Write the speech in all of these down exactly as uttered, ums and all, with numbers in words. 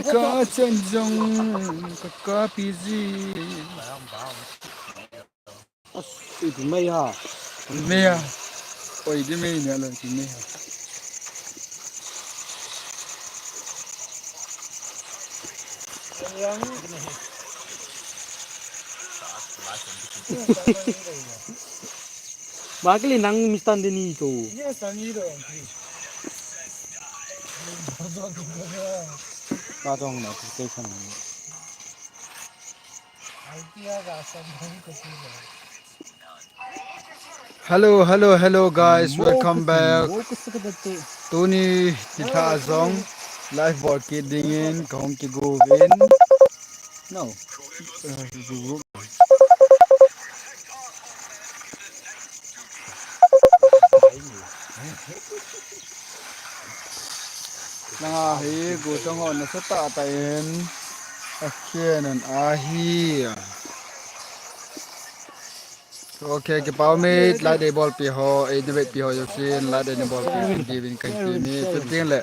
Ka chen jong ka kapi ji. Ui, ti mai ha. Mai ha. Oi, ti mai ne lo, ti mai ha. Bakili nang Mister Deni to. Yes, I'm here. Ka tong notification. Hello, hello, hello, guys. Welcome back. Tuni, titha jong, live bol kit dingin, kahung kigo uvin. No. Nanga hi, go tong ho nasa tah tah in. Akhen an ahi. Okay, kipah ume, like dei bolpi ho, eh, na vetpi ho jousen, like dei na bolpi, diuvin kahin ti ume, chuteng le,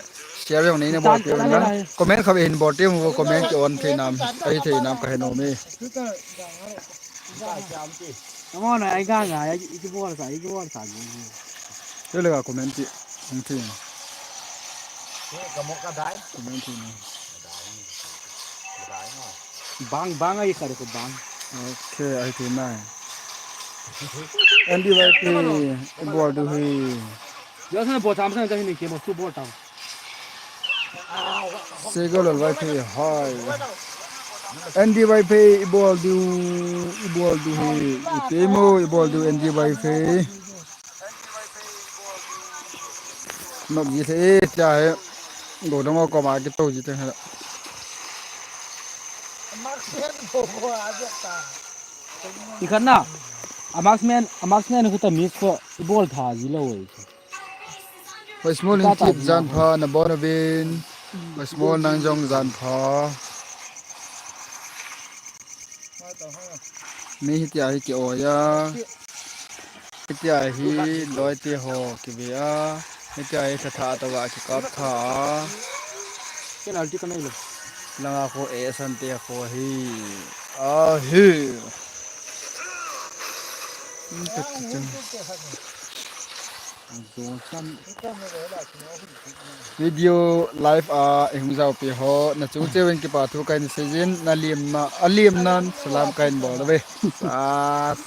share jong nei na bolpi uvin lang. Comment khat hin bol teng uvo, comment ki on thei nam, ahi thei nam kahe nom e. Amona, ai ga ga, ai ki bol sa, ai ki bol sa. Chule ga comment ti, hung ti. Comment ti na. Bang, bang ai kar ko bang. Okay, ai ti na. N D Y P, i bol diu hi. Yo sa bol tam sa ka hin ke mo su bol tam. Sega Lal Vaiphei, hi. N D Y P, i bol diu, i bol diu hi. I te mo, i bol diu N D Y P. Nop ji the e, tia he. Go dong ko ma ki to ji te he. I khat na. A marksman, a marksman khu ta miss ko, i bol tha ji lo e. Hoi Small in tip jan pha na bon uvin. Hoi Small nang jong jan pha. Mi hitia hi ki oi a. Hitia hi loi te ho ki ve a. Hitia hi tha tha ta va ki kap tha a. Penalty ka nei lo. Langa kho e san te kho hi. A hi. Video live a, eh, hung jao pi ho, na chung cheh uvin kipa thu kahin seijin, na lim na, a lim nan, salam kahin bol uve. Sas.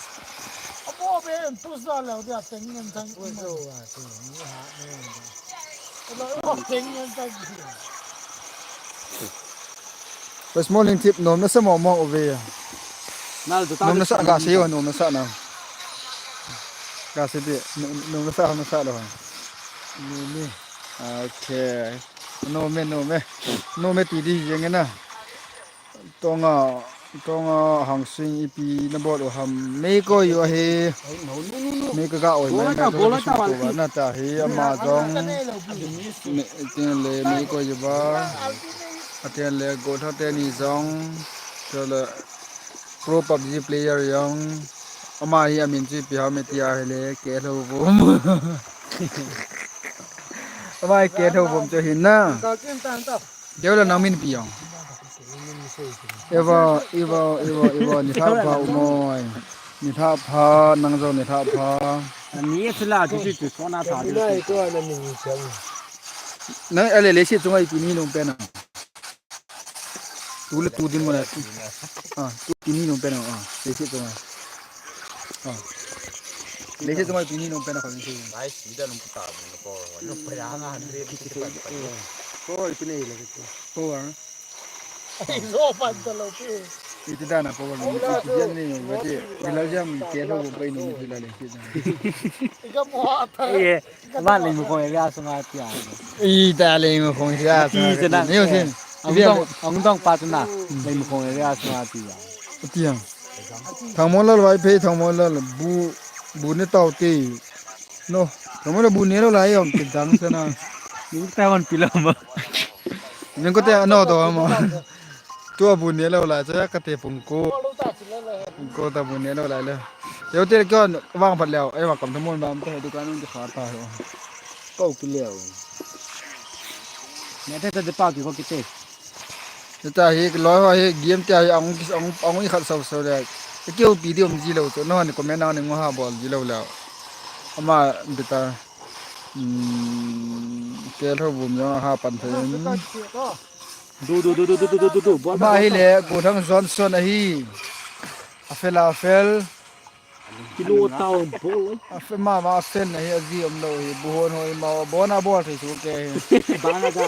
Hoi Small in tip, nom nasa mo mo uve. Nom nasa ga se yo, nom nasa na. Ga se di, nom nasa, nom nasa lo. Nom me. Okay. Nom me, nom me. Nom me ti di jeng na. Tonga, Tonga Hangsing ipi na bol u ham. Mei koi u ahi. Mei ka ga oi mai mai lo, bola ta, na ta hi ama jong. Mei tin le mei koi u ba. Atin le go tha te ni jong. Chule pro PUBG player jong. Ama hi amin chu ipi ham tia hile ke lo bom. Ama hi ke lo bom chu hin na. Deu la nang min pi jong. Eva, Eva, Eva, Eva, ni tha pha u moi. Ni tha pha, nang jong ni tha pha. Ani e sila, tu tu tu sona tha. Nang ale le si chunga ipi ni nung pe na. Tu le tu din mo na. Ah, tu ipi ni nung pe na. Ah, le si chunga. Ah. Le si chunga ipi ni nung pe na ko ni si. Nice, ida nung ta mo ko. No pe ya nga hundred. Ko ipi ni le ko. Ko ah. Iti dana power ni, iti dia ni, mati, bila jam ke lo bo pai no mi la le, iti dana. Iye, ma le mo ko ya sunga tia. Ita le mo ko ya sunga. Iti dana. Ni usin. Ang dong, ang dong pa tu na. Le mo ko ya sunga tia. Tia. Thangmonlal Vaiphei, Thangmonlal bu, bu ne tau te. No, Thangmonlal bu ne lo lai ong ke dang sana. Ni ta wan pila ma. Nang ko te ano to ma. Tua bu ne lo lai, cha ka te pung ko. Pung ko ta bu ne lo lai le. Yo te ko vang phat leo, ai wa kam thamon bam te dukan un kha ta ho. Ko ki leo. Ne te ta de pa ki ko ki te. Hita hi loi ho hi game tia hi ang ang ang i khat sau sau le. Keu pi di um ji lo chu. No ni comment ang ni ngo ha bol ji lo le. Ama bita. Hmm, kel ho bum jong ha pan thei. Du du du du du du du du du. Ama hi le Gothang Johnson ahi. A fel a fel. Kilo tao bol. A fel ma ma fel na hi a ji um lo hi. Bu hon hoi ma bon a bol thei su ke hi. Bana da.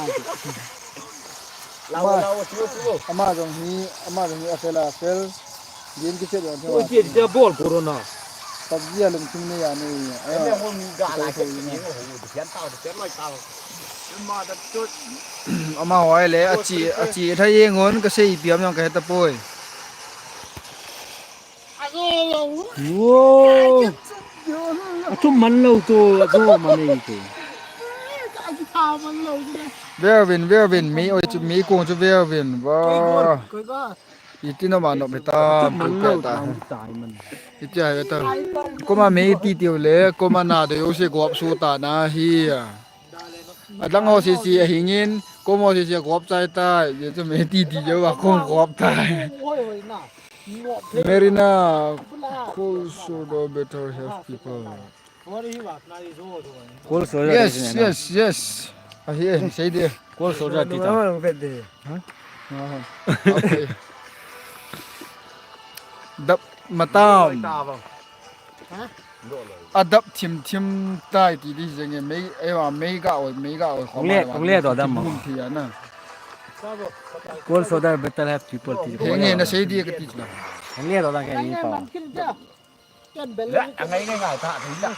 Lau lau su su. Ama jong hi, ama jong hi a fel a fel. Game kiche don. Oi, je ja bol corona. PUBG a lungthim nei a nei. Ai, hon ga la ke ni ho de pian tao de pian mai tao. Ama hoi le a chi a chi thai ngon ka sei piam jong ka heta poi. Wow. A thum man lo to, a thum man ei to. Vervin, Vervin, mi oi chu mi kong chu Vervin. Wow. Iti no ma no beta, man lo ta. Iti ai beta. Koma mi ti ti le, koma na de yo se gop su ta na hi. Adang ho sisi ahingin, kom ho sisi a gop chai tai, ye chu mi ti ti yo a kom gop tai. Merina, cool soldier better have people. Cool soldier. Yes, yes, yes. Ahi, eh, sei de. Cool soldier ti ta. Okay. Dap matam. Adap thim thim tai ti di jeng e, mei, eiva mei ga oi, mei ga oi, kong le, kong le do dam mo. Thim thim thi ana. Cool soldier better have people ti. Henge na sei di ka ti na. Kong le do dam ke ni pa. Angai ngai ngai ta thi la.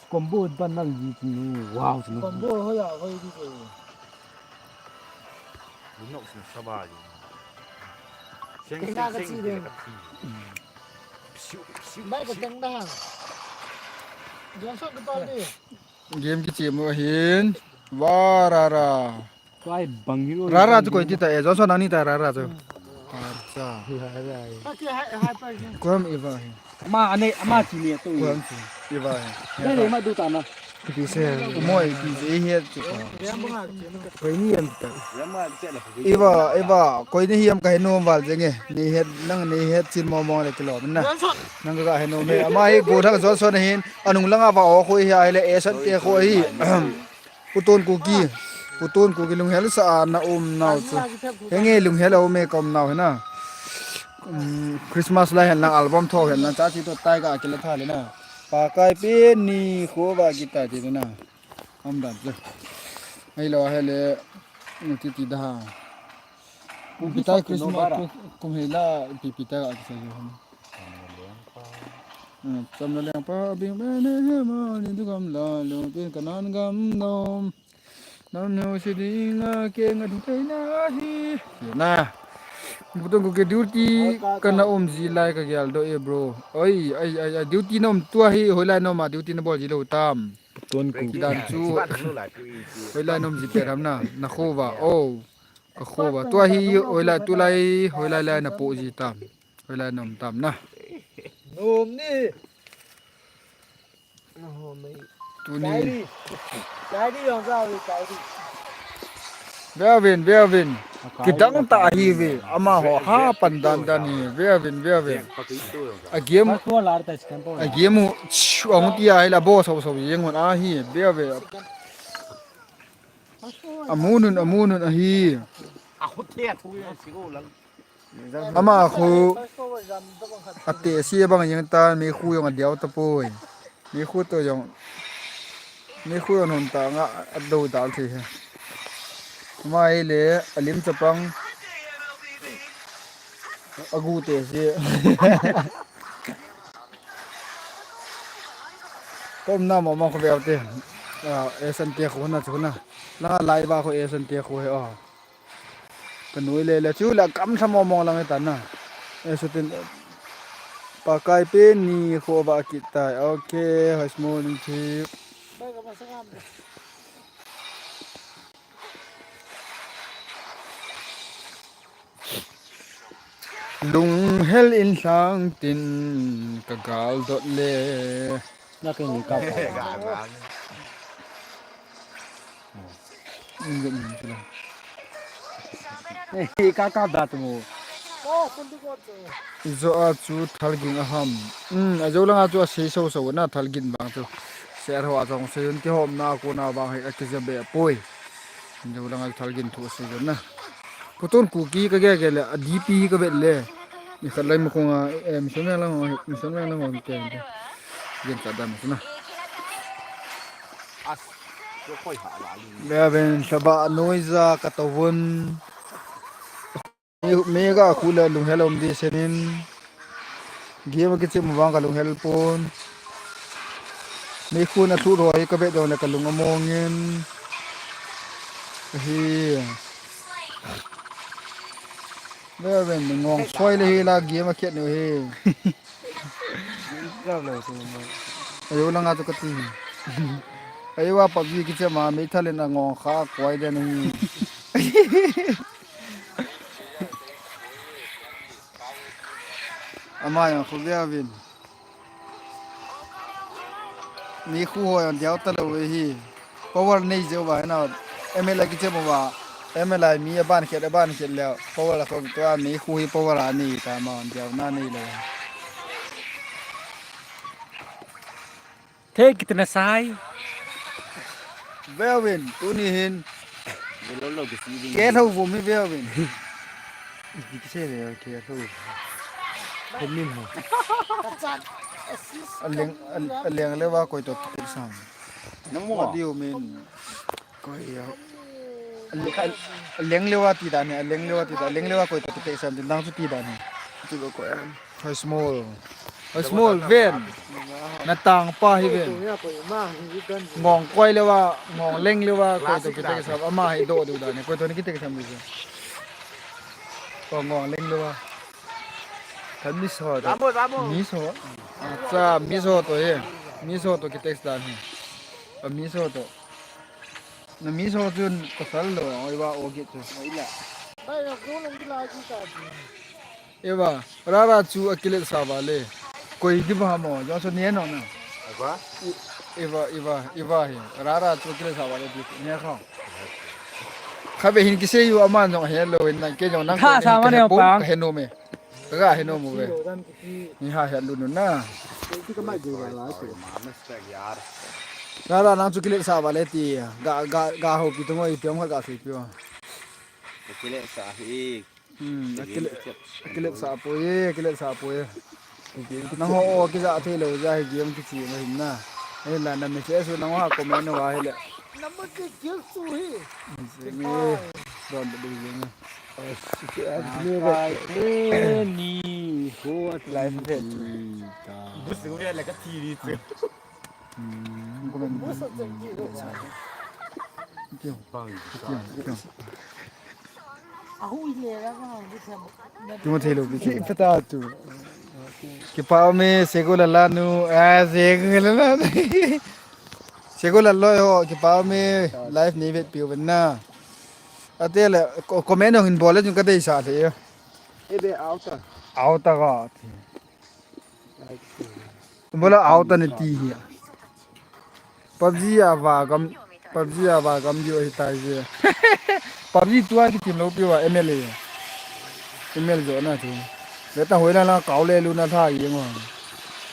Combo ban nang ji ti nu. Wow ti nu. Combo ho ya ho di. Nok sing sabai. Sing sing sing. Mai ko teng da. Jong sok ko pa ni. Game kichemu ahin. Wa ra ra. Kai bang hero. Ra ra chu koi ti ta e, Johnson ani ta ra ra chu. Acha. Kom iva hi. Ama ane, ama chi ne to. Kom chi. Iva hi. Nei nei ma du ta na. Ti se. Moi ti se hi chu. Koi ni em ta. Iva, iva, koi ni hiam ka he nom val jeng e. Ni het nang ni het chin mo mo le kilo na. Nang ka he nom e. Ama hi Gothang Johnson hin. Anung langa va o khoi hi ai le e san te khoi hi. Puton Kuki. Puton Kuki lunghel sa a na um nau chu. Henge lunghel a um e ka um nau hena. Um, Christmas lai hen lang album tho hen lang cha chi to tai ka kila tha le na. Pakai pe ni kho va kita ti na. Am dan chu. Ai lo he le. Ti ti da. Pi tai Christmas kum hela pi pi ta ka sa jo. Cham na leng pa bing be ne he ma ni du gam la lo pe ka nan gam nom. Nam no si ding a ke nga du kai na hi. Na. Butong ko ke duty ka na um ji lai ka gel do e bro. Oi, ai, ai, ai, duty nom tua hi hoi lai nom a duty na bol ji lo tam. Ton ku. Dan chu. Hoi lai nom ji pe ram na. Na kho va. Oh. Ka kho va. Tua hi hoi lai tu lai hoi lai lai na po ji tam. Hoi lai nom tam na. Nom ni. Tuni. Diary. Diary yong sa wi diary. Vervin, Vervin. Kidang ta hi ve. Ama ho ha pan dan dan hi. Vervin, Vervin. A game. A game hu chu ang ti a hi la bo so so yeng hon a hi. Vervin. Amunun, amunun ahi. Ama khu ate si bang jeng ta mi khu jong adiau ta poi. Mi khu to jong mi khu jong hon ta nga ado dal thi he. Ama hi le alim chapang agu te si. Kom na mo mo khu veu te. A, esan te khu na chu na. La lai va khu esan te khu he o. Ka nui le le chu la kam tha mo mo lang ta na. E su tin Pakai pe ni kho va kit tai. Okay, hoi small ni chi. Lunghel in lhang tin ka gal dot le. Na ke ni ka. Injek nin chula. Ka ka da tu mo. Ijo a chu thalging a ham. Um, ajo langa chu asei so so na thalging bang chu. Ser ho a jong sei un kihomna kona bang hi akija be poi. Ijo langa chu thalging thu asei un na. Putun Kuki ka ge ge le, a D P hi ka vet le. Ni khat lai ma kong a, eh, mission lang ho, mission lang ho ke. Gen ka dam na. As, yo koi ha la li. Ve ven, saba noiza ka to vun. Me, me ga khu le lunghel um di senin. Game kichim vang ka lunghel pon. Me khu na thu roi ka vet dong le ka lung among in. Hi. Ve ven, ngong soi le hi la game a khet nu hi. Ayo langa chu ka ti. Ayo a PUBG kichim a me thalen a ngong kha koi den hi. Ama yang khu ve ven. Mi khu ho yang diau ta lo ve hi. Power nei jeh uva, hena, M L A kichim uva, M L A mi aban khet, aban khet le, power a khom tua, mi khu hi power a nei ta ma, diau na nei le. Thei kitna sai. Ve ven, tuni hin. Lo lo ke si ding. Ke lo vo mi ve ven. Di kise ne ke lo. Ko min ho. Aleng, al-, aleng le va koi to te sam. Nang mo. What do you mean? Koi ya. Al-, al-, aleng le va ti dan he, aleng le va ti dan, aleng le va koi to te sam, nang chu ti dan he. Chu lo koi ya. Hai small. Hai small ven. Na tang pa hi ven. Ngong koi le va, ngong leng le va, koi to kite sam, ama hi do du dan he, koi to ni kite sam du. Ko ngong leng le va. Kan mi so to. Mi so. Acha, mi so to ye. Mi so to kite dan he. A mi so to. Na mi so chun ka sal lo, oi va o git chu. Bai na ko long kila ji ta ji. Eva, rara chu akilet sa vale. Koi di ba mo, jo so ne no na. Eva? I-, Eva, Eva, Eva he. Rara chu akilet sa vale di ne kha. Kha be hin kisei u aman jong he lo hin na ke jong nang kha ko sa ne ma ne pum pa. Ka he no me. Ka ga he no mo ve. Ni ha he lu nu na. Rara nang chu kilet sa vale ti. Ga, ga, ga ho pi tu ngoi pi ong ga sei pi. Kilet sa hi. Hmm, akilet, akilet sa po ye, akilet sa po ye. Nang ho o kija thei lo ja hi game kichi ma hin na. He la na message nang ho comment wa hi le. Number ke kill su hi. Ni don de de ni. Ni ho at life bet. Bus ngu ya la ka thi ni chu. Hmm, comment. Bang. Kimu thei lou pi. Ki pata tu. Kipa me sego la la nu. Ah, sego la la nu. Sego la lo ho, kipa me live ni vet piu ben na. Ate le, ko-, comment hong hin bol le jun ka dei sa the. Ebe auta. Auta ka. Bola auta ne ti hi. PUBG a va gam, PUBG a va gam jo hi tai je. PUBG tua ki tim lo pi wa M L A. M L jo na chu. Le ta hoi la na kau le lu na tha yi ngo.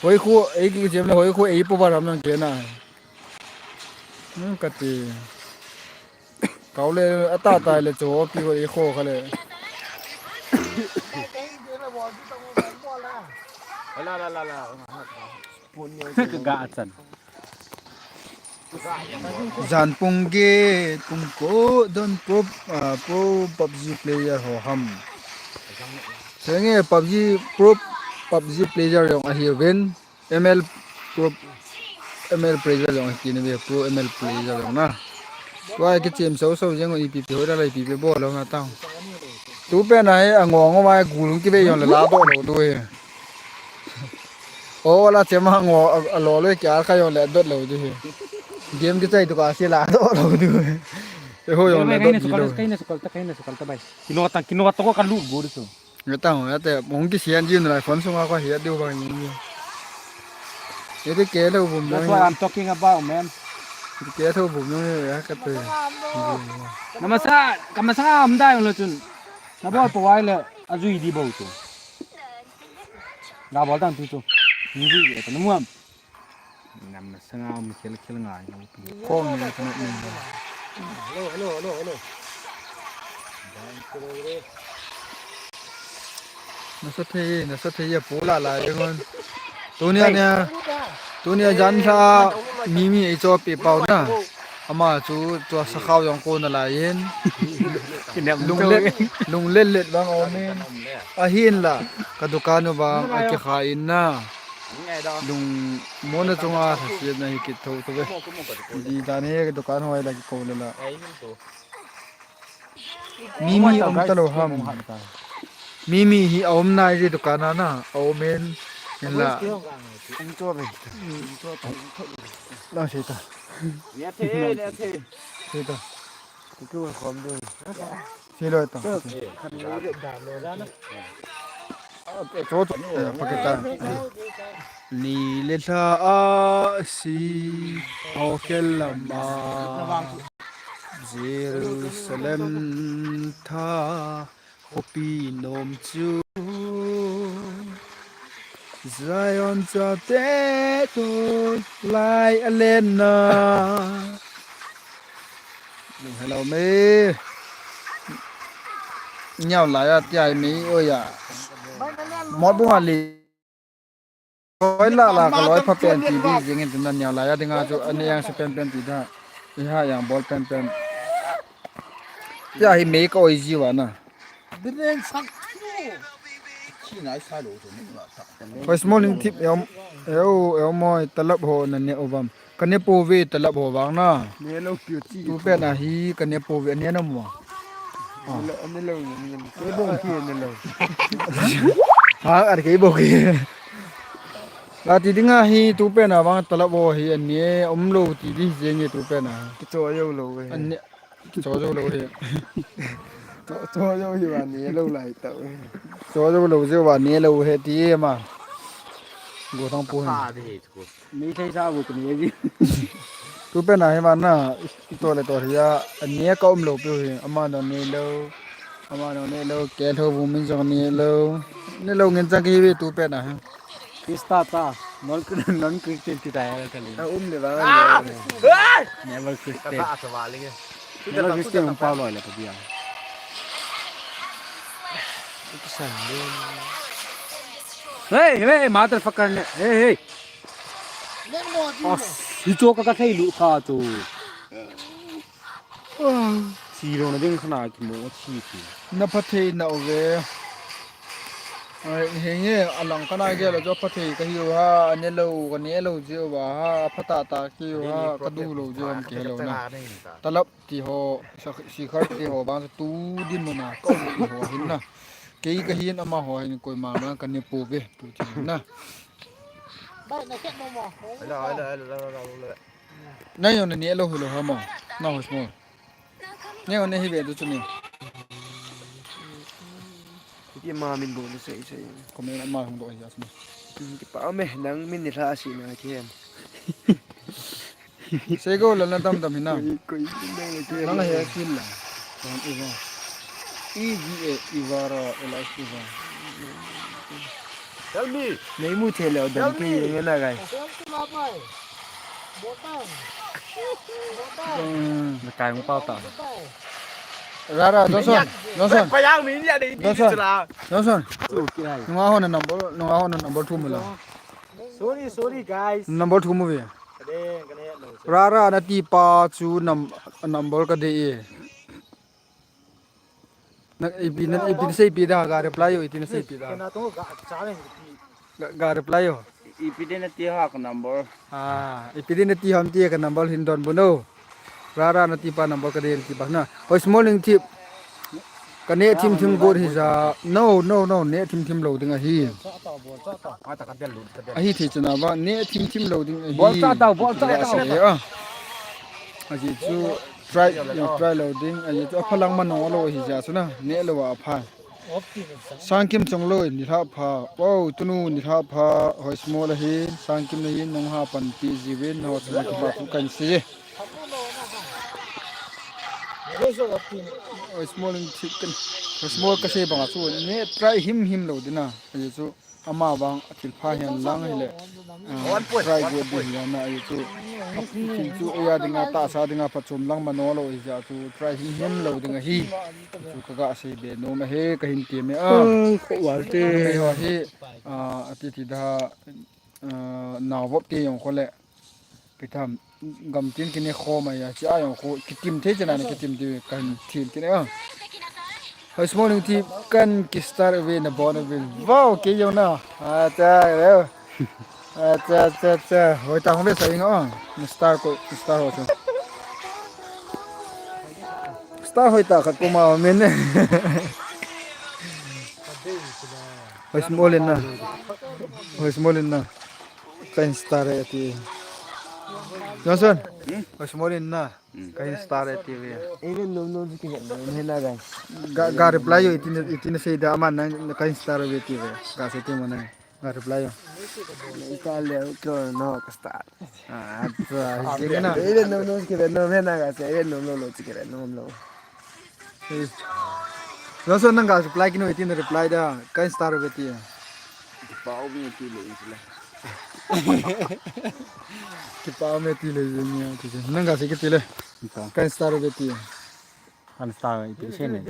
Hoi khu, ei ki jem le hoi khu ei po va ram nang ke na. Hmm, ka ti. Kau le, ata tai le chu, pi ko i kho kha le. La, la, la, la. Ga chan. Jan pung ge, pung ko, don pro, ah, pro PUBG player ho ham. Senge PUBG pro, PUBG player jong ahi ven. M L pro, M L player jong kini ve pro M L player jong na. Tua kichem so so jeng ipi pi hoi la ipi pi bol lo na tang. Tu pen a hi angong ngong mai gul ki ve jong la la do lo tu hi. O la chem angong a lo le kya kha jong le dot lo tu hi. Game kichai tu ka si la do lo tu hi. E ho jong la dot lo. Kaina sukal ta, kaina sukal ta bai. Kino ta, kino ta ko ka lut go tu. Ngata ho, ate, mong ki sian jin lai phone sunga ko hiat diu bang yin. Ete ke lo bum. That's why I'm talking about, man. Kei tho bum jong e, ka pe. Namasa, kamasa am dai lo chun. Na bol po wai le, ajui di bol tu. Na bol tan tu tu. Ni di e, na muam. Namasa nga am khel khel nga. Kong ni tu ni. Hello, hello, hello, hello. Nasa thei, nasa thei a pu la la e ngon. Tunia nia, tunia jan sa mi mi ei cho pi pau na. Ama chu tua sakhao jong ko na lai in. Lunglet, lunglet let bang om in. Ahin la, ka dukan u bang, a kikha in na. Lungmon a chunga thasiat na hi kit tho tho ve. Di dan he ka dukan hoi la ki ko le la. Mimi um ta lo ham. Mimi hi a um nai je dukan a na, a um in, in la. Lang sei ta. Sei ta. Sei lo ta. Cho, cho, eh, pakita. Ni le lha a si, ho khel lama. Jerusalem tha khopi nom chu Zion chate to lai a len na. Hello me. Niau lai a ti ai me o ya. Mot bunga li. Koi la la ka loi pha pen ti di jing in tuna niau lai a dinga chu ani yang se pen pen ti da. I ha yang bol pen pen. Tia hi mei ka oi ji wa na. Biren sak. Chi nai sa lo chu ni la ta. Hoi small in tip em. Eu, eu moi talap ho na ne ovam. Ka ne po ve talap ho vang na. Ne lo piu chi. Tu pen a hi ka ne po ve ne na mo. Ne lo, ne lo, ne lo. Ke bo ki ne lo. Ha, ar ke bo ki. La ti dinga hi tu pen a vang talap ho hi an ne um lo ti di jeng e tu pen a. Ki cho yo lo ve. An ne cho yo lo hi. Cho, cho yo hi wa ne lo lai ta ve. Cho yo lo je wa ne lo he ti ma. Go thang pu. Ni thei sa bu kani ji. Tu pen a hi ma na, to le to hi a, ani ka um lo piu hi, ama no ni lo, ama no ni lo, ke tho bu min jong ni lo. Ni lo ngin chang ki hi tu pen a hi. Krista ta, non, non Christian ti ta ya ka li. A um le ba. Never Christian. Never Christian um pa lo le ka dia. Hey, hey, motherfucker. Hey, hey. As, hi cho ka ka thei lu kha chu. Thi lo na ding khana ki mo thi thi. Na pha thei na o ve. Ai, henge, alang kana ge la jo pha thei ka hiu ha, ne lo, ka ne lo jiu ba ha, pha ta ta kiu ha, ka du lo jiu am ke lo na. Talap ti ho, sa-, sikhar ti ho bang tu din mo na, ka ti ho hin na. Kei ka hin ama ho hin koi ma ma ka ne po ve, tu ti na. Hello, hello, hello, hello, hello. Na yo na ni lo hello ha mo. Na ho mo. Ni ho ni hi ve tu chu ni. Ki ma min bo ni sei sei. Comment ma hung do ya sma. Ki pa me nang min ni la si na ki hem. Sei go la na dam dam hi na. Koi, koi, koi, koi. Nang he kin la. Dam i va. E V A, Ivara, L S Iva. Tell me. Nei mu the le dam ki ye na gai. Na kai mo pau ta. Ra ra, Johnson, Johnson. Johnson. Johnson. Nunga ho na number, nunga ho na number two mu la. Sorry, sorry, guys. Number two mu ve. Ka de, ka de, no, sorry. Ra ra na ti pa chu num-, number ka de e. Na, ipi na, ipi na sei pi da ga reply yo, ipi na sei pi da. Kena to ga cha ne pi. Ga, ga reply yo. Ipi de na ti ha ka number. Ah, ipi de na ti ham ti ka number hin don bu no. Ra ra na ti pa number ka de ti pa na. Hoi small ning tip. Ka ne thim thim got hi ja. No, no, no, ne thim thim lo ding ahi. Ahi thi chuna ba ne thim thim lo ding ahi. Bol cha tau, bol cha tau. Aji chu try, try lo ding. Aji chu aphalang ma no lo hi ja chu na. Ne lo a pha. Sangkim Chongloi, nilhah pha. Wow, tunu nilhah pha. Hoi small ahi. Sangkim na hin nung ha pan pi jiuvin. Ho chuna ki pa thu kan si. Oi, small in thip kan. Small kasei banga chu ne try himhim lou ding a. Ahi chu ama vang athil pha hihen lang hile. Ah, try go ding hihen lang ahi chu. Athil chu eia dinga tahsa dinga phachom lang mano lou hijeh chun try himhim lou ding ahi. Chu kaga sei be nom ahi, kahin ti me a. Oi, khoh val te. Ahi, ah, ati ti da, ah, nao vop te jong khu le. Pitham, gamtin kine khom ahi a, chia jong khu, kitim thei chana kitim ti, kan thim kine a. Hoi small in thip kan ki start ve na bon ve. Wow, kei jong na. Acha, leo. Acha, acha, acha. Hoi ta hong ve sa ing a. Star ko, star ho chu. Star hoi ta khat ko ma men. Hoi small in na. Hoi small in na. Kahin star e ti. Johnson. Hmm? Hoi small in na. Hmm. Kahin star e ti ve. Even nom nom si kihe nom he na guys. Ga, ga reply jo itin, itin sei da aman na kahin star ve ti ve. Ga sei ti mo na. Ga reply jo. Ita le ko no ka star. Ah, acha, sige na. Even nom nom si kihe nom he na guys. Even nom nom lo si kihe nom lo. Johnson nang ga reply kino itin reply da. Kahin star ve ti. Kipah me ti le, ti le. Kipah me ti le, ni, ti le. Nang ga sei kiti le. Kahin star ve ti. Kahin star ve ti se ne.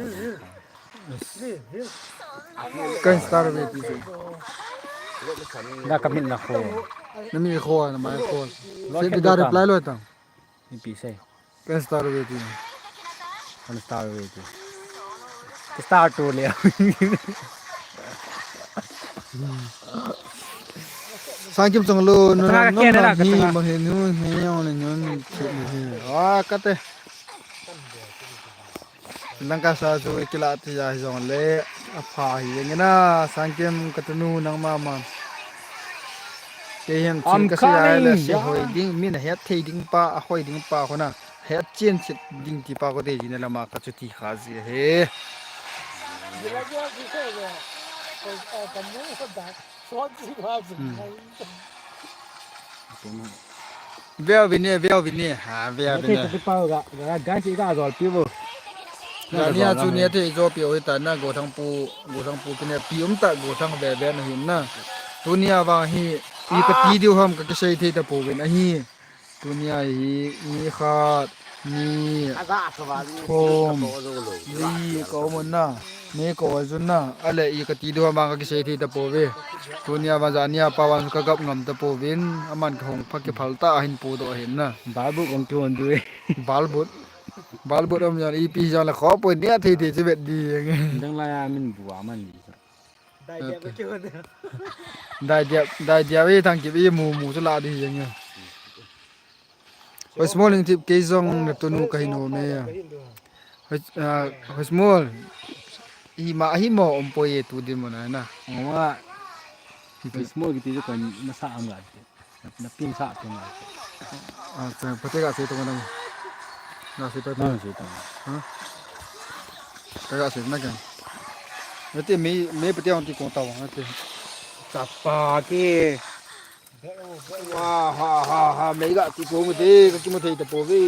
Kahin star ve ti se. Da ka min na kho. Na min kho, na mai kho. Lo se ke da reply lo ta. Ipi sei. Kahin star ve ti. Kahin star ve ti. Star tu le. Sangkim chong lo, nu na, nu na, ni, ma he, nu, he, ni, ni, ni, ni. Wa, kate. Langkasa chu ikila ti ja hi jong le, apha hi jeng ina, Sangkim ka tunu nang mama. Kei hin thil ka sei a le, sei hoi ding, min a het thei ding pa, a hoi ding pa kona, het chen chet ding ti pa ko te jin lama ka chu ti kha ji he. Hmm. Veo vin e, veo vin e. Ha, veo vin e. Ate pau ga, ga, ga, si ga jol pi bo. Ga ni a chu ni ate jo pi o ta na go thang pu, go thang pu kine pi um ta go thang ve ve na hin na. Tunia vang hi, i ka ti diu ham ka kisei thei ta pouvin ahi. Tunia hi, ni khat, ni, thum, li ka um un na, ni ka um un na, ale i ka ti diu ham ka kisei thei ta pouve. Tunia vang jani a pa vang ka gap ngam ta pouvin, aman ka hung pha kiphal ta ahin pu doh ahin na. Balbut vang ki hon diu e. Balbut. Balbut um jan ipi jan la kho poi nia thei thei che vet di. Dang la ya min bu a man di. Dai dia, dai dia, dai dia, eh, thang kip, eh, mu, mu, chu la di jeng e. Hoi small in thip kei jong na tunu ka hin hom e. Hoi, ah, hoi small. I ma hi mo um poi e tu di mo na na. Hoi small kiti chu ka na sa am ga. Na pin sa tu na. Ah, cha, pate ga sei tu na. Na sei tu. Na sei tu. Ha? Pate ga sei na kan. Ate me, me pate ang ti kong tawang ate. Chapa ke. Ha, ha, ha, ha, me ga ti kong te, ka kimu thei ta pouve.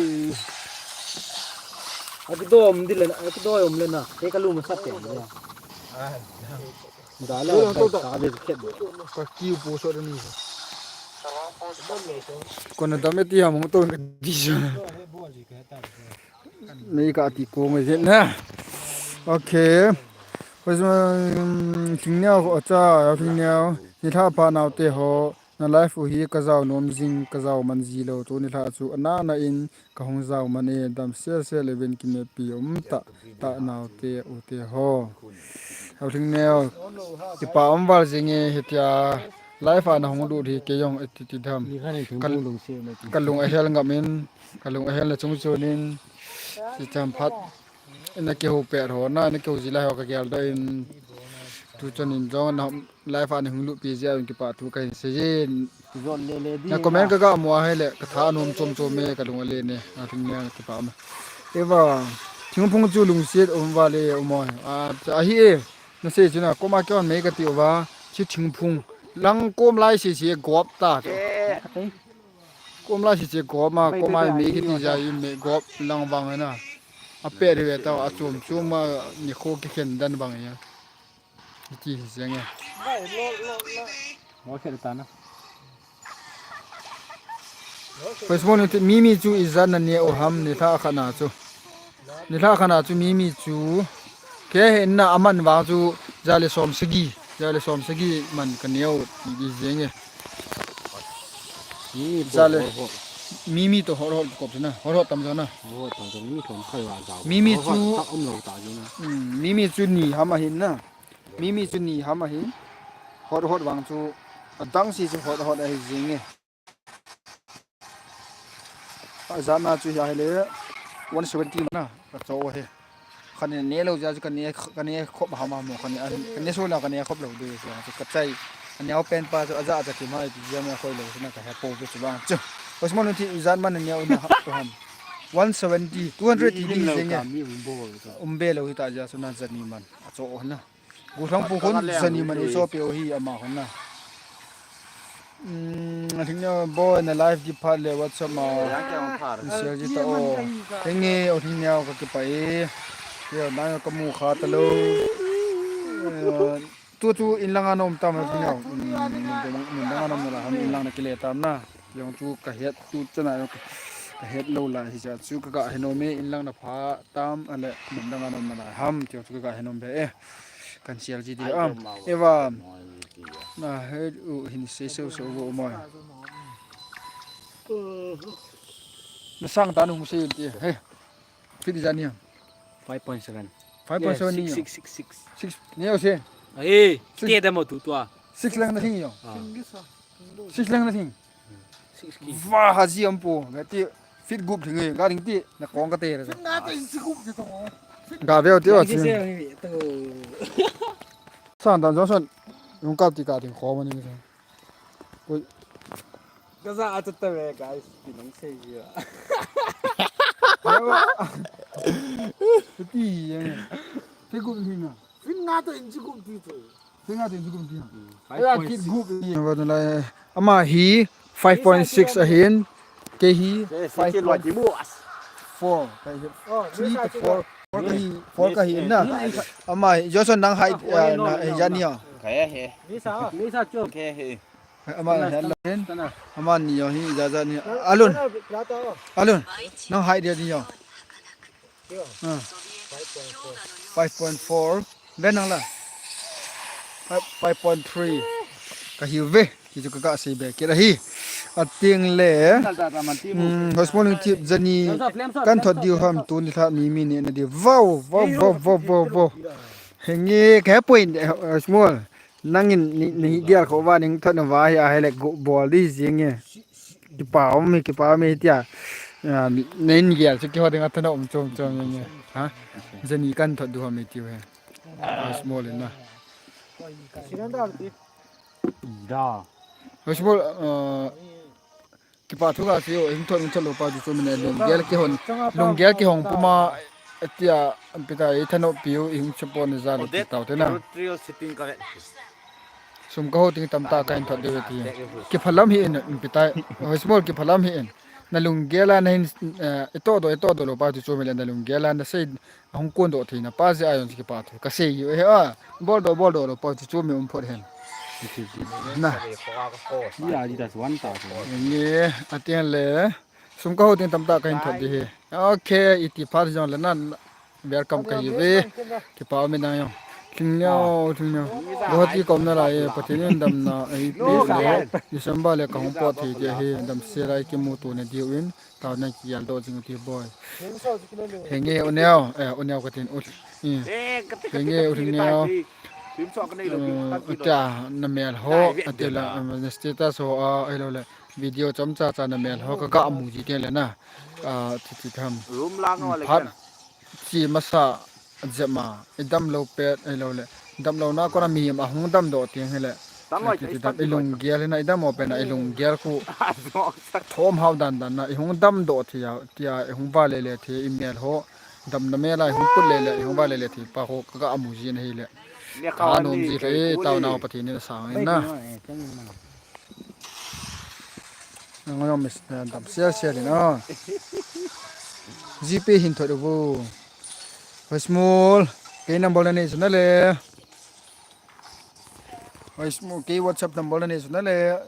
Aki do um di le na, aki do um le na. Te ka lu ma sa te. Dale, ka, ka, ka, ka, ka kiu po so ni. Kona dam e ti ham to ni so. Nei ka ti ko nge na. Okay. Ko so, um, thing neo ko cha, thing neo. Ni tha pa nau te ho. Na life u hi ka jao nom jing, ka jao man ji lou. Tuni lha chu ana na in ka hung jao man e, dam sel sel e, ven kinepi um ta, ta nau te u te ho. Hau thing neo, kipa um val jing e, hitia life a na hung lut hi kei jong iti ti dam. Ka, ka lung a hel ngam in, ka lung a hel na chung chun in, ti cham phat. Na kihou pet ho, na, na kihou ji lai ho ka gel doh in, tu chun in jong na life a na hung lut pi jeh a kipa thu ka hin sei jin. Jot le le di. Na comment ka ga mu a hile, ka tha nom chom chom e, ka lung a le ne, a thing ne kipa ma. Eva, thingphung chu lungset um val e, um oi. A, ahi e, na sei chu na, koma kihon mei ka ti uva, chi thingphung. Lang kom lai sei sei gop ta. Kom lai sei sei gop ma, kom ai mei kiti ja i mei gop lang vang na. Ape ri ve tao, achom chom a nikho kikhen dan bang ya. Iti hi jeng e. Mo khe ta na. First of all, mi mi chu ijat na neh u ham, nilhah khat na chu. Nilhah khat na chu mi mi chu. Kei hi na aman vang chu ja le som sagi, ja le som sagi man ka neh u ti di jeng e. Mi mi to hot hot. Mi mi to hot hot kop na. Hot hot tam jo na. Hot hot tam jo mi thom khai wa ja. Mi mi chu hot hot tak um lo ta jo na. Hmm, mi mi chu ni ham ahin na. Mi mi chu ni ham ahin. Hot hot vang chu adang si chu hot hot ahi jing e. Ajat na chu hi ahile one seventy na. Ka cho he. Kha ne, ne lo ja chu ka ne, ka ne khop ha ma mo, ka ne, ka ne so la ka ne khop lo de so chu ka chai. Ka ne au pen pa chu aja aja ki mai ti ja me khoi lo na ka he po chu bang chu. Osman thi ijat man ne au na ha to ham. One seventy, two hundred ti di jeng e. Umbe lo hi ta ja so na jani man. A cho na. Gu thang pu khun jani man u cho pe o hi ama khun na. Hmm, I think now, boy, na live di phat le, what's up, ma? Share ji ta o. Thank you, o thing neo ka kipa e. Yo, na ka mu kha ta lo. Eh, tu chu in lang a nom tam thing neo. Hmm, mun dang a nom na la ham in lang na kile tam na. Yong chu ka het tu chana yong ka het lo la hi ja chu ka ga he nom e in lang na pha tam ale mun dang a nom na la ham yong chu ka ga he nom be e. Kan sial ji di am. Eva. Na he u hin se so so vo mo. Na sang ta nung se ti he. Fit jan ni. Five point seven. Five point seven ni. Six, six, six, six. Six ni o se. Ai, te da mo tu tua. Six lang na thing yo. Six lang na thing. Six ki. Va ha ji am po. Ga ti fit gup thing e. Ga ding ti na kong ka te ra. Nga te in si gup ti to. Ga veo ti wa. Sang dan Johnson. Yung kap ti ka ding kho ma ni. Ui. Ka za a chata ve, guys. Pinang sei ji a. Ti yang. Te gup ni na. Fin nga to in ji gup ti to. Te nga to in ji gup ti. Five point six. Gup ni. Ama hi five point six ahin. Kei hi five point four. Kei hi three to four. Four ka hi, four ka hi na. Ama hi, Johnson nang height, ah, na, eh, jani ho. Kaya he. Ni sa, ni sa chu. Kaya he. Ama na hian lo hin. Ama ni yo hi, ja ja ni. Alun. Alun. Nang height dia ni yo. Ah. Five point four. Ve nang la. Five, five point three. Ka hiu ve. Ki chu ka ka sei be. Kira hi. Ating le. Hmm, hospital ni tip jani. Kan thot diu ham tu ni tha mi mi ni na diu. Wow, wow, wow, wow, wow, wow. Henge ka point, eh, small. Nangin ni, ni gear kho va ning thot na va hi a hele go bol di jing e. Kipa um e, kipa um e tia. Ah, nen gear chu ki ho ding a thana um chom chom e. Ha? Jani kan thot diu ham e tiu he. Ah, small in na. Da. Small, ah, Kipa thu ka seiyo, hung thot, hung thot lou pa chu chu min e lunggel kihon, lunggel kihong puma, tia, pita i thano piu, i hung support ni jal ti tau te na. Sum ka ho ting tam ta ka in thot de ti. Kiphalam hi in, pita, hoi small kiphalam hi in. Na lunggel a na hin, eh, i to do, i to do lou pa chu chu min le na lunggel a na sei, Ahung kon doh theina pa jeh a jong chu kipa thu ka sei u ahi a. Bol doh, bol doh lou pa chu chu mi um phot hen. Na. Ni a di ta chuan ta chu. Nge, ati le. Sum ka ho ting tam ta ka hin thot di hi. Okay, iti phat jong le na welcome ka hi ve. Kipa mi dang jong. Thing neo, thing neo. Guwahati kom na lai e, Pathen in damna, ei, December le ka hung pot thei di hi, dam se lai kimu tu na diu in. Tao na kial doh jing ti boy. Henge u neo, eh, u neo ka tin u. Hmm. Henge u neo. Eh, u ta na mel ho, ati la, um, na status ho, ah, ahilou le. Video chom cha cha na mel ho, ka ga mu ji te le na. Ah, ti ti tham. Room lang ho le. Phat chi masa. Jep ma, i dam lou pet, ahilou le. Dam lou na kona mihem ahung dam doh teng hile. Tang loi, i lunggel hina, i dam o pen a, i lunggel khu. Thom hau dan dan na, i hung dam doh thei a, tia, i hung va le le thei, i mel ho. Dam na mel a, i hung put le le, i hung va le le thei, pa ho, ka ga mu ji na hile. Tha nom ji le, tao nau Pathen in a sang in na. Nang ngam mis, eh, dam sia sia le na. G P hin thot u. Hoismol, kei number nanei chu nale. Hoismol, kei WhatsApp number nanei chu nale.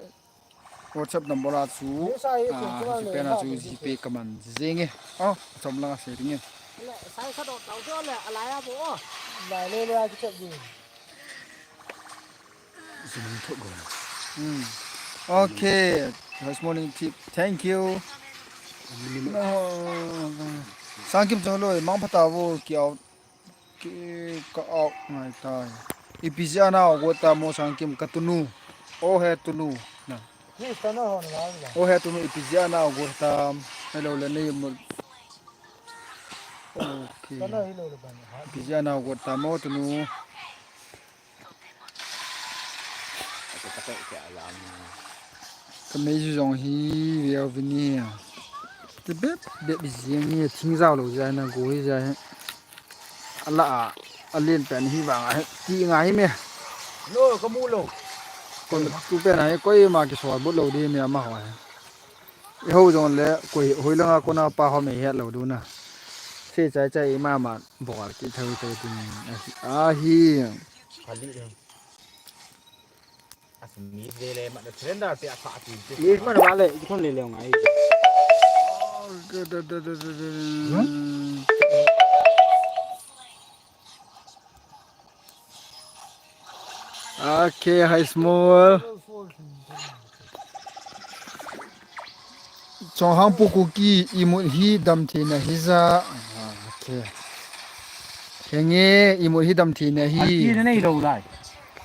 WhatsApp number a chu, ah, GPay na chu GPay kaman jing e. Oh, chom lang a sei ding e. Sai khat dot tau chu le, alai a bo. Lai le le a kichep ding. Hmm. Okay. Hoismol Ningthip. Thank you. Sangkim chong loi, mang pha tavo, ki out, ki ka out ngai tai. Ipi jeh a na out got tam o Sangkim, ka tunu. O he tunu. Na. O he tunu, ipi jeh a na out got tam. Hello, le nei mul. Okay. Ipi jeh a na out got tam o tunu. Ka mei ju jong hi veu vin e. Ti bep bep jeng e, thing jao lou jeh a na go hi jeh a. Ala a, alen pen hi vang a, ti ngai me. Lo, ka mu lou. Kon tu pen a hi koima kisol bot lou di me amaho hi. I ho jong le, koi, hoi langa kona pa ho me het lou du na. Se chai chai ima ma bol ti thau thau ti ni. Ahi. Kali de. Asmi de le ma de surrender te asa ti. Ni ma ba le, kon le le ngai. Okay, Hoismol. Chonghang pu Kuki, imut hi dam thei na hi ja. Ah, okay. Henge, imut hi dam thei na hi. Aunty na nei lou lai.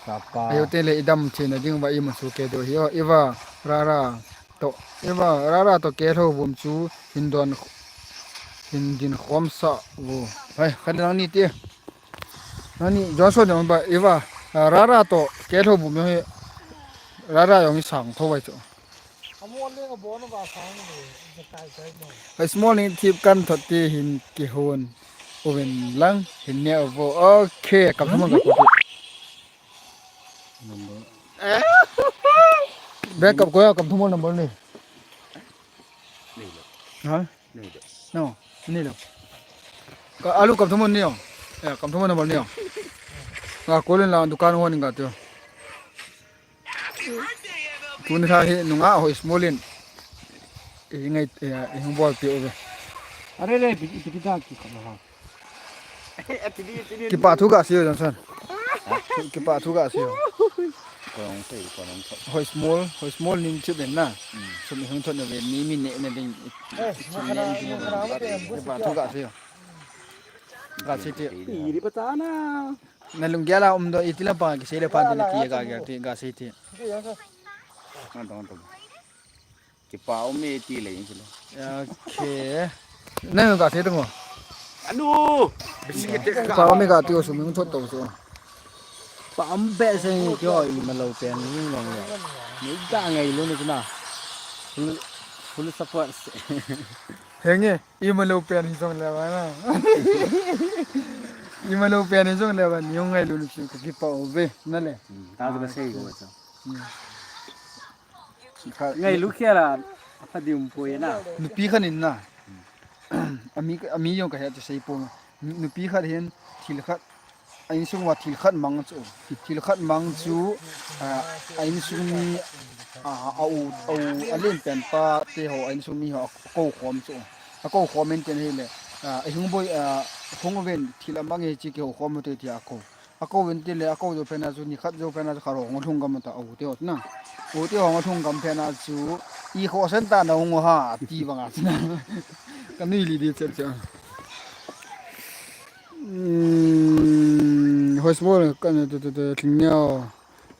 Papa. Ayo te le i dam thei na ding va imut chu ke do hi o. Iva, Rara. To, iva, Rara to ke lho bum chu hin don, hin din khom sa vo. Hai, khat nang ni te. Nang ni Johnson jong ba, iva, ah, Rara to ke lho bum jong hi, Rara jong hi sang tho vai chu. Hoismol Ningthip kan thot te hin kihon. Uvin lang, hin ne uvo. Okay, kam thum ka ko. Number. Backup ko ya, kam thum number ni. Nei lo. Ha? Nei lo. No, nei lo. Ka alu kam thum ni o. Ya, kam thum number ni o. Nga kolin la dukan ho ni nga tio. Tuni tha hi nunga Hoismol in. I ngai, i hung bol peh uve. Are re, pi, pi kita ki kha ha. Kipa thu ga seiyo Johnson. Kipa thu ga seiyo. Hoismol, Hoismol Ningthip in na. Sum i hung thot na ve ni mi ne na ding. Kipa thu ga seiyo. Ga sei te. Pi ri pa ta na. Na lunggel a um doh, iti lam pang kisei le pan tin ti ga gel ti, ga sei ti. Kipa um e ti le in sile. Okay. Nang ga sei tang o. Anu! Bisi ke te ka. Kipa um e ga ti o sum hung thot to so. Pa um be se ni kio i ma lo pen ni long lo. Ni ga ngai lo ni na. Full, full support. Henge. Ima lou pen hi jong le va na. Ima lou pen hi jong le va, ni jong ngailu ni chu ka kipa uve, na le. Hmm, ta ka sei ko cha. Hmm. Ngailu khel a, apha di um poi na. Nupi khat in na. Ami, ami jong ka he chu sei poi. Nupi khat hin thil khat a insung uva thil khat mang chu, thil khat mang chu, ah, a insung mi, ah, a u, a u, a lenpen pa te ho, a insung mi ho, a kou khom chu. A kou khom in tin hile, ah, a hung boi, ah, hung uvin thil a mang e chi kihou khom u te ti a kou. A kou in tin le, a kou jou phen a chu, ni khat jou phen a chu, khat hung lhung gam ta, a u te ho na. U te hung lhung gam phen a chu, i kho sen ta na hung ha, ti vang a chu na. Ka nui li di chet chet. Hmm, Hoismol, kan tu, tu, tu, tling neo.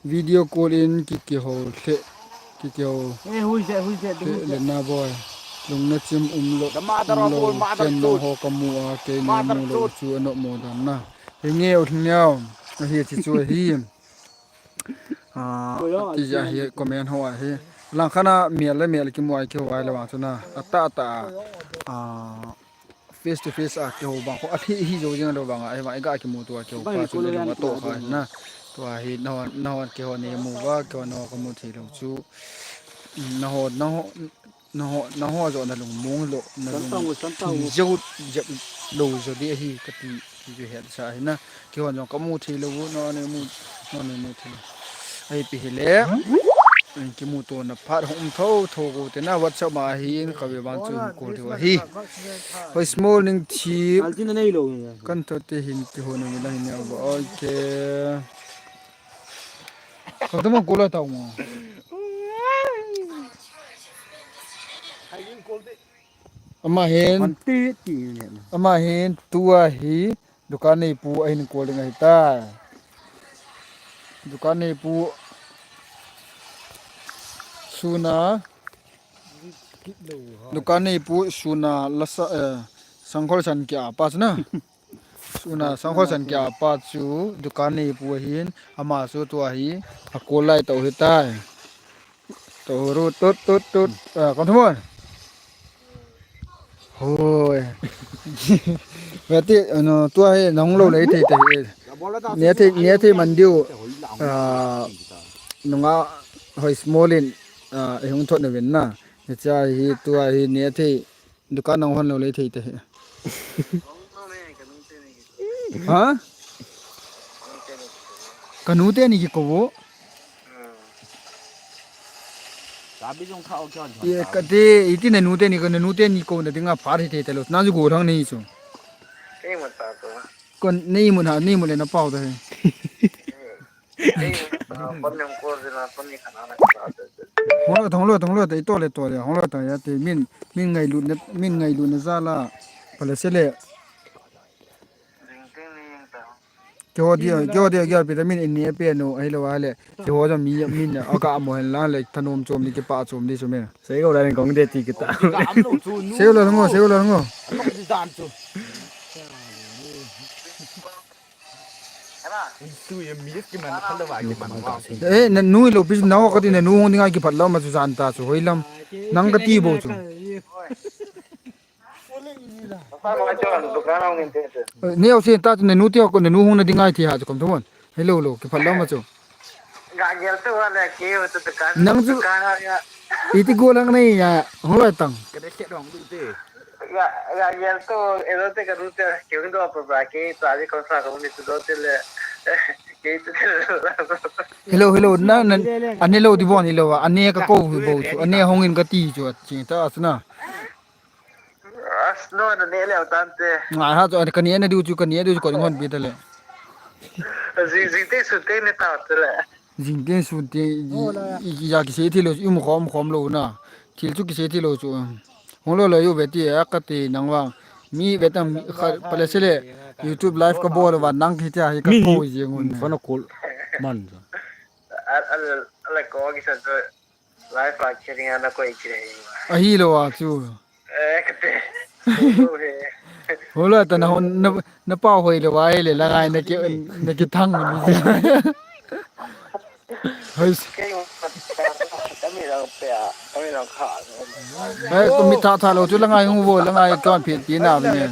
Video call in ki, kihou le, ki, kihou. Eh, who is that? Who is that? Le na boy. Lungna chim um lo, um lo. Ken nong ho ka mu a, kei nong mu lo chu a nom mo dan na. Henge u tling neo. Ahi chi chu ahi. Ah, ti ja hi comment ho ahi. Lang khat a mel le mel kimu a kihou a le vang chu na. Ata ata. Ah, face to face a kihou bang ho, athi hi jou jing lou bang a, ahivang i ga kimuto a kihou pa chu le lunga toh kha na. Tua hi nahon, nahon kihou ni mu va, kihou nahon ka mu thei lou chu. Nahon, nahon, Nangho, nangho jo nalung mong lou, nalung Sanpang u, sanpang u. Jep, jep lou jo di ahi kati, ti jo het sa ahi na. Kihon jong kamu thei lou, nangho neimu, nangho neimu thei lou. Ahi pi hile. Kimuto na phat hung um tho tho ko te na WhatsApp ma ahi in ka ve vang chu hung call thei ahi. Hoi small ning thi. Altina nei lou. Kan to te hin kihon na mi la hin ya ba. Okay. Ka to ma call ta mo. Ama hin, Ante ti ne. Ama hin tua hi dukan neipu ahin call ding ahitai. Dukan neipu suna, dukan neipu suna lasa, eh, Sangkhol San kia pa chu na. Suna Sangkhol San kia pa chu dukan neipu ahin, ama chu tua hi a call lai to hitai. To ru tut tut tut. Ah, kon thumon. Hoi. Veti, ano, tua hi nahung lou lei thei thei. Ne thei, ne thei man diu. Ah, nunga hoi small in, ah, hung thot na vin na. Ne cha hi tua hi ne thei. Dukan nang hon lou lei thei te. Ha? Kanu te ni kikou. Sabi jong kha o kya. Ye kati, iti nanu te ni ko, nanu te ni kou na dinga phat hi thei te lou. Na ju go thang ni chu. Kei mun ta to. Kon ni mun ha, ni mun le na pau te. Hong lo, hong lo, hong lo, te, to le, to le, hong lo, ta ya, te, min, min ngailut na, min ngailut na jal a, pale se le. Keiho di, keiho di, keiho vitamin in ni pe nu, ahilou le. Keiho jong mi, min, aka mo hen la le, thanom chom di, kipa chom di, chu me. Sei ko la ning kong de ti kita. Sei lo ngo, sei lo ngo. Eh, nanu lou pi, nao kati nanu hung dinga kiphat lou ma chu jan ta chu hoilam. Nang kati bou chu. Eh, neo se ta chu nanu ti ko nanu hung na dinga ti ha chu kom thumon. Hello, lo, kiphat lou ma chu. Ga gel tu wala ke ho tu dukan. Nang chu dukan ho ya. Iti go lang nei ya, hung loi tang. Ka de ke dong du te. Ga, ga gel tu, e do te ka du te, ke hung do pa ba ke, ta ji kon sa ko ni tu do te le. Ke tu te. Hello, hello, na, na, ane lo di bon, hello, ane ka ko hu bo chu, ane hong in ka ti chu, chi ta asna. As no, na ne le tante. Nga ha chu, ka ne na diu chu, ka ne diu chu, ko hon bi ta le. Ji, ji te su te ne ta te le. Jing tin sun tin, i, i, i, ya kisei thei lou, i mu khom khom lou na. Thil chu kisei thei lou chu. Hung lo lo yu ve ti a ka ti nang vang. Mi ve tam kha pale se le YouTube live ka bol va nang ki ta hi ka ko jing un. Phone call man. Al, al, al ko ki sa to live a kiri ana ko i kiri. Ahi lo a chu. Eh, kate. Holo ta na hon na, na pa hoi le wai le la ngai na ki, na ki thang ni. Hoi. Kami lang pe a, kami lang kha. Ai ko mi tha tha lo chu la ngai hung vo la ngai ko phi ti na ni.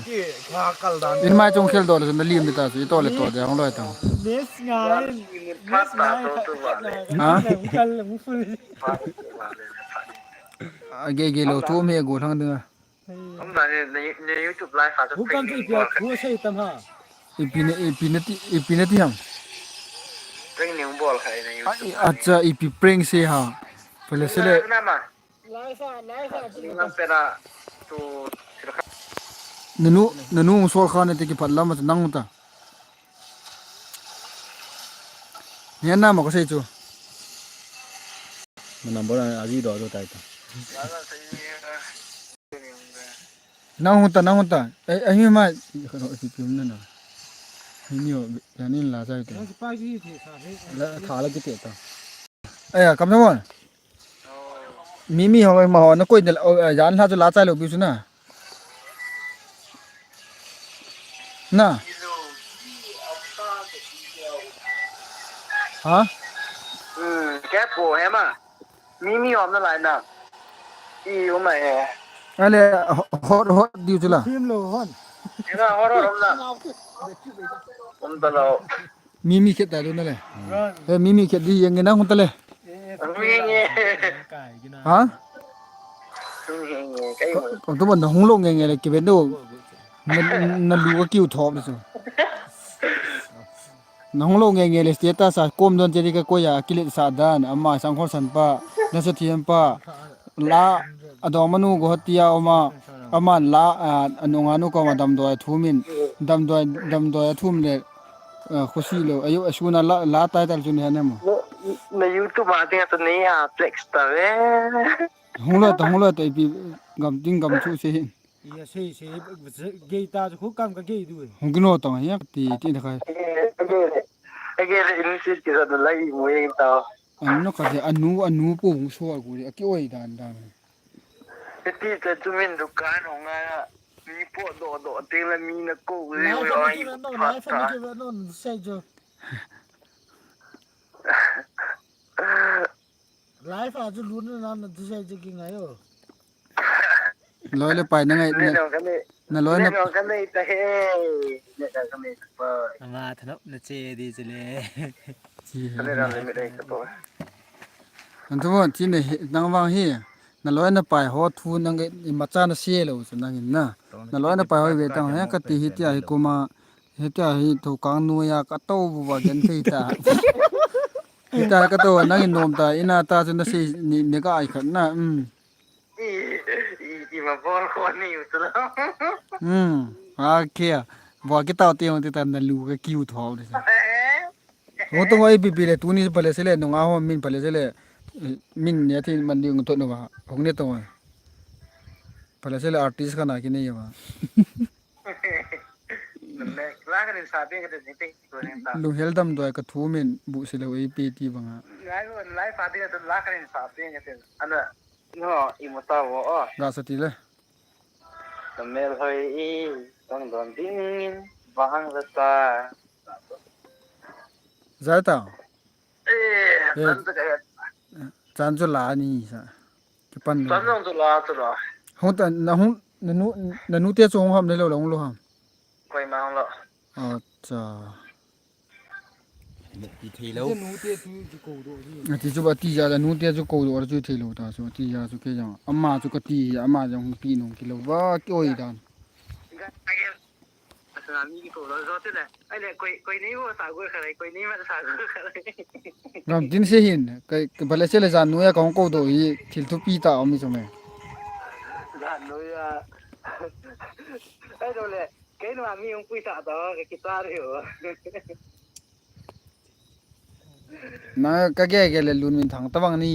In mai chong khel do le na lim ta chu to le to de hung lo ta. Yes ngai. Yes ngai. Ha? Age ge lo thu me go thang dinga. Hung na ni, ni, ni YouTube live a chu. Hukam ping chu bol kha. Khu sei tam ha. Ipi na, ipi na ti, ipi na ti ham. Prank ni hung bol kha ni YouTube. Acha, ipi prank sei ha. Pale se le. Na, na ma. Ni lang pe na tu. Nanu, nanu hung sol kha na ti kiphat lam nang ta. Ni na ma ko sei chu. Mana bora aji do do tai ta. Nang hung ta, nang hung ta. Ai, ai, mi ma. Ni o, ya ni la sai ta. La, tha la ki te ta. Ai, ya, kam na mo. Mi mi ho ma ho na koi de, o, eh, jan ha chu la chai lo bi chu na. Na. Ha? Hmm, kya po hai ma? Mi mi om na lai na. I um mai he. Ale hot hot diu chu la. Phim lo hon. Ina hot hot om na. Um ta lo. Mi mi khet ta lu na le. Eh, mi mi khet di yeng na hung ta le. Mi mi. Ha? Ka, ka, tu ban na hung lo nge nge le ki ben do. Na, na lu ka kiu thop le chu. Na hung lo nge nge le status a kom don che di ka ko ya kilet sa dan ama sang khol san pa, na sa thiam pa. La, adong manu go tia oma, ama la, a, anunga nu ko ma damdoi thu min, damdoi, damdoi thu min le, a, khusi lo. Ayu, asuna la, la title chu ne ne mo. Na, na YouTube a dia to ne ha flex ta ve. Hung lo ta, hung lo ta ipi gam ding gam chu se hin. Iya sei sei gei ta chu khu kam ka gei du. Hung kino ta ya ti ti na kai. Age le, age le, in si ki sa da lai mo ye ta. Anu ka de, anu, anu po hung so a gu le, a ki oi dan dan. Ti te chu min dukan hung a, mi po do do ting la mi na ko le, oi, oi, no, pa life ta. Life a chu lun na na tu sai chu ki ngai o. Loi le pai na ngai, Ne na, no ka ne, na loi ne na. No ka ne ta he. Ne ka ka ne pa. Ama thanop na che di chu le. Chi he. Ka ne ra le mi dai ka to. An thu mo, chi ne he, nang vang hi. Na loi na pai ho thu nang ngai, i ma cha na se lo chu nang in na. Na loi na pai ho ve tang he ka ti hi tia hi kuma. Hi tia hi thu kang nu ya ka to bu ba gen thei ta. Hi ta ka to nang in nom ta, ina ta chu na se ni, ni ka ai khat na. Um. I, i, i ma bol ko ni u tu lo. Hmm. A kia. Bo ki tao ti hong ti ta na lu ka kiu tho de. Hong to hoi pi pi le tu ni pale se le nung a ho min pale se le. Min ne thi man ding to no ba. Hong ne to. Pale se le artist ka na ki ne ba. La ka rin sa pe ka te ni te ko ni ta. Lu hel dam doi ka thu min bu se le ei pe ti ba nga. Lai lai fa ti ka la ka rin sa pe ka te. Ana. No, i mo ta vo o. Ga sa ti le. Na mel hoi i, tong don ding in, vahang la ta. Zai ta. Eh, eh, tan ta ka. Chan chu la ni sa. Ki pan. Tan jong chu la chu la. Hung ta, na hung, na nu, na nu te chu hung ham le lo, lo, lo ham. Koi ma hung lo. Acha. Ti thei lo. Ati chu ba ti ja da nu te chu ko do chu thei lo ta chu ti ja chu ke jang. Ama chu ka ti hi ama jang hung pi nung ki lo ba ki oi dan. Asa mi ki ko lo zo te le. Ai le koi, koi nei wo sa go kha le, koi nei ma sa go kha le. Ngam tin se hin, kai, kai ba le se le jan nu ya ka hung ko do hi thil thu pi ta om mi chu me. Jan nu ya. Ai do le. Kei nua mi hung pui ta ta, ka kita re ho. Na ka ge ge le lun min thang ta bang ni.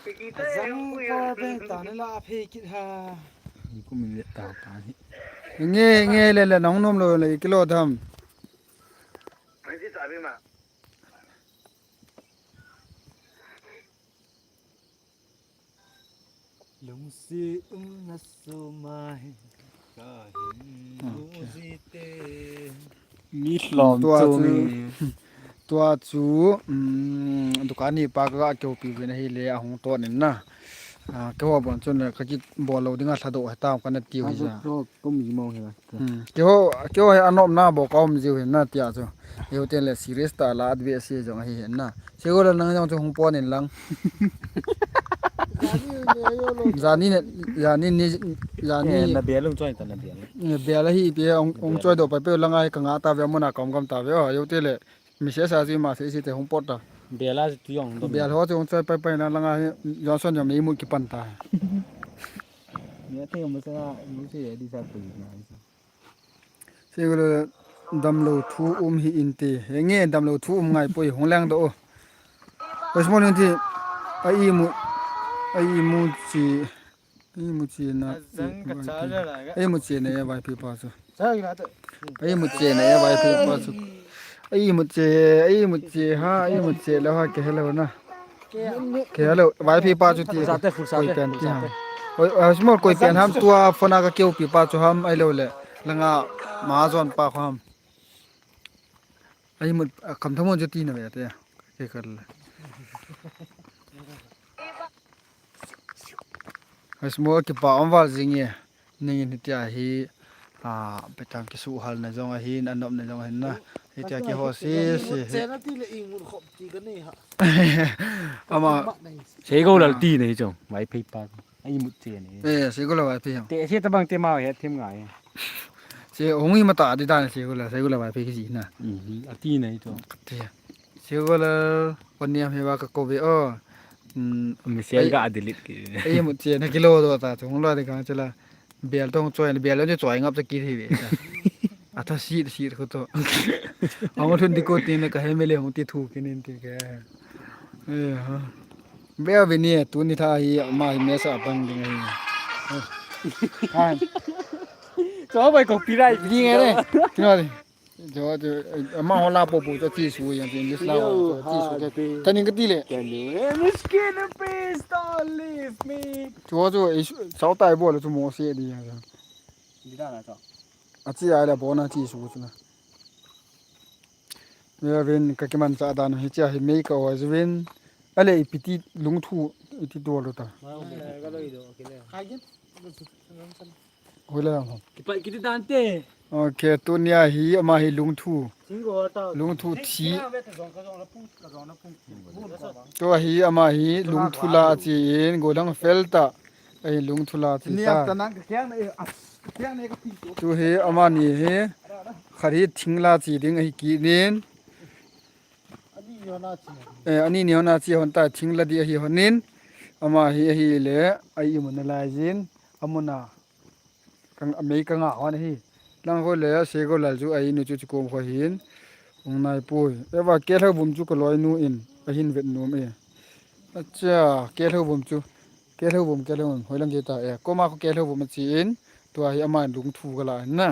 Ka kita re hung pui ta ne la phe kit ha. Ni ku min le ta ta ni. Nge, nge le le nong nom lo le kilo tham. Ai ti ta bi ma. Lungsi um na sumai ka hin. Okay. Lungsi te. Mi hlom tua chu, tua chu, um, dukan ni pa ka keu pi vin ahi le ahung to nin na. Ah, keu bon chun ka ki bol lo dinga thlado he ta ka na tiu hi ja. Ko mi mo he. Hmm. Keiho, keiho hi anopna bou ka um jiu hin na tia chu. Eiho te le serious ta la adve si jong ahi hin na. Sego le nang jong chu hung pon in lang. Jani ne, jani ni, jani. Eh, na bel hung choi ta na bel. Eh, bel hi pe hung, hung choi do pa pe lang ai ka nga ta ve mo na kom kom ta ve o. Eiho te le. Mi se sa ji ma se si te hung pot ta. Bel a tu jong do. Bel ho chu hung choi pai pai na lang a hi Johnson jong nei mu ki pan ta. Ni a thei mo sa mu se di sa tu na. Se ko le damlo thu um hi in te. He nge damlo thu um ngai poi hung lang do. Osmon in ti a i mu a i mu chi. Ei mu che na, ei mu che na ya vai pi pa chu. Ei mu che na ya vai pi pa chu. Ei mu che, ei mu che ha, ei mu che lo ha ke hello na. Ke hello, vai pi pa chu ti. Koi pen ti ha. Oi, oi, small koi pen ham tua phone a ka keu pi pa chu ham ai lo le. Langa ma zon pa ham. Ei mu, kam thamo chu ti na ve te. Ke kar le. Hasmo kipa um val jing e. Ning in hitia hi, a, petam kisuhal na jong ahin, anop na jong ahin na. Hitia keiho sese. Imut chena ti le imut khop ti kanei ha. Ama. Mat nei. Seigo lal ti nei chu. Vaiphei pa. A imut chena. Eh, Seigo lal Vaiphei ha. Te se tabang te ma he them ngai. Se hung hi mata di dan Seigo lal, Seigo lal Vaiphei kijina. Mhm. Ati nei chu. Te. Seigo lal, poniam he va ka kove o. Mm. Misel ga delete ki. A imut chena kilo do ta chu hung lo de kang chela. Bel tong choi, bel tong choi ngap cha ki thi ve. Atha sit sit ko to. Ang thun di ko tin ka he mele hung ti thu kinin ti ke. Eh ha. Bel ve ni tuni tha hi ama hi mesa bang ding hi. Ha. Cho bai copyright ding ne. Kino di. Jo jo ama ho la po po cho ti su yang tin English la. Yo, cho ti su ke. Tani ka ti le. Can you hear me? Skin and please don't leave me. Cho cho sao tai bo le chu mo se di yang. Di da na cho. A chi ai la bo na chi su chu na. Mevin ka kiman cha dan hi cha hi mei ka oi juvin. Ale ipiti lungthu iti dol ta. Hoila ho. Kipa kiti dante. Okay, tunia hi ama hi lungthu. Lungthu thi. Tua hi ama hi lungthu la chi in golang fel ta. Ahi lungthu la chi ta. Tu hi ama ni hi khari thing la chi ding ahi kinin. Eh, ani ni hon a chi hon ta thing la di ahi honin. Ama hi ahi le ai imun na lai jin. Amuna. Kang amei kanga hon ahi. Lang ko le Seigo lal chu ai nu chu chikom kho hin. Hung nai pui. Eva kelho bum chu ka loi nu in. Ahin vet nom e. Acha, kelho bum chu. Kelho bum, kelho bum. Hoilang ke ta e. Koma ko kelho bum chi in. Tua hi ama lungthu ka la na.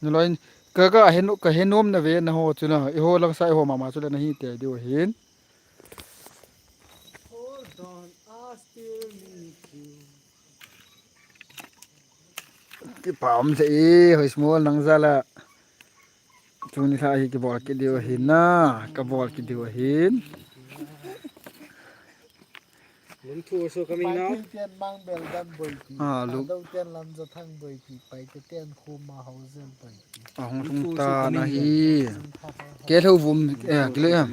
Naloi ka, ka he, ka he nom na ve na ho chu na, i ho lang sa i ho mama chu le na hi te diu hin. Hold on, I still need you. Kipa um se i, hoi small nang jala. Tuni tha hi kibol ki diu hin na, ka bol ki diu hin. Lungthu also coming now. Pai ten mang bel dan boipi. Ah, lung. Dau ten lam ja thang boipi. Pai te ten khu ma hau zel boipi. Ahung lung ta na hi. Kelho bum, eh, kilo ya.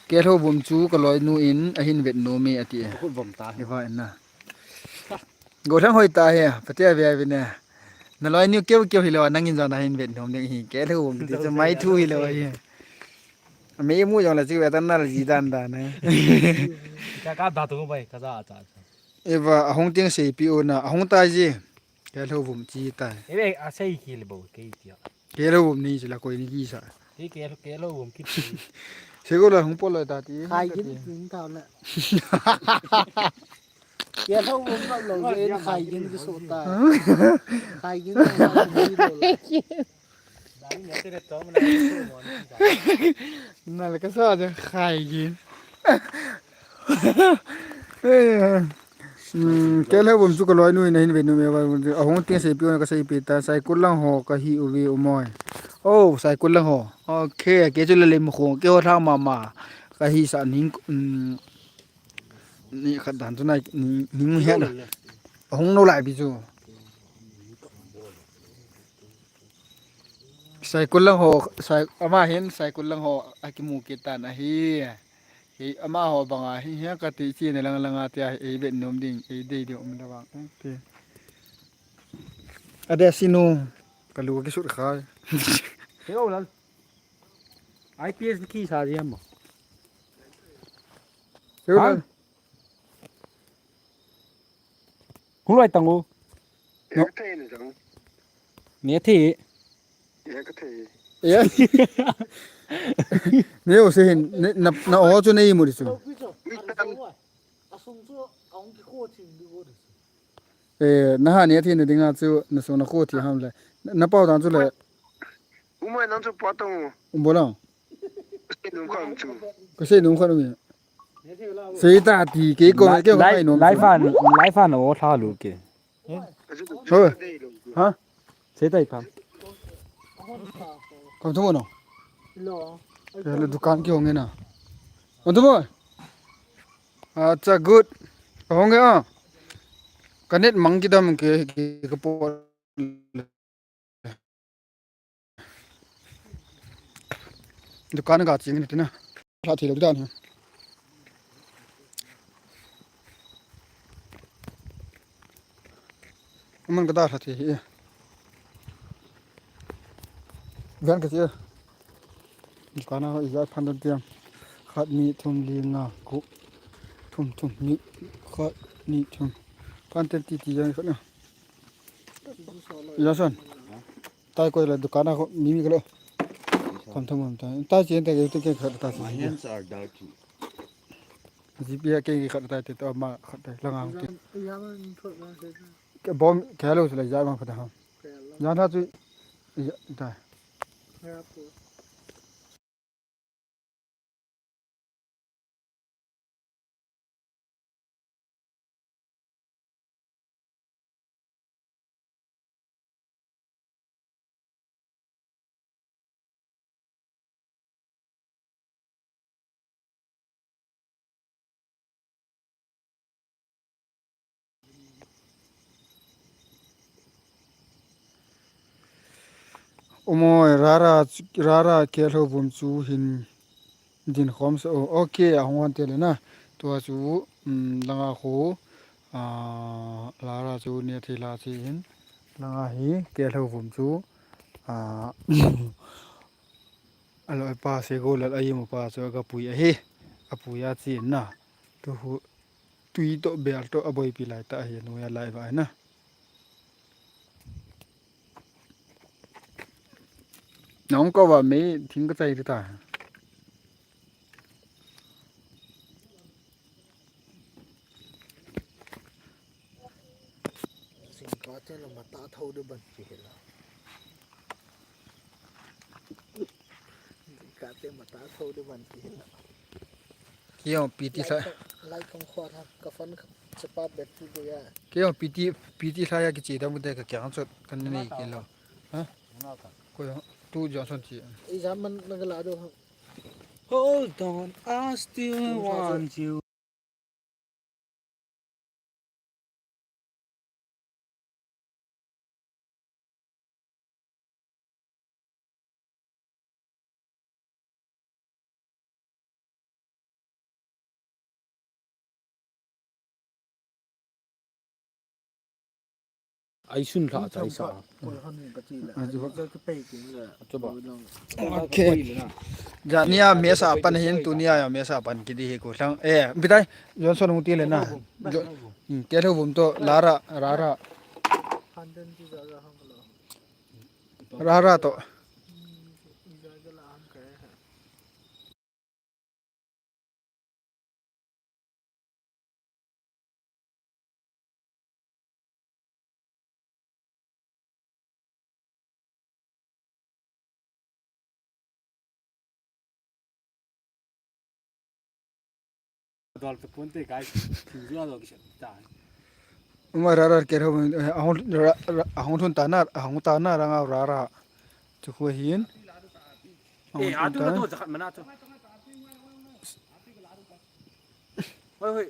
Kelho bum chu ka loi nu in ahin vet nom e ati e. Khut bom ta. Eva na. Go thang hoi ta he. Pate ave ave ne. Na loi nu keu keu hi lo nang in ja na hin vet nom ding hi. Kelho bum ti chu mai thu hi lo hi. Mei mu jong la chi ve tan na la ji dan dan ne. Ka ka da tu bai ka ja cha. Eva ahung ting sei pi u na ahung ta ji. Kelho bum chi ta. Eve a sei ki le bo ke ti. Kelho bum ni chi la koi ni ki sa. Ti ke kelho bum ki ti. Seigo la hung pol la ta ti. Khai ki ti ta la. Kelho bum la lo je khai ki ni so ta. Khai ki ni so ta. Nalai kasa ja khai gin. Hmm, kelho bum chu ka loi nu in ahin ve nom e va. Ahung ting sei pi u na ka sei pi ta Saikul lang ho ka hi u ve u moi. Oh, Saikul lang ho. Okay, ke chu le lem kho ke ho thang mama. Ka hi sa ning, hmm, ni khat dan chu nai ning, ning he na. Ahung no lai pi chu. Saikul lang ho, sai, ama hin Saikul lang ho akimu kit tan ahi. Hi ama ho banga hi hi kati chi ne lang lang a tia hi ei vet nom ding, ei dei ding um da bang. Okay. Ade sinu kalu kisut khai. He o lal. I P S ki sa diam mo. He o lal. Hung loi tang u. Ne thi. Ya. Ne o se hin, ne, na, na o chu nei mu di chu. Eh, na ha ne thi na dinga chu, na sung na kho thi ham le. Na, na pau dan chu le. Umai nang chu pa tong u. Um bo la. Sei num khan chu. Ka sei num khan u. Sei ta ti ke ko ke lai, num. Lai fan, lai fan o tha lu ke. Ho. Ha? Sei tai pam. Kam thu mo no? Lo. Ke le dukan ki hong na. Kam thu mo? Acha good. Hong a. Ka net mang ki dam ke ki ka po. Dukan ga ching ni tina. Lha thei lou dan hi. Aman ka dalha thei hi. Ven ka che. Dukan a ijat phan dan tiam. Khat, ni, thum, li, nga, gup, thum, thum, ni, khat, ni, thum. Phan ten titi jang khat na. Ija san. Tai koi la dukan a ko mi mi ka lo. Kam tham kam tai. Tai chen te ke tu ke khat tai chen. My hands are dirty. G P A ke khat tai te to ma khat tai la ngang te. Ke bom ke lo la ja ma khat ha. Ja na tu. Ja tai. Umoi, rara, rara, kelho vum chu hin din khom sa. Oh, okay, a hung hon te le na. Tua chu, um, langa khu, ah, rara chu ne thei la chi hin. Langa hi, kelho vum chu, ah, alo pa se go lal ayi mo pa chu aga pui ahi. A pui a chi na. Tu hu, tui to bel to a boipi lai ta ahi, nu ya lai va na. Nong ko va me thing ka chai ta. Jingkah te la mata tho de ban ki hela. Jingkah te mata tho de ban ki hela. Kio P T sa. Lai kong khwa tha ka fan ka chapa bet tu de ya. Kio P T, P T sa ya ki che da mu de ka kyang chot kan nei ke lo. Ha? Ko tu Johnson chi. I jam man na ka la do. Hold on, I still want you. Ai sun lha chai sa. Achu ba. Okay. Jania mesa pan hin tunia ya mesa pan kidi hi ko thang. Eh, bitai. Johnson hung ti le na. Jo-, hmm, ke lo bum to lara, rara. Rara to. Dol pe kun te kai, thing jua dol ki sep ta. Uma rara ke ro, ahung, ra-, ra-, ahung thun ta na, ahung ta na ranga rara. Chu khu hin. Eh, atu na to jakhat mana to. Hoi, hoi.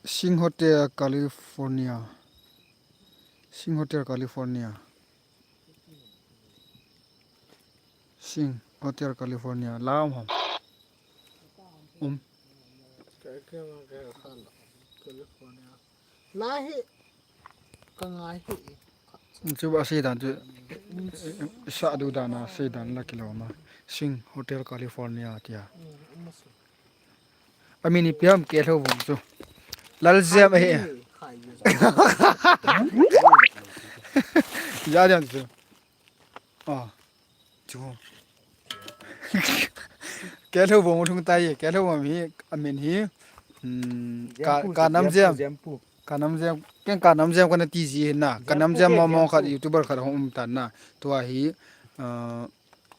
Sing Hotel California. Sing Hotel California. Sing Hotel California. La um ham. Um. California. La hi ka ngai hi. Chu ba sei dan chu. Sa du dan a sei dan la kilo ma. Sing Hotel California tia. Amin ipi ham ke lo bum chu. Lal Ziam ahi. Ja diam chu. Ah. Chu. Ke lo bum lhung tai, ke lo bum hi, amin hi. Hmm, ka, Ziampu, ka nam Ziam. Ziampu. Ka nam Ziam, ken ka nam Ziam kana ti ji na. Ka nam Ziam Ziampu ke mo mo khat Ziampu. YouTuber khat hung um tan na. Tua hi. Ah,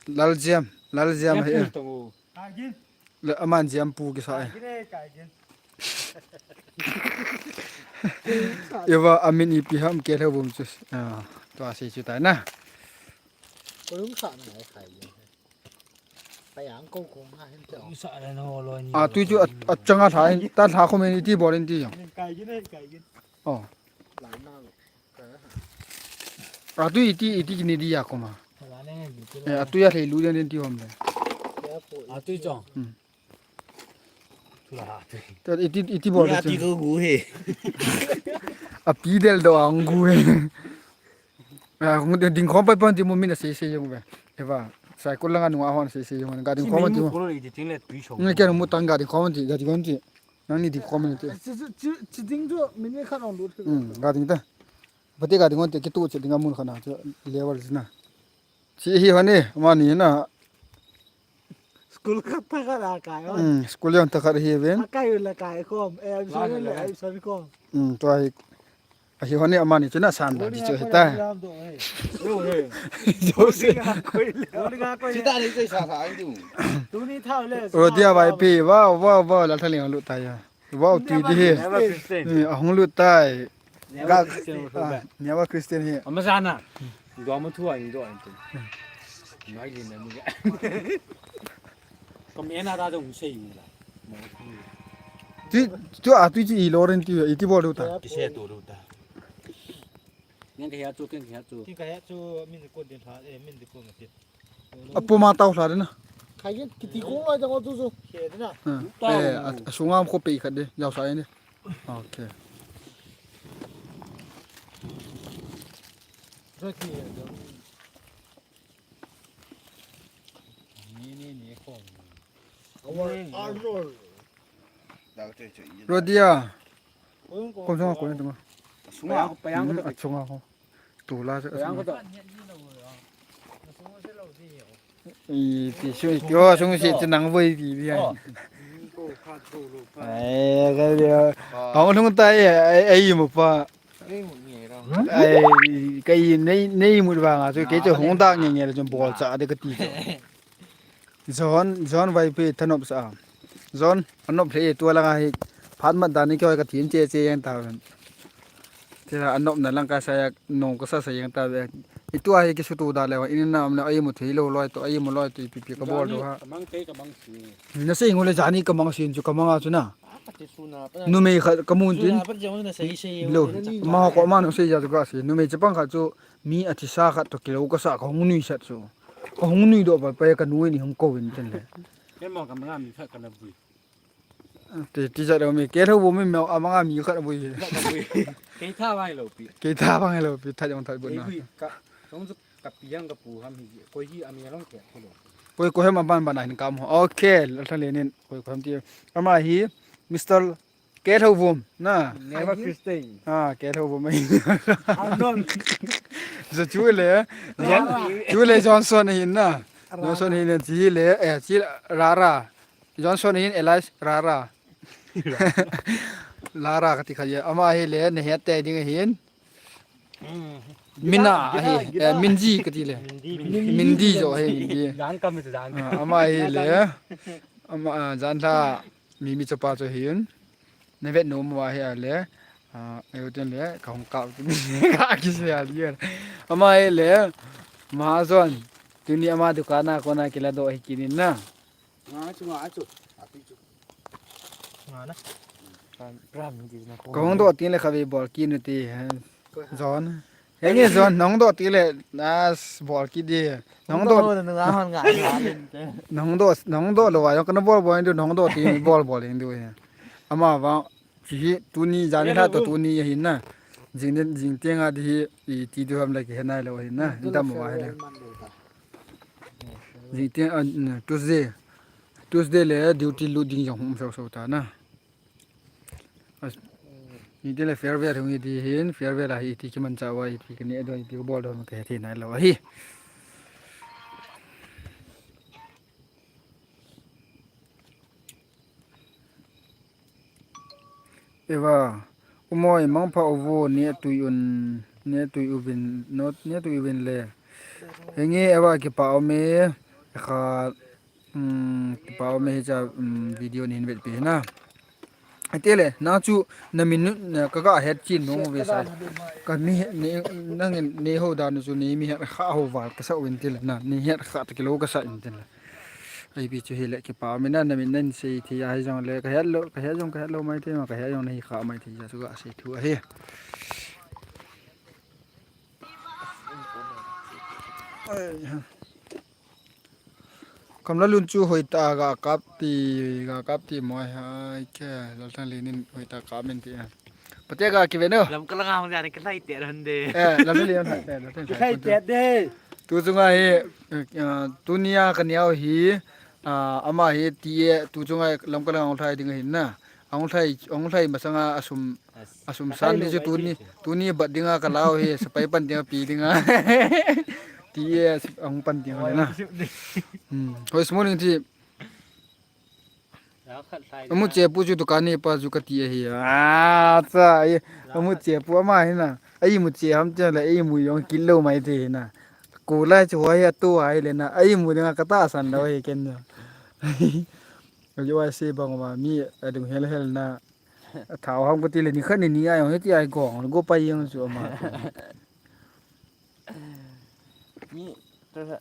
Laljiam, Laljiam he. Pu tong u. Kai gin. Le, aman Jiam pu kisa e. Kai gin e, kai gin. Eva amin ipi ham Kelhouvum chu. Ah, tua sei chu tai na. Ko lung sa na kai gin. Payang ko ko nga hin teo. Sa le no lo ni. Ah, tu chu a, achanga tha in, ta tha ko me ni ti bol in ti jong. Kai gin e, kai gin. Oh. Lai na lo. A tu iti, iti kini di ya koma. Eh, a tu ya thei lu den ti hom le. A tu chong. Hmm. Tu la ha tu. Ta iti, iti bol. Ya ti ko gu he. A pi del do ang gu he. A, hung ding khom pai pon ti mu min a sei sei jong ve. Eva. Sai ko langa nunga hon sei sei jong. Ga ding khom ti mu. Ko le ti ting le tu chong. Nge ke mu tang ga ding khom ti, ga ding khom ti. Nang ni ding khom ni ti. Chi, chi, chi, chi ding chu min ni khat ong lut. Hmm, ga ding ta. Pati ka ding on te kitu che ding amun khana chu level sina. Chi hi honi mani na. School khat ta khat a kai on. Hmm, school yon ta khat hi ven. A kai la kai khom. Eh, I'm sorry, I'm sorry khom. Hmm, tua hi. A hi honi amani chu na san da di chu hi ta. Yo he. Yo se. Koi le. Koi le. Chi ta ni sa sa ai du. Tu ni thau le. Rodia vai pi, wow, wow, wow, la thali lu ta ya. Wow, tui di hi. Never Christian. Hmm, ahung lut tai. Never Christian also bad. Never Christian hi. Ama sana. Dua ma thu a in dua in tu. Ngai lin na mu ya. Kom ena da dong sei la. Ti, tu a tu ji i loren ti, i ti bol ta. Ti se tu ta. Nang ka ya tu, ken ka ya tu. Ken ka ya tu, min ko den tha, eh, min ko ma ti. Apo ma tau hla dena. Khai kiti kong lai jang tu su. Khe dena. Eh, asunga ko pe khat de, jao sa ne. Okay. Sa ki ya jang. Ni ni ni ko. Our armor. Rodia. Kom sunga ko ne tuma. Sunga. Payang ko. Asunga ko. Tula sa. Payang ko. I ti su, yo sung si ti nang voi bi bi ai. Ai, ka dia. Hong lung tai ai, ai mu pa. Ai, kai nei, nei mu ba nga su ke chu hong da nge nge le chun bol cha de ka ti chu. John, John Vaipi thanop sa. John, anop le tu la nga hi phat mat da ni ke ka tin che che yang ta. Tira anop na lang ka sa ya nong ka sa sa yang ta ve. Itu a hi ki su tu da le wa in na am na ai mu thei lo loi to ai mu loi to ipi pi ka bol do ha. Kamang kei kamang si. Na sei ngole jani kamang sin chu kamang a chu na. Numei khat kamun tin. Lo. Ma ko ma no sei ja chu ka si. Numei chapang khat chu mi a thi sa khat to kilo ka sa ka hung nui sat chu. Ka hung nui do pa pa ka nui ni hung ko in ten le. Ken mo kamang mi khat kana bui. Ti, ti jat mi, Kelhouvum mi mel amang a mi khat bui. Kei tha bang lo pi. Kei tha bang lo pi, tha jong tha bun na. Kei bui ka, song su ka pi yang ka pu ham hi, koi hi ami long ke ko lo. Koi ko hem ban ban hin kam ho. Okay, la tha le nin, koi ko ham ti. Ama hi, Mister Kelhouvum, na. Never Christian. Ah, Kelhouvum. Anon. So chu le, John, chu le Johnson hin na. Johnson hin chi le, eh, chi Rara. Johnson hin Elias Rara. Lara kati kha ye. Ama hi le, ne het te ding hin. Mina hi, eh, Minji kati le. Minji jo hi, Minji. Jan kam se jan. Ah, ama hi le. Ama, ah, jan tha mi mi chapa cho hin. Ne vet no mo hi a le. Ah, eu ten le, ka hong ka. Ka ki se a le. Ama hi le. Ma zon. Tuni ama dukan a kona kila do hi kinin na. Nga chu, nga chu. Api chu. Nga na. Ram, ram, hindi na ko. Kong do tin le khavi bol kin ti. Zon. Henge zon, nong do tin le nas bol ki di. Nong do. Nga hon nga. Nong do, nong do lo wa, kana bol bol do nong do tin bol bol do. Ama ba Chi hi, tuni, jan hi la to tuni hi na. Jing den, jing tiang a di hi, i ti du ham la ki he nai lo hi na. Inta mo wa hi le. Jing tiang a, Tuesday. Tuesday le duty lu ding jong hum so so ta na. As, ni de le farewell hung hi di hin, farewell a hi ti ki man cha wa hi ti ki ne do hi ti ko bol do ka he thi nai lo hi. Eva, umoi mangpha uvo ne tui un, ne tui uvin, not, ne tui uvin le. Henge, ava kipa ume, kha, um, kipa ume hicha, um, video nin vetpi na. Atile, na chu, na minute, na ka, ka het chin nung ve sa. Ka mi, ni, nang ni ho dan chu ni mi het kha ho val ka sa win tile na, ni het kha ta kilo ka sa in tile. Ai bi chu hile kipa ume na, na min nan sei thi ai jong le, ka het lo, ka het jong, ka het lo mai thi ma, ka het jong na hi kha mai thi ja chu ka sei thu ahi. Ai ha. Kamlalun chu hoitah a ga kap ti, ga kap ti mo hai ke, Lalthanglel in hoitah a kap in ti a. Pate ga kive no. Lamka lang a hung jan ka lai te ran de. Eh, Lalthanglel hai te, Lalthanglel. Ka lai te de. Tu chunga hi, eh, tunia ka neo hi, ah, ama hi ti e, tu chunga Lamka lang a hung lhai ding ahin na. Ahung lhai, ahung lhai masanga asum, asum san ni chu tuni, tuni bat dinga ka lau hi, sapai pan dinga pi dinga. Ti e, ahung pan dinga na. Hmm. Hoi small ni ti. Amu che pu chu dukan ni pa chu ka ti ahi. Ah, cha, ai, amu che pu ama hi na. Ai mu che ham che le, ai mu jong kilo mai te hi na. Ko lai chu hoi a tu ai le na. Ai mu dinga ka ta san lo hi ken na. Yo ai se bang ma mi adung hel hel na. Athao ham kati le ni khat ni ni a jong hiti a igong, go pai jeng chu ama. Mi, ta sa.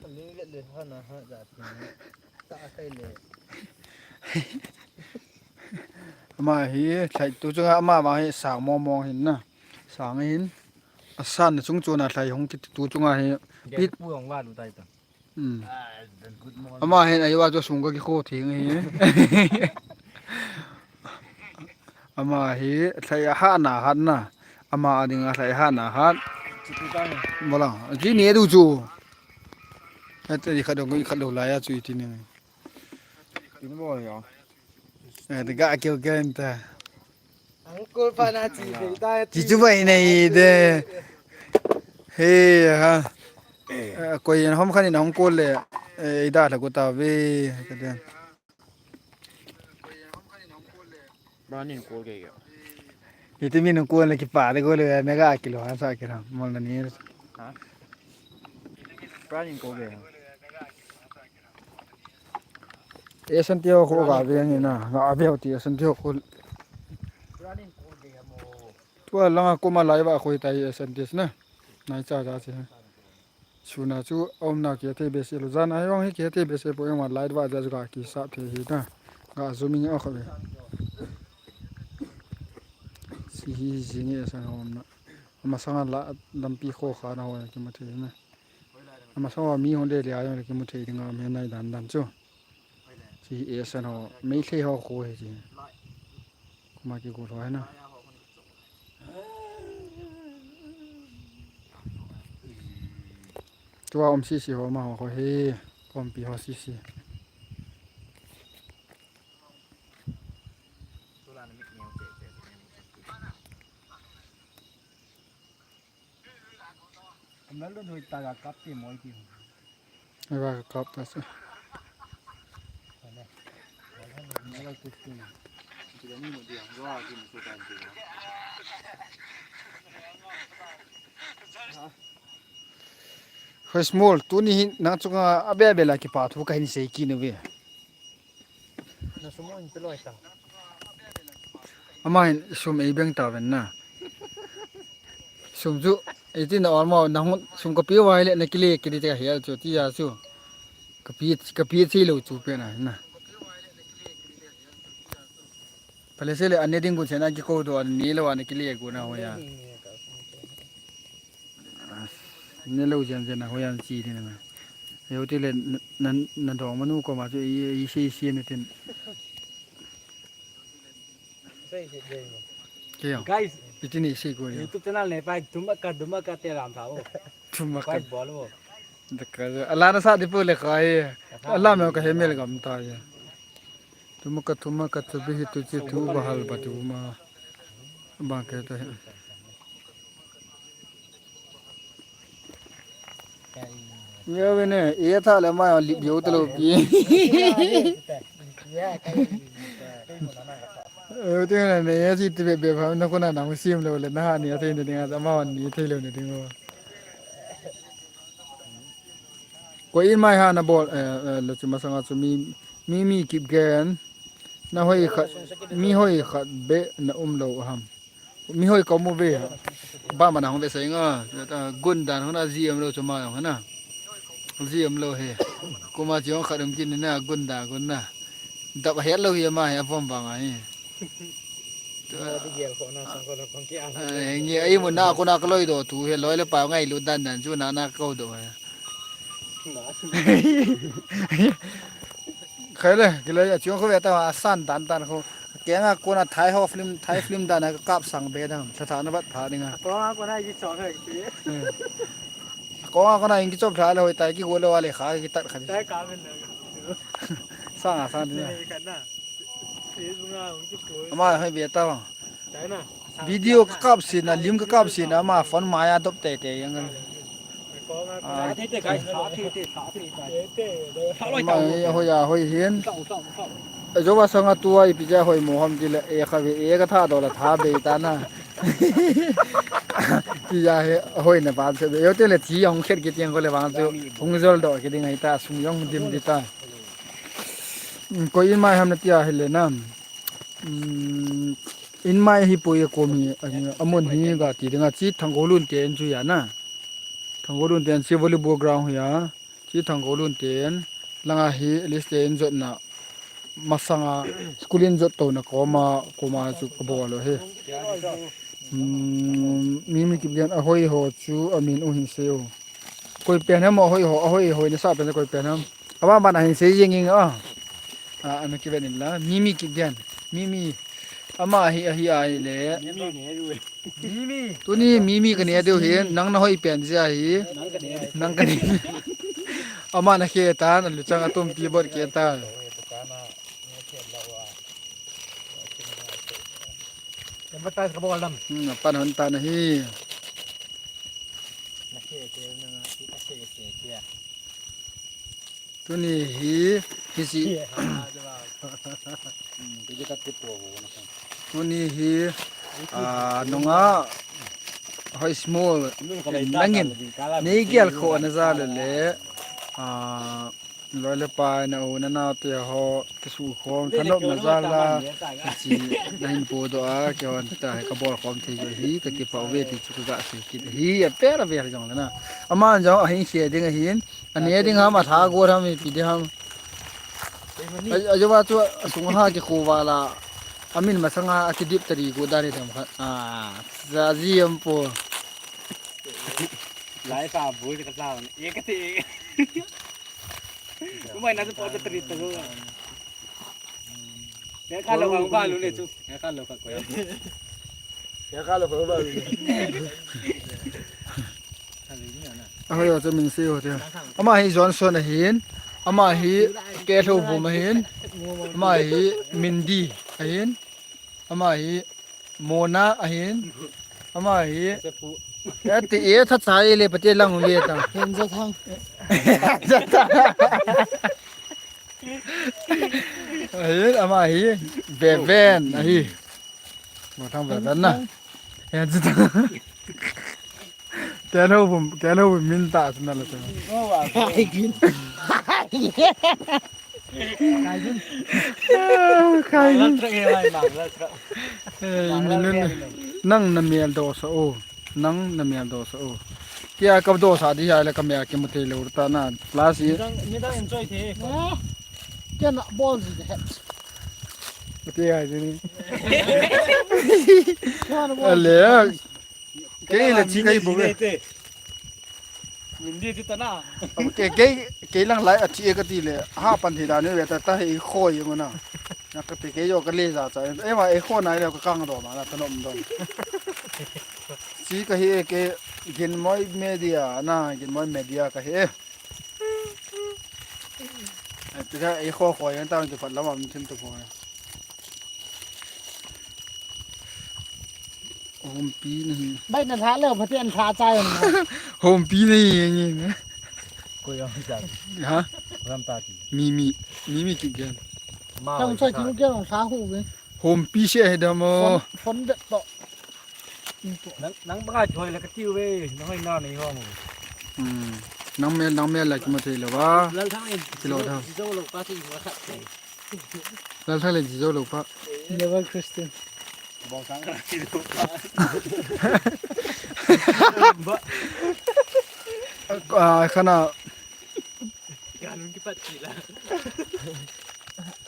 Ni le le ha na ha ja ti. Ta kai le. Ama hi, lhai tu chunga ama ma hi sang mong mong hin na. Sang hin. Asan chung chu na lhai hung kiti tu chunga hi. Pit pu jong va lu tai ta. Hmm. Ama hin ahi va chu sung ka kikho theng hi. Ama hi lhai a hat na hat na. Ama a ding a lhai a hat na hat. Mola. Ji ne du chu. Hete di khat dong khat lo lai a chu iti ne. Eh, de ga keu keu ta. Uncle pa na chi de ta. Chi chu bai nei de. He ha. Eh, koi en hom khan in hom ko le. Eh, ida la ko ta ve. Ka de. Browning ko ke ke. Iti min ko le ki pa de ko le mega kilo han sa kira. Mol na ni. Ha? Browning ko ke. Esan ti ho ga ve ni na. Ga ve ti esan ti ho. Browning ko ke mo. Tua langa koma lai va khoi tai Santis na. Nai cha cha che. Suna chu aumna kithei behseh lou. Jan a jong hi kithei behseh poi, ama light va ja chu ga kisap thei hi na. Ga zooming a kha ve. Si hi jing e sa hom na. Ama sanga la lampi kho kha na ho kimu thei na. Ama sanga mi hon de le a jong kimu thei ding a me nai dan dan chu. Chi e san ho, Meitei ho kho hi chi. Kuma kigol ho hi na. Tua um sisi ho ma ho kho hi, pompi ho sisi. Kamlalun hoi ta ga kap ti moi ti. Ai va ka kap ta se. Hoi small, tuni hi nang chunga abe abe la kipa thu kahin sei kit uve. Na sum in peloi ta. Ama hin sum ei beng ta ven na. Sum chu, ei tin na ol ma, na hung sum ka pe vai le na kile kile te ka hel chu, ti ya chu. Ka pe, ka pe chi lo chu pe na, na. Pale se le ane ding gu chen a ki ko do an ni lo an kile gu na ho ya. Ne lo jen jen na ho yan chi ni na. Yo ti le na, na, na dong manu ko ma chu i, i si si ne tin. Sei sei dei mo. Kei yo. Guys, iti ni si ko yo. YouTube channel ne pa thumaka thumaka te ram tha o. Thumaka. Guys, bol o. Daka. Ala na sa di pu le khai. Ala me ka he mel gam ta ye. Thumaka thumaka tu bi hi tu chi thu ba hal ba tu ma. Bang ke ta he. Nge ve ne, e tha le ma li bio te lo pi. Eh, tingna ne ya ji ti be be pha na kona na sim lo le na ha ni a thei ni ding a ma wan ni thei lo ni ding o. Ko in mai ha na bol, eh, eh, lo chu masanga chu mi, mi, mi kip gen. Na hoi khat, mi hoi khat be na um lo ham. Mi hoi ko mu ve. Ba ma na hong ve sai nga. Ta gun dan hong na ji am lo chu ma hong na. Ji am lo he. Kuma chi hong khat um kin na gun da gun na. Dap het lo hi ma he a vom ba nga hi. Nge ai mu na ko na ka loi do tu he loi le pa ngai lu dan dan chu na na ko do he. Khai le, ki le, a chiang ko ve ta a san dan dan ko. Ke nga ko na Thai ho film, Thai film dan a kap sang be dan. Sa tha na bat pha ding a. Ko nga ko na ji chong he ki. Ko nga ko na ing ki chop tha le hoi tai ki go le wa le kha ki tat kha. Tai ka men le. Sang a san ding a. Ni ka na. Ama hai be ta bang. Video ka kap sin na, lim ka kap sin na, ama phone maya dop te te yang. Ama hoi ya hoi hin. Ajo wa sanga tua ipi ja hoi mo ham ti le e kha ve e ka tha do la tha be ta na. Ti ya he hoi na ban se be. Yo te le ti yang khet ki tiang ko le bang chu. Hung jol do ki ding ai ta sung yong dim di ta. Ko in mai ham na tia hile na. In mai hi poi a kom hi, amun hi ga ti dinga chi Thangkolun te in chu ya na. Thangkolun te in chi volleyball ground hi ya. Chi Thangkolun te in langa hi list te in jot na masanga school in jot to na koma koma chu ka bol lo he. Mi mi kip gen a hoi ho chu amin u hin se u. Koi pen ham a hoi ho, a hoi hoi na sa pen koi pen ham. Aba ban a hin sei jeng ing a. A, ana kiven in la. Mimi kit dian. Mimi. Ama hi, ahi, ahi le. Mimi. Tuni Mimi ka ne deu hi. Nang na hoi pen jia hi. Nang ka ne. Ama na khe tan, a luchang a tumpi bot khe tan. Advertise ka bol lam. Hmm, pan hon tan hi. Tuni hi, hi si. Tuni hi, ah, nunga, hoi small, nangin, nei gel kho na ja le le, ah, Loi le pai na u na nao te ho, kisu khom, thanop na jal a, chi na hin po do a, kihon ta, ka bol khom thei jo hi, ka kipa u ve ti chu ka ga sei kit hi, a per a ver jong le na. Ama jong a hin khe ding a hin, a ne ding ham, a tha go ham, ipi ding ham. A, a jo va chu a sung ha ki khu va la, a min masanga a ki dip tari go da ni dam kha. A, za ji am po. Lai pa bu ka sa, e ka ti. Kumai na tu pota trita ko. Ya ka lo ka ba lu le tu. Ya ka lo ka ko. Ya ka lo ka ba lu le. Ahoi, achu min sei ho te. Ama hi Johnson ahin. Ama hi Ketho Bum ahin. Ama hi Mindy ahin. Ama hi Mona ahin. Ama hi. Ati e tha chai le pati lang ve ta. Hen ja thang. Ahin ama hi. Beven ahi. Mo thang Beven na. Hen ja thang. Keno bum, keno bum min ta suna la suna. Kai jun. Kai jun. Eh, minun nang na mel do sa o. Nang na mel do sa o. Tia ka do sa di ya le ka mel ki mu thei lo ta na. Plus i. Midang, midang enjoy the. Tia na ball ji the. Tia ji ni. Ale. Kei le chi kai bu ve. Min di ti ta na. Kei, kei, kei lang lai a chi e ka ti le. Ha pan thi da ni ve ta, ta hei khoi ngo na. Na ka ti kei jo ka le ja cha. E ma e kho nai le ka kang do ma na ta nom do. Chi ka hi e ke Ginmoi Media na, Ginmoi Media ka hi e. Ai, ti ka e kho khoi ta ki phat lam am thim tu khoi. Hompi nahi. Bai na tha le, Pathen tha chai na. Hompi nahi nge na. Koi am ta. Ha? Koi am ta ti. Mi mi, mi mi ki gen. Ma. Tang chai ki mu gen sa hu ve. Hom pi se he dam o. Phone, phone det to. Nang, nang banga hoi la ka tiu ve, nang hoi na nei hong. Hmm. Nang mel, nang mel la ki ma thei lo ba. Lal thang in. Ki lo thang. Ji zo lo pa ti ma khat thei. Lal thang le ji zo lo pa. Never Christian. Bong sang ka ji zo pa. Ah, khana. Ganun kipat sila.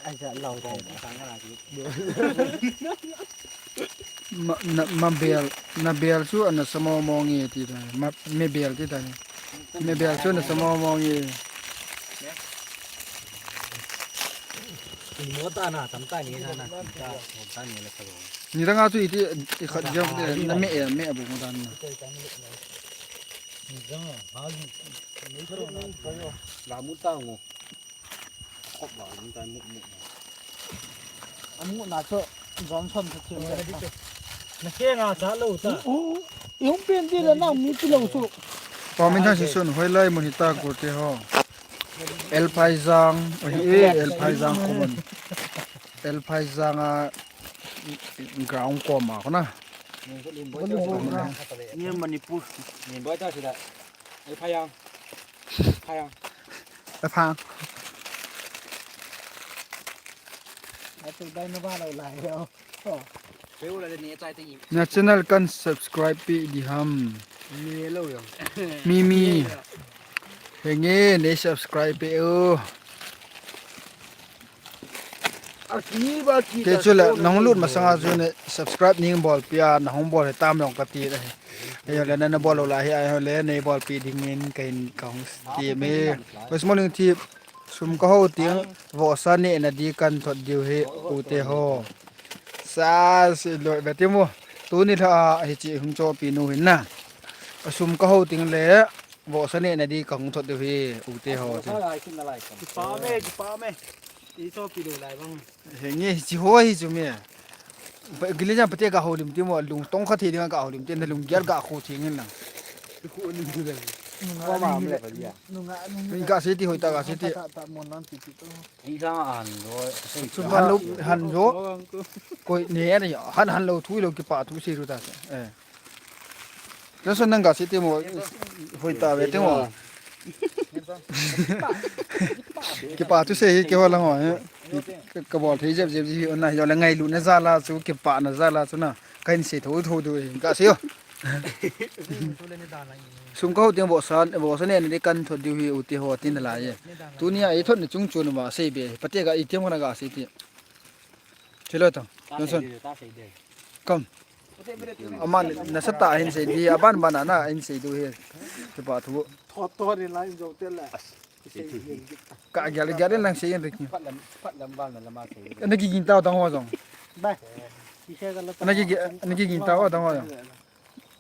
Ay, sa law tayo. Ma, na, mabel, nabel chu ana sa momo nge ti ta. Ma, mebel ti ta ni. Mebel chu ana sa momo nge. Ni mo ta na, tam ta ni na na. Ta, ta ni la sa lo. Ni ranga chu iti, i khat jam ti na me e, me abu mo ta na. Ni ranga, ha ni. Lamu ta ngo. Khop ba, ni ta mu, mu. Amu na chu Johnson chu chu. Na ke nga sa lo ta. U, u, yung pen ti la na mi ti lo chu. Pa min thang si sun, hoilai mun hita ko te ho. El Phaijang, o hi e, El Phaijang ko bon. El Phaijang a ground ko ma ko na. Ni Manipur. Ni boi ta si da. El Phaijang. Phaijang. Aphang. Atu dai na ba lo lai lo. Oh. Pe u la de ni chai te yi. Na channel kan subscribe pi di ham. Ni lo yo. Mimi. Henge ne subscribe pe u. Kei chu le, nahung lut masanga chu ne, subscribe ning bol pia, nahung bol he tam jong kati le. Hei le, na, na bol lou lai hi, ahile, nei bolpi dingin kahin, kahung ti me. First morning thi, sum kahou teng, vohsa nehna di kan thot diu hi, u te ho. Sa, si loi be ti mo. Tuni lha, hiche hung chopi nu hin na. Sum kahou teng le, vohsa nehna di kahung thot diu hi, u te ho. Kipa me, kipa me. I chopi lou lai bang. Henge, hichi ho hi chu me. Giljan pate ka holim ti mo, lung tong kha thei ding ka holim ti, na lunggel ka kho thei ngin lang. Ko ma am le pa dia. Nunga, nunga. Ka se ti hoi ta, ka se ti. Ta, ta, mon nan ti ti to. I sa an lo. Chu han lo, han lo. Koi ne ani, han, han lo thu lo kipa thu se ru ta. Eh. Johnson nang ka se ti mo, hoi ta ve ti mo. Kipa thu se hi keiho lang ho, eh. Ka bol thei jep jep ji hi, na hi le ngailutna jal a chu, kipana jal a chu na. Kahin se tho tho diu hi, ka se o. Sum kahou teng vohsa, vohsa nehna di kan thot diu hi u te ho tin la ye. Tunia i thot na chung chun ma sei be. Pate ka i tiam kana ka se ti. Chilo ta. Johnson. Kom. Aman nasatah a hin sei di, aban ban a na hin sei diu hi. Kipa thu. Tho tho ni la in jo te la. Ka gel gel lang sei in rik. Pat lam, pat lam ban na lama sei. Na kigin tau tang ho jong. Bai. Na kigin, na kigin tau tang ho jong.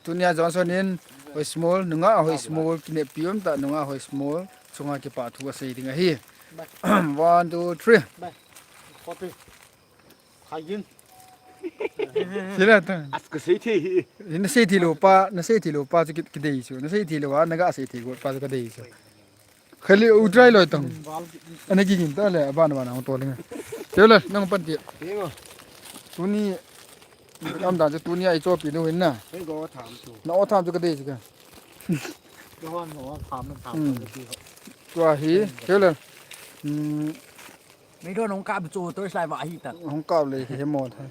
Tunia Johnson in hoi small, nunga hoi small, kinepi um ta nunga hoi small, chunga kipa thu asei ding ahi. One, two, three. Bai. Copy. Hajin. Sila ta. As ka sei thei hi. Na sei thei lou pa, na sei thei lou pa chu ki, kidei chu. Na sei thei lou a, na ga sei thei got pa chu kadei chu. Khali u try loi tang. Ana kigin ta le, aban ban hung tol nge. Chule, nang pan ti. Tuni, am dan chu tunia i chopi nu hin na. Na o tham chu kadei chu ka. Tua hi, chule. Hmm. Mei don hung kap chu torch light va hi ta. Hung kap le hi mo tha.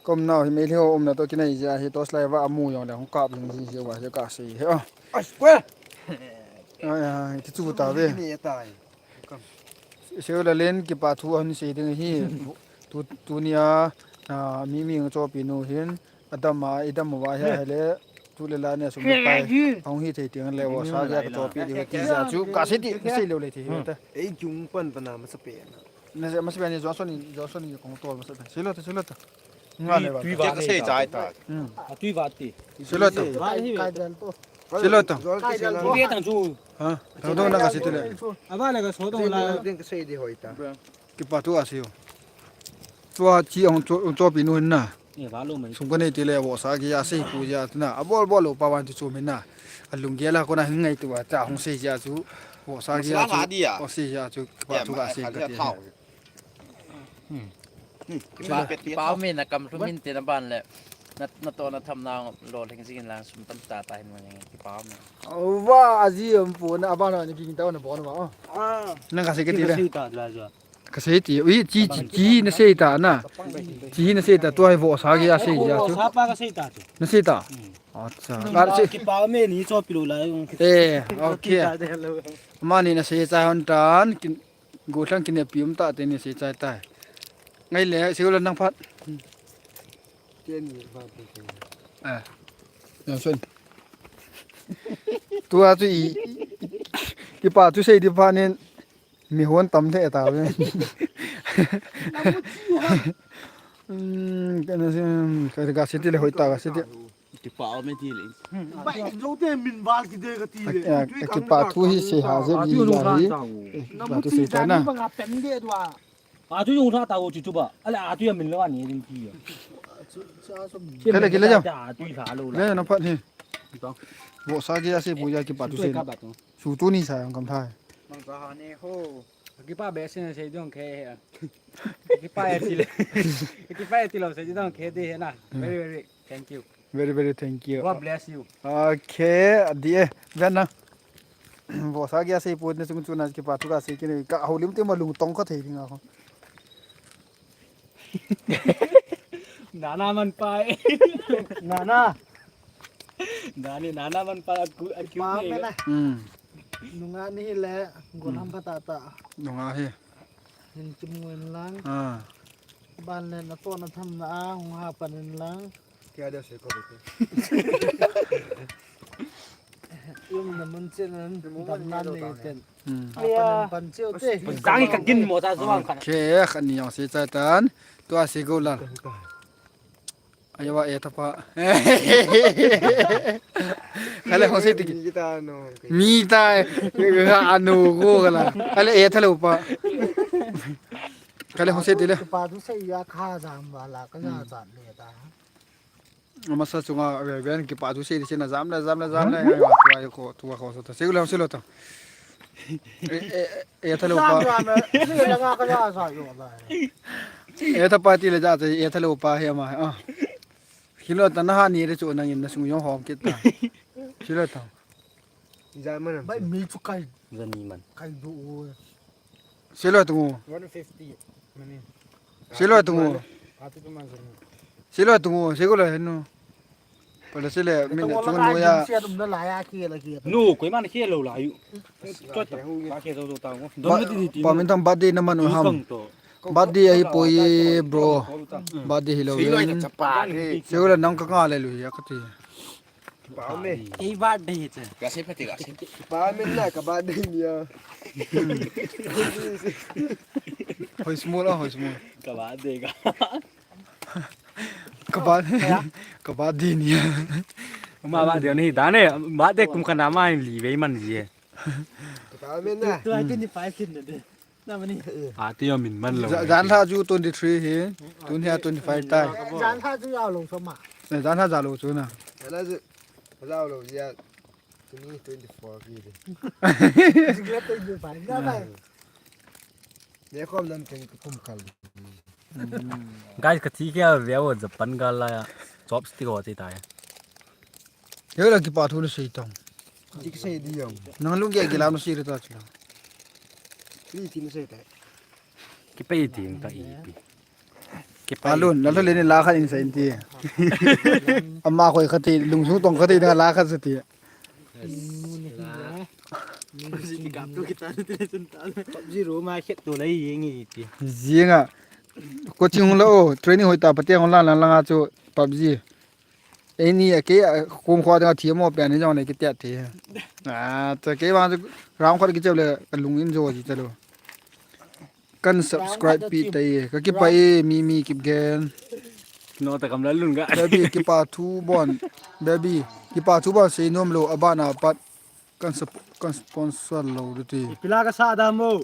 Kom nau hi mei lheo umna to kinai jia hi torch light va amu jong le hung kap jing ji hi va hi ka sei hi. Ai, kwe. Ai, ai, ti chu ta ve. Ni tai. Seo la len kipa thu ahin sei ding hi. Tu, tunia, ah, mi mi chopi nu hin. Adam a, i dam uva hi ahile, tu le la ne sum le pai, hung hi thei teng le, vohsa gei a ka chopi diu ti jeh chu, ka sei ti, ka sei lou le thei hi ta. Ei jung pan pan a masa pen. Na jeh masa pen ni Johnson ni, Johnson ni kong tol masa pen. Sei lou ta, sei lou ta. Nga le ba. Tui va ka sei jai ta. Hmm. A tui va ti. Sei lou ta. Kai dan to. Sei lou ta. Kai dan to. Tui tang chu. Ha? Tang to na ka sei ti le. A ba le ka so to la. Ding ka sei di hoi ta. Kipa thu asei o. Tua chi ahung cho, hung chopi nu hin na. Sum kanei ti le vohsa gei a sei pu jia tu na. Abol bol lou pa van chu chu min na. Alunggel a kona hin ngai tua cha hung sei jia chu. Vohsa gei a chu. Hung sei jia chu kipa thu ka sei ka ti. Hmm. Kipa, kipa ume, na kam lhum inte na ban le. Na, natoh na tham na lolhing jing in lang sum tamtah tah hin mang in, kipa ume. Ova, aji um pu na aban ni ging tau na bon ba. Ah. Nang kasei kati le. Kasei ta la jo. Kasei ti, ui, chi, chi, chi nasei ta na. Chi nasei ta, tua hi vohsa gei a sei a chu. Vohsa pa kasei ta chu. Nasei ta. Hmm. Acha. Nang ka ba sei. Kipa ume ni cho pi lou lai. Eh, okay. Mani nasei cha hon tan, kin, gollhang kinepi um tah te ni sei chai tai. Ngai le, sei u la nang phat. Ken ni ba te. Eh. Yang sun. Tua chu i, i, i, kipa thusei di phat nin. Mi hon tam lheh ta ve. Hmm, kana se, hmm, ka, kasei ti le hoi ta kasei ti. Kipa ume ti le. Ba, lo te min bal kiti kati le. A, a, kipa thu hi sei ha je mi ja hi. Kipa thu sei ta na. Ba nga pen de dua. A tu jong lha ta o chu chu ba. Ala a tu ya min lo ani ding ti ya. Kile, kile ja. A tu lha lo la. Le na phat hi. Vohsa gei a sei pu ja kipa thu sei. Su tu ni sa kam thai. Mang sa ha ni ho. Kipa be sin sei dong khe he. Kipa e ti le. Kipa e ti lo sei dong khe de he na. Very, very thank you. Very, very thank you. God bless you. Okay, di e. Ven na. Vohsa gei a sei pu ni sung chu na kipa thu kasei kini ka holim te ma lung tong kha thei ding a ho. Nana man pa e. Nana. Nani, nana man pa aku, aku. Pa ni me na. Hmm. Nunga ni le, gollhang pha tah tah. Nunga hi. Hin chimu in lang. Ah. Ban le natoh na tham na a, hung ha pan in lang. Kya dia se ko bete. Yung naman siya na, dam na ni ten. Hmm. Apa nang pan siya te. Jangi ka gin mo ta suwang ka. Okay, kani jong sei chai tan. Tua sei go la. Ayo wa e ta pa. Kale hong sei ti. Mi ta no. Mi ta. Ga anu go kala. Kale e ta lo pa. Kale hong sei ti le. Pa tu sei ya kha jam wala ka ja ja le ta. Amasa chunga ve ven kipa thu sei di sei na jam le, jam le, jam le. Tua ko, tua ko sa ta. Sei lo, sei lo ta. E, e, e, e ta lo pa. Jam le, sei la ka ja sa yo la. E ta pa ti le ja, e ta lo pa he ma. Ah. Kilo ta na ha ni re chu nang in na sung jong hom kit ta. Kilo ta. Bai mi chu kai. Jani man. Kai du. Silo tungu. One fifty. Mani. Silo tungu. Atu tu man jani. Silo tungu, silo henu. Pala sile min tungu ya. Nu, koi man khelo la yu. Ba min tam birthday na man u ham. Birthday ahi poi bro. Birthday hi lo. Silo nang ka nga le lu ya kati. Kipa me. Kei birthday chu. Ka sei pha ti ka sei. Kipa me na ka birthday ni a. Hoi small a, hoi small. Ka birthday ka. Ka birthday. Ka birthday ni a. Ma birthday ni da ne. Birthday kum kana ma li ve man ji. Kipa me na. Tu ai twenty five kin de. Ati yo min man lo. Jan lha chu twenty three hi. Tun hi twenty five tai. Jan lha chu yau lo so ma. Jan lha ja lo chu na. Jan lha chu yau lo ya. Tuni twenty four ki de. Jigla twenty five na bai. Ne kom nan teng kum kal. Guys, ka thi ke a ve o Japan gal la ya. Chopstick o ti tai. Yo la kipa thu na sei tong. Dik sei di yong. Nang lung ge ge la na sei ta chula. Ni ti na sei ta. Kipa i ti ta i pi. Kipa alun, la le ni la kha in sei ti. Ama khoi kha ti, lung sung tong kha ti na la kha sa ti. Zero ma khet to lai yeng i ti. Zinga. Coaching hung la o, training hoi ta pate hung la lang lang a chu PUBG. Eini a kei a kum khua ding a thi mo pen ni jong le kiti a thi. A, ta kei vang chu round khat kichep le ka lung in jo ji ta lo. Kan subscribe pi tai ka kipa e mi mi kip gen. No ta kam la lun ga. Baby kipa thu bon. Baby kipa thu bon sei nom lo abana pat kan sup-, kan sponsor lo du ti. Pila ka sa da mo.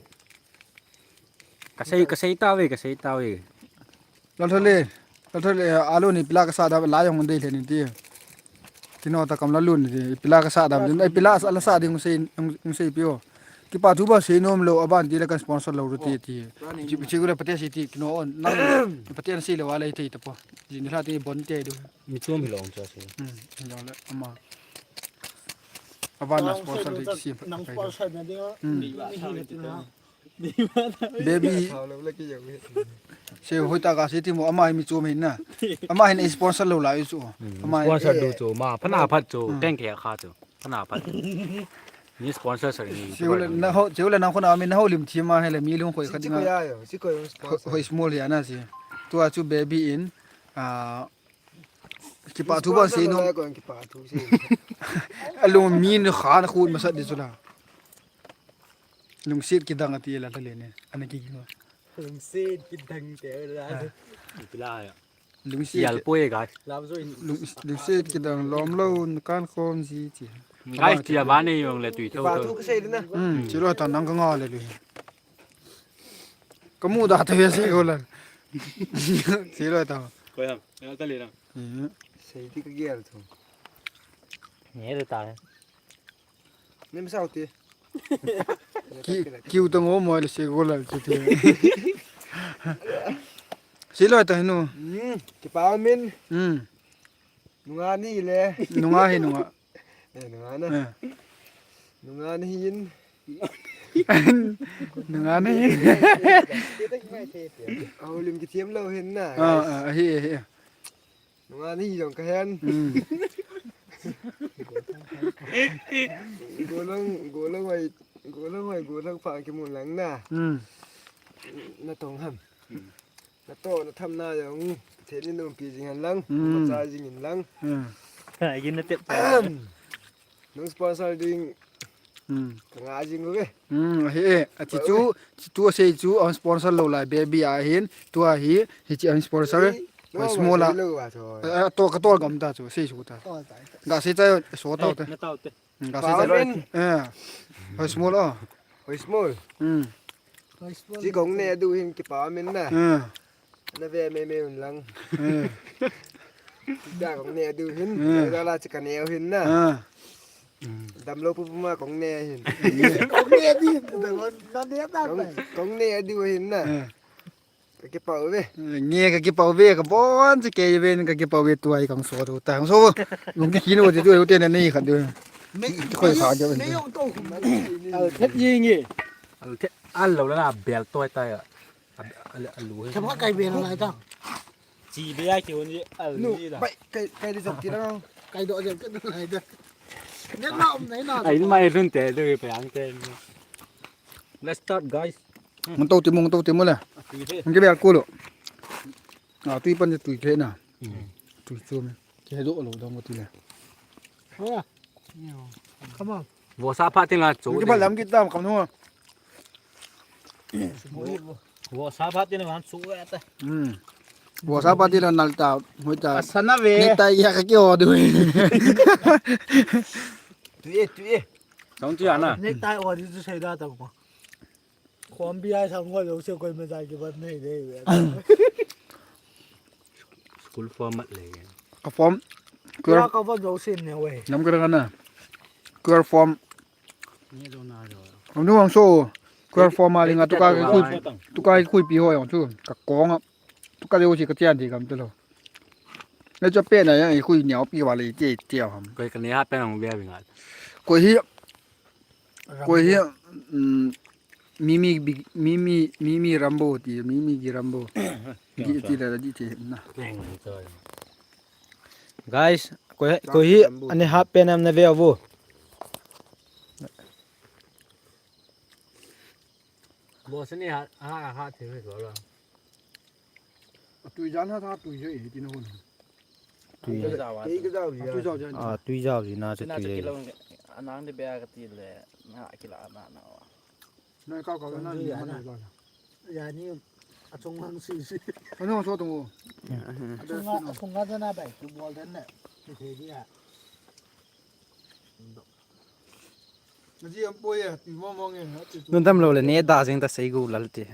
Ka sei, ka sei ta ve, ka sei ta ve. Lal thole, lal thole, alo ni pila ka sa da la jong dei le ni ti. Kino ta kam la lun ni ti, pila ka sa da, ai pila la sa ding sei, sei pio. Kipa thu ba sei nom lou, aban ti le kan sponsor lou ru ti ti. Chi, chi gule pate sei ti kino on, nang pate sei lou a le thei ta po. Ji ni la ti bon te du. Mi chom hi long cha sei. Hmm, long le ama. Aban na sponsor ti si. Nang sponsor na ding. Hmm. Ni hi le tu na. Baby. Thao lou le ki yau. Sei hoi ta ka sei ti mo ama hi mi chom hin na. Ama hin sponsor lou lai chu. Hmm, ama sponsor du chu ma, phana phat chu, hmm, teng ke kha chu. Phana phat. Ni sponsor sa ni. Siu le na ho, siu le na khona mi na ho lim thi ma he le mi lung khoi kha dinga. Chi ko ya yo, chi ko yo sponsor. Hoi small ya na si. Tua chu baby in, ah, kipa thu ba sei no. Ko kipa thu sei. Alung mi ni khan khun masat di chu la. Lungsit kidang ati la ka le ne. Ana ki ki. Lungsit kidang te la. Pila ya. Lungsi. Sial poi, guys. Lung-, lungsi kidang lom lou, kan khom ji chi. Guys, tia ba nei jong le tui tho. Kipa thu tho. Ka sei ding na. Hmm, chi loi ta nang ka nga le lui. Ka mu da ta ve sei ko la. Chi loi ta. Koi ham, ya ta le na. Hmm. Sei ti ka gel thu. Ni de ta. Nim sao ti. Ki, kiu tang o mo le se go la ti ti. Si loi ta hinu. Hmm, kipa min. Hmm. Nunga ni le. Nunga hi nunga. Eh, nunga na. Eh. Nunga ni hin. Nunga ni hin. Aholim kithiam lou hin na. Ah, ah, hi, hi. Nunga ni jong ka hen. Hmm. Golhang, golhang hoi, golhang hoi, golhang pha kimu lang na. Hmm. Na tong ham. Na to, na tham na jong. Thei ni nung pi jing han lang. Hmm. Na cha jing in lang. Hmm. Ka jing na tep. Nung sponsor ding. Hmm. Ka nga jing uve. Hmm, he, a chi chu, chi chu a sei chu, a sponsor lou lai, baby a hin, tua hi, hi chi a sponsor, ei, hoi no, small a. Sei lou a chu. A, a, to, ka tol gam ta chu, sei chu ta. Tol ta. Ga sei ta, so ta te. Na tau te. Hmm, ga sei ta. Power in. Eh. Hoi small a. Hoi small. Hmm. Chi kong ne du hin kipa min na. Hmm. Na ve me me un lang. Hmm. Chi kong ne du hin. Hmm. Da la chi ka ne hin na. Hmm. Dam lou pu pu ma kong ne hin. Kong ne di, na ne ta. Kong, kong ne du hin na. Hmm. Ka kipah uve. Nge ka kipah uve, ka bon chu kei ven ka kipah uve tuai kang so tu ta. Kang so. Lung ki kinu ti tu te na nei khat du. Koi kha jo. Al thet ye nge. Al thet al lo la bel toi ta ya. Al, al, al lu. Chapa kai bel lai ta. Chi be ya ki hon ye al ni la. Bai kai, kai di jap ti la. Kai do jap ti lai ta. Ne na um nai na. Ai mai lun te du pe ang te. Let's start, guys. Ngan tou ti mo, ngan tou ti mo le. Ngan ke bel ku lo. A tui pan tui ke na. Tui chu me. Ke do lo dong ti le. Come on. Vo sa pha tin la chu. Ke ba lam ki tam kam no. Vo sa pha tin la chu ya ta. Hmm. Vo sa pha tin la nal ta, hoi ta. Asana ve. Ne ta ya ka ki o du. Tui e, tui e. Song chu ya na. Ne ta o di chu sai da ta ko. Khompi a sang ko lo se koi me jai ki ban nei de. School form mat le. Ka form. Kira ka form lo sin ne we. Nam kira na. Kira form. Ni jo na jo. Om nu ang so. Kira form a linga tu ka kui. Tu ka kui pi ho yong chu. Ka kong a. Tu ka lo si ka tian di kam tu lo. Ne cha pe na yang kui niao pi wa le ti ti ham. Koi ka ne ha pe nong bia bi nga. Koi hi Koi hi, mm, Mimi, Mimi, Mimi Rambo ti, Mimi gi Rambo. Di ti la di ti na. Guys, koi, koi hi, ani hat pen am na ve avo. Bo sini ha, ha, ha, ti ve ko la. Tui jan ha, ha, tui je, ti na hon. Tui. Tui jao a. Tui jao ji. A, tui jao ji na chu tui. Anang de bia ka ti le, na ki la na na. Na ka ka na ni ma na. Ya ni a chung hang si si. Ano so tong. Chung a, chung a na bai, tu bol den na. Ni the dia. Nun tam lo le ne da jing ta sei gu lal ti.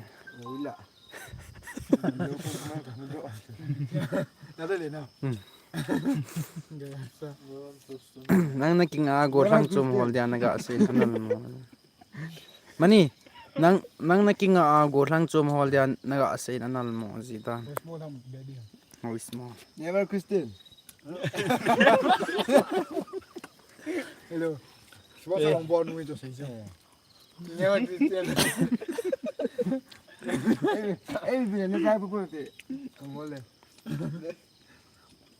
Nang na kinga go thang chum hol dia na ga sei na na. Mani, nang, nang na kinga a gollhang chom hol dia na ga sei na nal mo ji ta. How small. Never Christian. Hello. Shwa sa long bon nui to sei sa. Never Christian. Ei, ei, bi na kai pu pu te. Kamo le.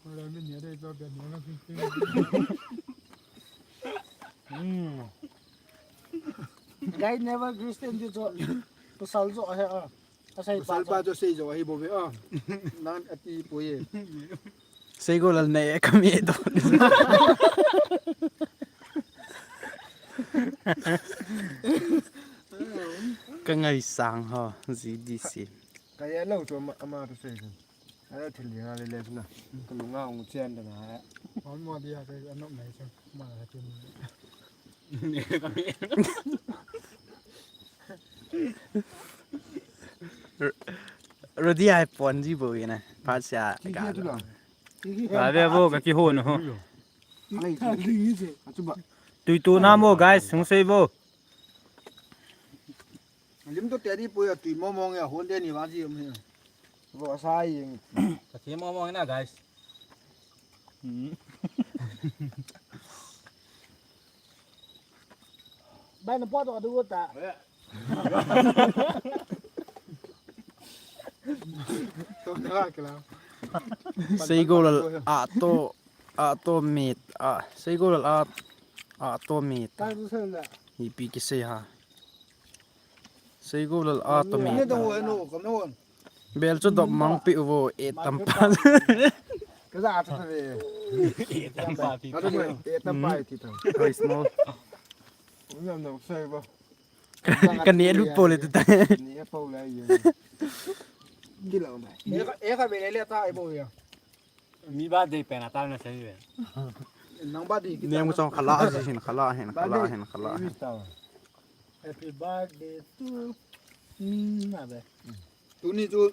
Wala min ya dai to be never Christian. Guy never Christian ju cho. Pasal jo he a. Pasal pa jo sei jo hi bo be a. Nan ati po ye. Seigolal ne kami to. Ka ngaisang ho, G D C. Ka ya lo to ama, ama to sei. Ai, thil ding a le le na. Ka lunga ung chen da na. Hon mo dia ka anok nai chen. Ma la chen. Rodi ai pon ji bo ina. Pha sia ka. Ba be bo ka kihon ho. Tui tu na mo guys, sung sei bo. Lim to teri poi a tui mo mo nge a hon de ni va ji um he. Vo sa ing. Ka thi mo mo na guys. Bai na po to du ta. To na ke la. Seigolal a to, a to mit a. Seigolal a, a to mit. Ta du sen da. Ipi kisei ha. Seigolal a to mit. Ni dong wo no, kam no. Bel chu dop mang pi uvo e tampa. Ka za ta ve. E tampa pi. Ka za e tampa ti ta. Very small. Ni no sei ba. Ka ne lu po le ta. Ni po la ye. Ki lo ba. E ka, e ka ve le le ta e bo ya. Mi ba dei pen a tal na sei ve. Nang ba dei ki. Neng mu chong khala ji hin khala hin khala hin khala hin. Happy birthday to me. Na be. Tuni chu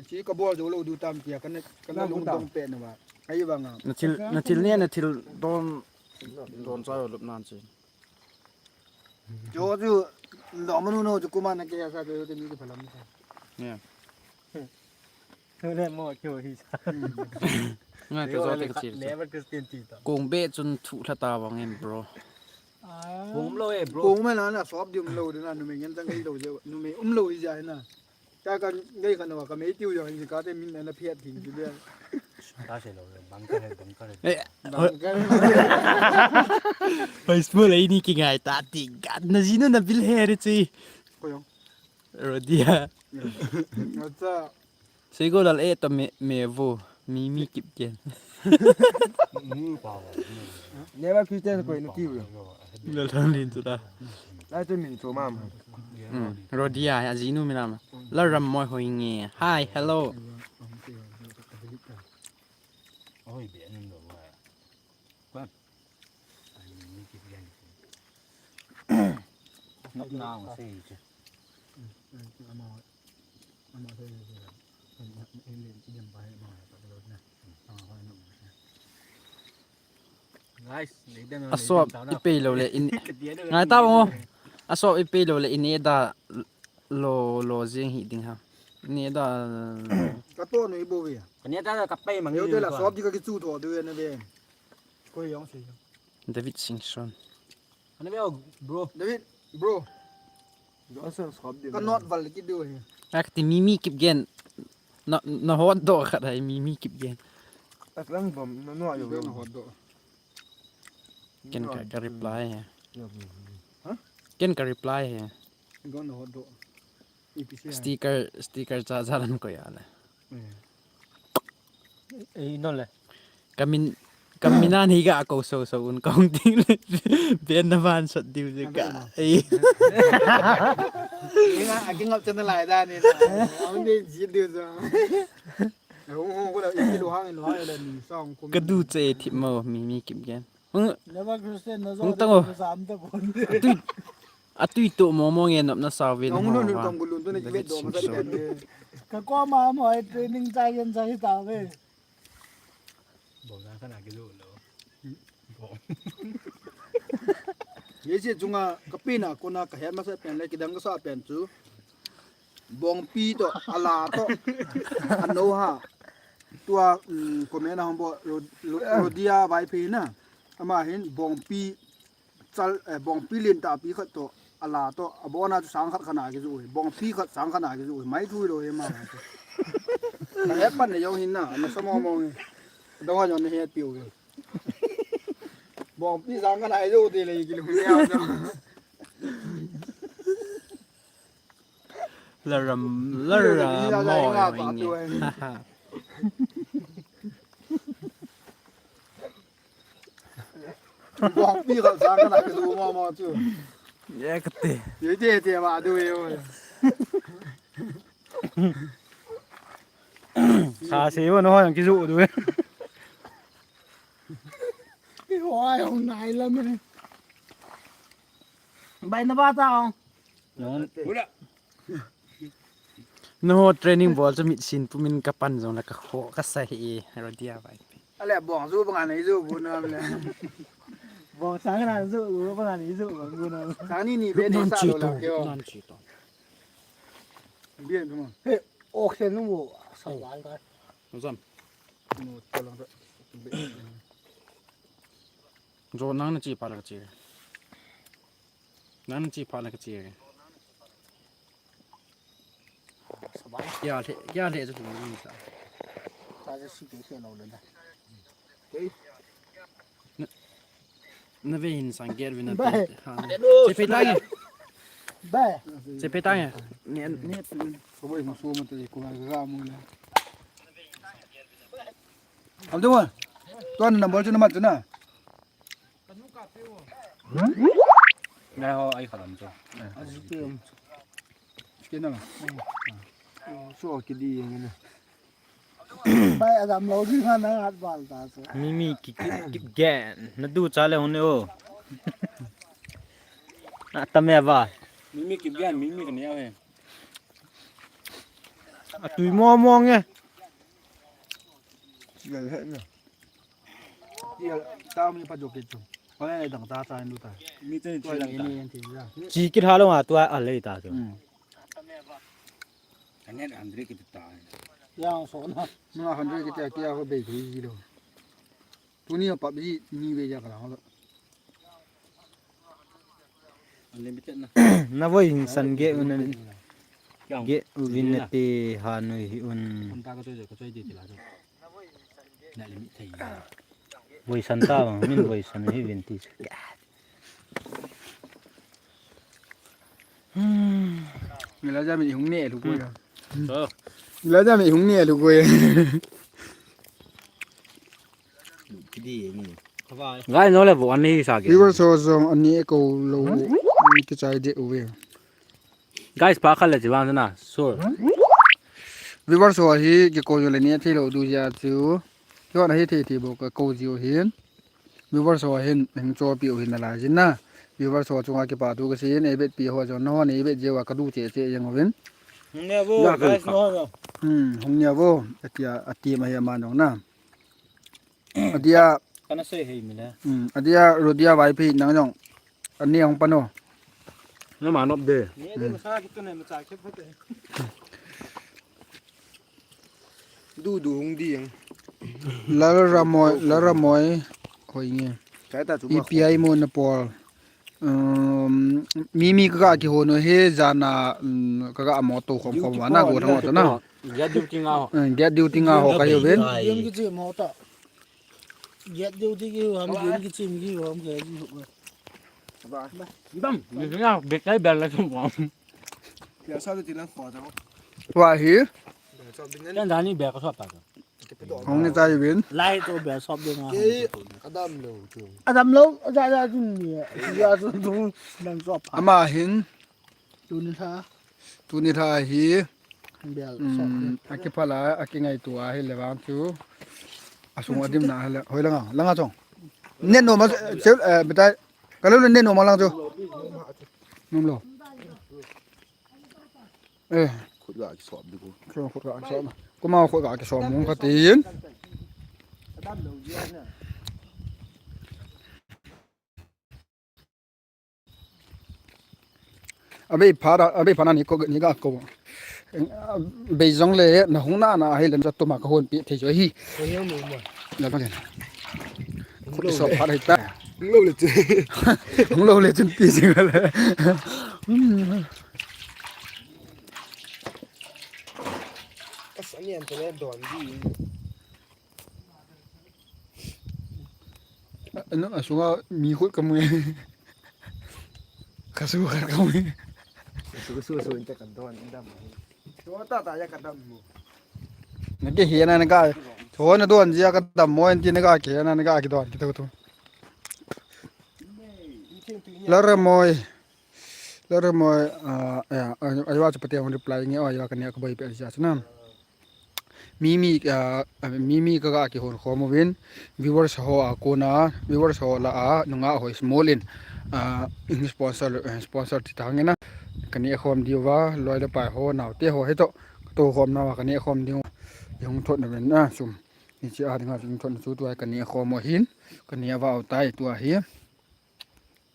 chi ka bol jo lo du tam tia ka na ka na lung dong pe na ba. Ai ba nga. Na thil na thil ne na thil don don cha lo lup nan chi. Jo chu lo manu no chu kuma na ke sa jo te ni chu phalam sa. Yeah. Tule mo kyo hi sa. Ngai to jo te ka chi. Never Christian ti ta. Kong be chun thu lha ta vang em bro. Kong lo e bro. Kong me na na sop di um lo de na nu me ngen tang kai lo je nu me um lo hi ja na. Ka ka ngai ka no ka me tiu jo hin ka te min na phiat ding ji de. Ta se lo bang ka he bang ka he. Eh, bang ka he. Facebook le ni ki ngai ta ti ga na ji nu na bil he ri chi. Ko yo. Rodia. Acha. Seigolal e to me me vo mi mi kip ken. Never Christian ko inu kiu. Lal thang lin tu da. Ai tu min tu mam. Rodia a jinu mi nam. La ram moi hoi nge. Hi, hello. Oi be nin lo wa. Kwan. Ai mi kip ken. Nok na ong sei che. Asop i pei lo le in ngai ta bang o. Asop i pei lo le in e da lo lo jing hi ding ha. In e da. Ka to no i bo ve. Ka ne ta ka pei mang. Yo de la sop di ka ki chu to de na ve. Ko yong sei. David Singson. Ana ve bro. David, bro. Ka not val ki do he. Ak ti mi mi kip gen. Na na hot do khat hai mi mi kip gen. Ak lang bom na no yo. Na hot do. Ken ka ka reply he. Ha? Ken ka reply he. Go na hot do. Sticker sticker cha cha lan ko ya le. Ei no le. Kamin kamin an hi ga ko so so un kong ting le. Ben na van sat diu je ka. Ei. Ina akin ngap channel lai da ni. Ang ni ji diu so. Hung hung ko la i lo hang lo hang le ni song ko. Ka du che thip mo mi mi kip gen. Hung Never Christian na zo. Hung tang o. Sam ta bon. Atui to mo mo nge nop na sa vin. Nong nun kong gulun to na ki vet do ma sa. Ka ko ma mo ai training chai yen chai ta ve. Bo na ka na ki lo lo. Bo. Ye Hiche chunga kapena kona kahet masat pen le kidang kasa pen chu Bongpi toh, ala toh, ano ha. Tua, um, comment a hung bol, Ro-, Ro-, Rodia Vaiphei na. Ama hin Bongpi chal, eh, Bongpi lentah pi khat toh, ala toh, abona chu sang khat khat na kijoh e. Bongpi khat sang khat na kijoh e. Mai thui lou e ma. Kahet pan le jong hin na, nasa mo mo e. Dong a jong nahet piu e. Bongpi sang khat na kijoh te le kilu ne a jong. Laram, laram, mo, inge. Bongpi khat sang khat na kijoh mo mo chu. Ye kate. Ye te te ma du ye. Sa se wo no yang kijoh du. Ki ho ai hung nai lam e. Bai na ba ta hung. Nangho training bol chu mitsin pumin kapan jong la kaho kasa hi e, Rodia Vaiphei. Ale bong ju bang anei ju bu na le. Bong sang na ju bu bang anei ju bu na. Sang ni ni be ne sa lo la ke o. Nan chi to. Bien tu mo. He, oxygen nu mo sa wal ta. Zam. Nu ta lo. Jo nang na chi pa la chi. Nang chi pha na kachi. Sabai. Kya le, kya le chu ni sa. Ta je si ke ke lo le da. Ke. Na, na ve hin sang ger vin na. Bai. Che pe ta nge. Bai. Che pe ta nge. Ne, ne. Ko bai mo so mo te ko ga mo le. Abdul, tuan number chu na mat chu na. Ngai ho ai khalam chu. Aji ke um. Ke na. So ke di yang na. Bai adam lo di na na at bal ta chu. Mimi ki, ki, ki gen. Na du cha le hon o. Na ta me ba. Mimi ki gen, Mimi ka ne he. Atui mo mo nge. Tia, ta mi pa jo ke chu. Ko ne dang ta ta lu ta. Mi te ni chi lang ta. Ni en ti la. Chi ki tha lo nga tua a le ta chu. Hmm. Ane hundred ki ta. Yang so na. Nga hundred ki ta kia ko be ki ji lo. Tuni pa bi ni be ja ka la lo. Unlimited na. Na voi hin san ge un na. Ge uvin na te ha nu hi un. Kon ta ka choi ka choi de ti la. Na limit thei. Voi san ta bang, min voi san hi vin ti. Hmm. Ngila ja mi hung ne lu ko ya. So. Ngila ja mi hung ne lu ko ya. Kidi ni. Ngai no le vo ani sa ke. Viewers ho jong ani ko lo. Ni ki chai de uve. Guys, pa khat le chi vang na, sure. Viewers ho hi kiko jo le ni thei lo du ja chu. Kihon ahi thei thei bou ka ko jiu hin. Viewers ho hin hing chopi u hin na lai jin na. Viewers ho chunga kipa thu kasei in, ei vetpi ho jong nahon ei vet jeh uva kadu cheh cheh jeng uvin. Hung nia vo, guys, nahon jong. Hmm, hung nia vo. Atia, ati ma hi ama jong na. Adia. Kana sei hei mi le. Hmm, adia Rodia Vaiphei nang jong. Ani hung pan o. Na ma nop de. Ni de masa ki tu ne masa ke phate. Du du hung di yang. Lal Ramoi, Lal Ramoi. Hoi nge. Kai ta chu ma. I P I mo na pol. Um, mi mi ka ga kihon u he jana, um, ka ga mo to khom khom wa na go thang ta na. Get duty nga ho. Um, get duty nga ho ka hi uvin. Game ki chi mo ta. Get duty ki ham, game ki chi ki ham ke. Dam, ni nga be kai bel la chu mo. Pia sa ti na kho ta. Wa hi. Kan dani be ka sa ta. Hung ni chai uvin. Lai to be sop ding a. Ke adam lo chu. Adam lo, ja ja chun ni. Ja chun tu nang sop. Ama hin. Tuni tha. Tuni tha hi. Bel sop. Um, aki phala, aki ngai tu a hi le vang chu. Asung adim na le. Hoi langa, langa chong. Nen no ma, eh, betai. Kalu nen no ma lang chu. Nom lo. Eh. Khut ga kisop di ko. Khut ga kisop. Kuma khut ga kisop mong ka tin. Abei pha da, abei pha na ni ko, ni ga ko. Bei jong le, na hung na na, hi len ja tuma ka hon pi thei jo hi. Ko hiam mo mo. La ba len. Hung Ko lo so le. Pha dai ta. Hung lo le chu. Hung lo le chun pi jing le. Hmm. Ka sa nian te le don di. Ano, asunga mi khut ka mu. Ka su khat ka mu. Su, su, su, inte ka don, inte mo. Su ta ta ya ka dam mo. Na ke hi na na ka. Chu na don jia ka dam mo, inte na ka ke na na ka ki don, ki to to. Lara moi. Lara moi, ah, ya, ayo, ayo chu pate hung reply nge, oh, ayo ka ne ka boi pe ja chu na. Mimi, ah, Mimi ka ga kihon khom uvin, viewers ho a kona, viewers ho la a, nunga hoi small in, ah, in sponsor, eh, sponsor ti ta nge na, ka ne khom diu va, loi le pai ho, nau te ho he to, ka to khom na va, ka ne khom diu, i hung thot na ven na, sum, ni chi a dinga hung thot na chu tua ka ne khom mo hin, ka ne va au tai tua hi.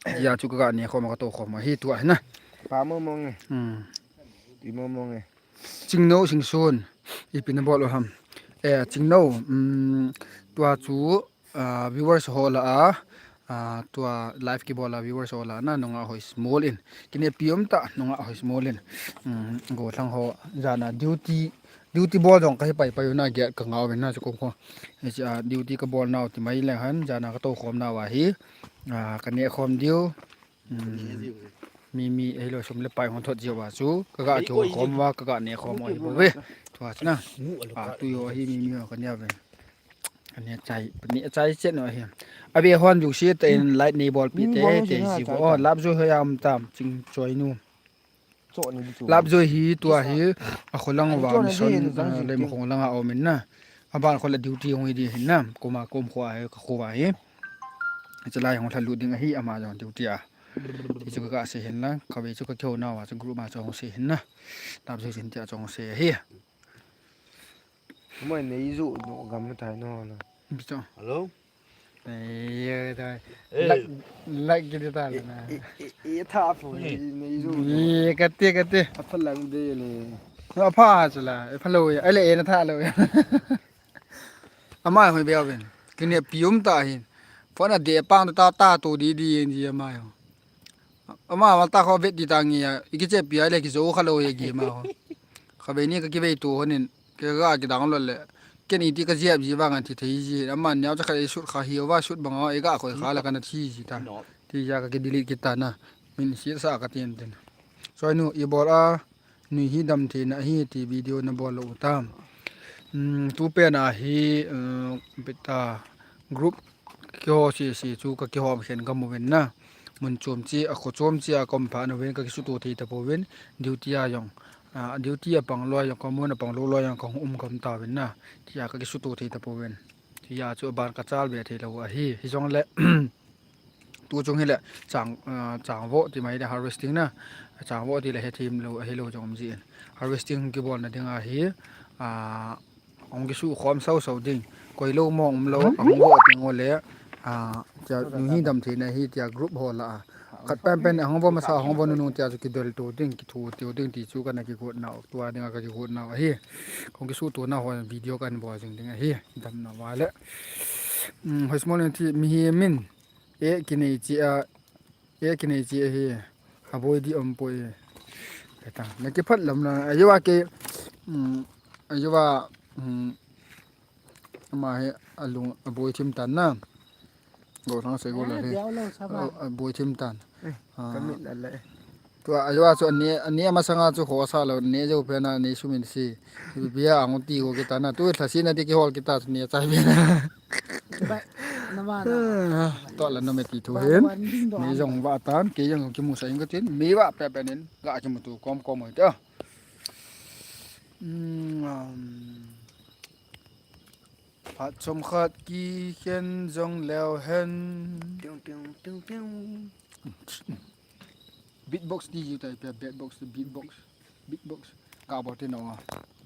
Hia chu ka ga ne khom ka to khom hi tua hi na. Pa mo mo nge. Hmm. Pi mo mo nge. Chingno Singson. Ipi na bol u ham. Eh, Chingno, um, tua chu, ah, viewers ho la a, ah, tua live kibol a viewers ho la na nunga hoi small in. Kine pi um ta nunga hoi small in. Um, go thang ho jana duty Duty bol jong ka hi pai pai u na, gate ka ngah uvin na chu kum kho. Hiche a duty ka bol nau ti mai le han, jana ka to khom nau ahi. Ah, ka ne khom diu. Hmm. Mimi, ahilou sum le pai hung thot jiu va chu. Ka ga chu khom va, ka ga ne khom u hi bou ve. Tua chu na. Ah, tu yo hi Mimi ho ka ne ve. Ka ne chai, ka ne chai chen u hi. Abe hon ju si te in light nei bol pi te, te ji vo. Oh, lap ju ho yam tam, ching choi nu. Lap joi hi tua hi, a kholang uva mission, ah, lem khong langa um in na. Aban kho la duty hung hi di hin na. Koma kom kho a hi, ka kho a hi. Chalai hung lhalut ding ahi, ama jong duty a. Ti chu ka sei hin la, ka ve chu ka kihou nau a chu group ma chu hung sei hin na. Lap joi chin tia chu hung sei ahi. Moi nei ju no gam na tai no la. Bicho. Hello? Nei, tai. Eh. Lak, lak ki ta la na. E, e, e, e tha pho nei ju. Ni kati, kati. Apha lang de le. No apha chu la, e pha lo ya. Ai le e na tha lo ya. Ama hoi bia ven. Kine pi um ta hin. Phone a de pang ta ta to di di yen ji ama yo. Ama, ama ta kho vet di ta nge ya, i kiche pi a le kijo kha lo ye gi ma kho. Kha ve ni ka kivei tu honin, ke ga kidang lo le. Ken iti ka jiap ji vang an thi thei ji. Ama niau cha kha i sut kha hi va sut bang a, i ga khoi kha la ka na thi ji ta. Ti ja ka ki delete kita na. Min si sa ka tin tin. Soi nu i bol a, nui hi dam thei na hi ti video na bol lo u tam. Hmm, tu pen a hi, eh, beta group Kiho sese chu ka kihom khen ka mu uvin na. Mun chom che, a kho chom che a ka um pha na uvin ka kisuto thei ta pouvin, duty a jong. Ah, duty a pang loi jong, ka mun a pang lou loi jong ka hung um gam ta uvin na. Tia ka kisuto thei ta pouvin. Tia chu aban ka chal be thei lou ahi. Hijongle, tu chung hile chang, ah, chang vo ti mai le harvesting na. Chang vo ti le he thim lou, he lou jong um ji in. Harvesting kibol na ding ahi. Ah, Hung kisu khom sau sau ding. Koi lou mong um lou, ahung vo ding u le. Ah, tia nu hi dam thei na hi tia group ho la a. Khat pen pen ahung vo masa, ahung vo nunung tia chu kidel to ding, kithu to ding ti chu ka na kigot nau. Tua ding a ka kigot nau ahi. Hung kisu to na ho video kan bol jing ding ahi. Dam na va le. Hmm, hoi small ti mi hi min. E kinei chi a. E kinei chi ahi, aboi di um poi. Eta, na kiphat lam na, ayo a ke, um, ayo a, um, ama hi alung aboi thim tan na. Go thang sei go la he. Aboi thim tan. Ah. Ka mit la le. Tua ayo a chu ani, ani ama sanga chu ho sa lo, ne jo pe na, ne sumin si. Bia ang ti go kita na, tu thla si na ti kihol kita chu ne chai be na. Bai, nama na. To la na me ti thu hin. Ni jong va tan, ke jong kimu sa ing ka tin, mi va pe pe nin, ga kimu tu kom kom oi ta. Hmm, um, phat chom khat kikhen jong leu hen. Tiung, tiung, tiung, tiung. Beatbox ti ji tai pe, beatbox, beatbox. Beatbox. Ka bol te no.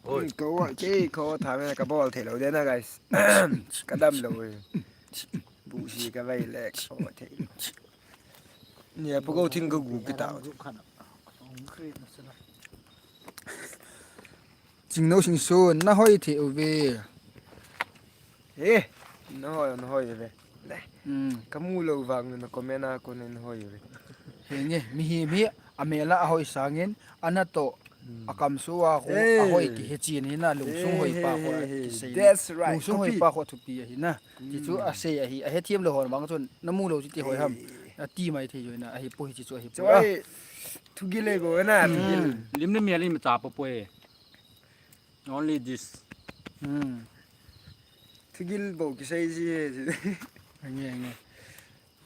Oi. Ko wa ke ko tha me ka bol thei lou de na, guys. Ka dam lou e. Bu si ka vai le ko thei. Ni pa ko thing ka gu kita. Chingno Singson, nahoi thei uve. Eh, nahoi, nahoi uve. Hmm. Kamu lou vang na comment a kon nahoi uve. Henge, mihem hi, amel a ahoi sangin, anatoh, akamsung a ho, ahoi kihe chen hina, lungsung hoi pa ho, kisei. That's right. Lungsung hoi pa ho thupi ahina. Ti chu asei ahi, ahethem lou hon vang chun, namu lou chu ti hoi ham. Ati mai thei joi na, ahipoi ti chu ahipoi. Choi, thugil le bo na, thugil. Lim le mial in ma cha po poi. Only this. Hmm. Thugil bo kisei ji he. Ange, ange.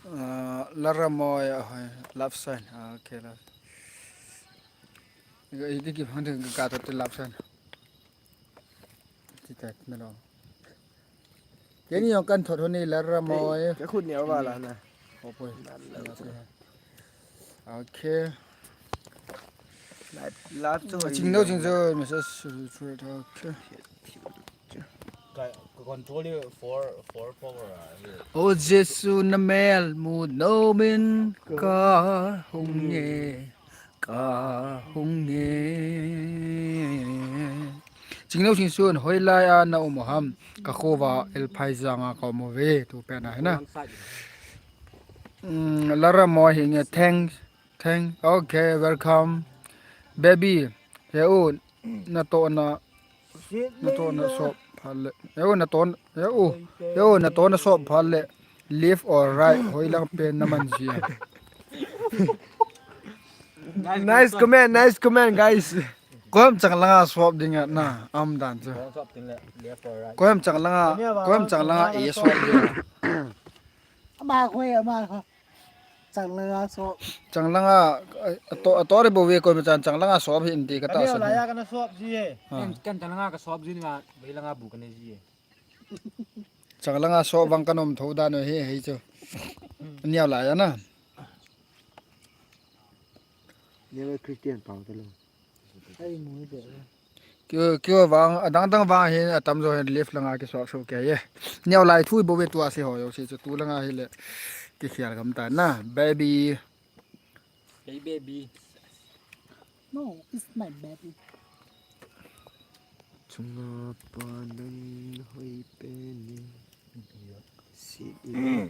Uh, Laramoi, uh, love sign. Ah, okay, love. Iti ki phang ka to love sign. Ti ta na lo. Keni yong kan thot honi Laramoi. Ka khut ni awa la na. Opoi. Okay. Chingno chingno message. Okay. Ka control you for for power. O Jesu na mel mu no min ka hung nge ka hung nge. Chingno Singson hoilai a na um ham ka khova Elphai janga ka um uve tu pen a hina. Laramoi hi nge thanks. Thank, okay, welcome. Baby, he u, natoh na, natoh na sop phale. He u, natoh, he u, he u, natoh na sop phale. Left or right, hoilang pen naman jia. Nice comment, nice comment, guys. Koiham chang langa sop dinga na, am dan chu. Koiham chang langa, koiham chang langa e sop dinga. Ama khoi, ama khoi. Chang langa so. Chang langa, ato, ato re bo ve koima chan chang langa so hin ti kata sa. Laya kana so ji he. Kan chang langa ka so ji nga, ve langa bu kana ji he. Chang langa so bang kanom tho dan he he chu. Niau laya na. Never Christian pau ta lo. Kio, kio vang, adang dang vang hin, atam jo hin left langa kisop so ke ye. Niau lai thui bo ve tua se ho yo se chu tu langa hi le. Kikhel gam ta na, baby. Hey baby. No, it's my baby. Chunga pa nang hoi pe ni. Si chunga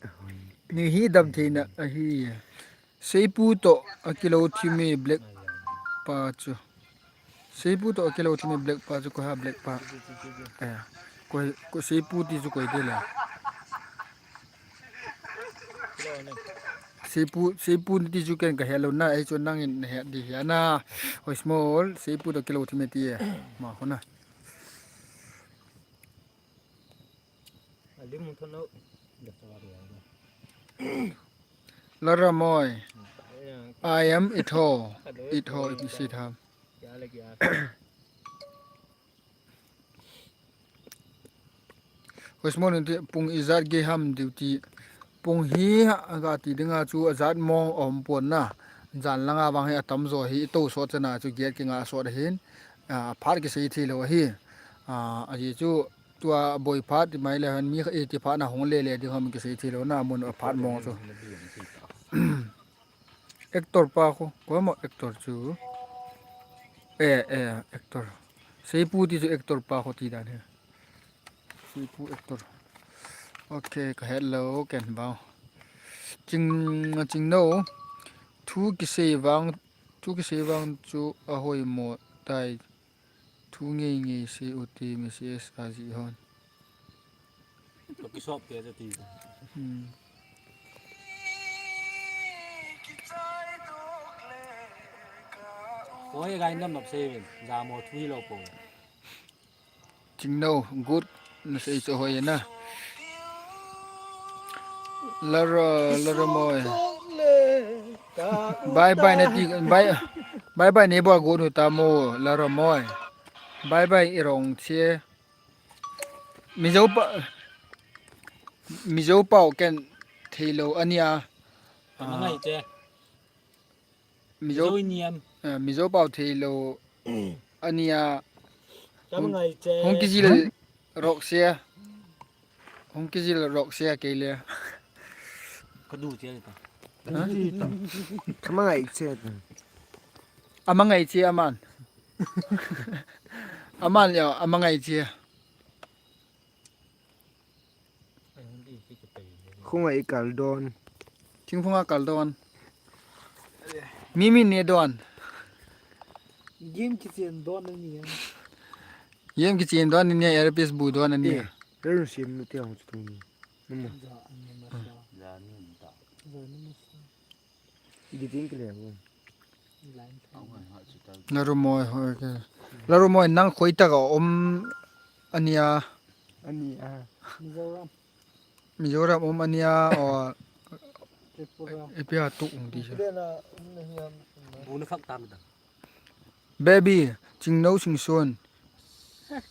ni. Ni hi dam theina ahi. Seipu toh akilou thim e black pa chu. Seipu toh akilou thim e black pa chu koi ha black pa. Eh, koi, koi seipu ti chu koi de le. Seipu, seipu ti chu ken ka helou na, ei chu nangin na het di hi ana. Hoi small, seipu toh kilou thim e ti e. Ma hona. Laramoi. I am Itho. Itho, if you see it, huh? Hoi small in pung ijat ge ham duty. Pung hi aga ti dinga chu ajat mong om pon na. Jan langa vang hi atam jo hi ito sot chana chu get kinga sot hin. Ah, phat kisei thei lou hi. Ah, ahi chu Tua boi phat ti mai le han mi kha e ti phat na hung le le ding ham kisei thei lou na mun a phat mong chu. Actor pa khu, ko mo actor chu. Eh, eh, actor. Seipu ti chu actor pa khu ti dan he. Seipu actor. Okay, ka het lou ken vang. Ching, ching no. Thu kisei vang, thu kisei vang chu ahoi mo tai. Thu ngei ngei sei u ti message a ji hon. Toh kisop ke ja ti. Hmm. Koi gai nam nop sei ven, ja mo thu hi lo po. Chingno, good, na sei cho hoi na. Lara, Lara moi. Bye bye na ti, bye, bye bye neighbor good hu ta mo, Lara moi. Bye bye irong che. Mizo pa, Mizo pau ken thei lou ania. Ka ngai che. Mizo, Mizo niam. Eh, Mizo pau thei lou ania. Ka ngai che. Hung kijil rok sia. Hung kijil rok sia kei le. Ka du che ta. Kamangai che. Amangai che aman. Aman leh amangai che. Khunga i kal don. Thingphunga kal don. Mimi ne don. Game kichen don ani a. Game kichen don ani a, earpiece bu don ani a. Eh, run sim nu te hong chutung ni. Numo. Ja ani masa. Ja ni ta. Ja ni masa. Igi ting kile ho. Line. Larumoi ho ke. Larumoi nang khoi tak a um ani a. Ani a. Mizoram. Mizoram um ani a, o. Tripura. Ipi a tu um di. Tripura na um na hiam. Bu na khak tam ta. Baby, chingno singson.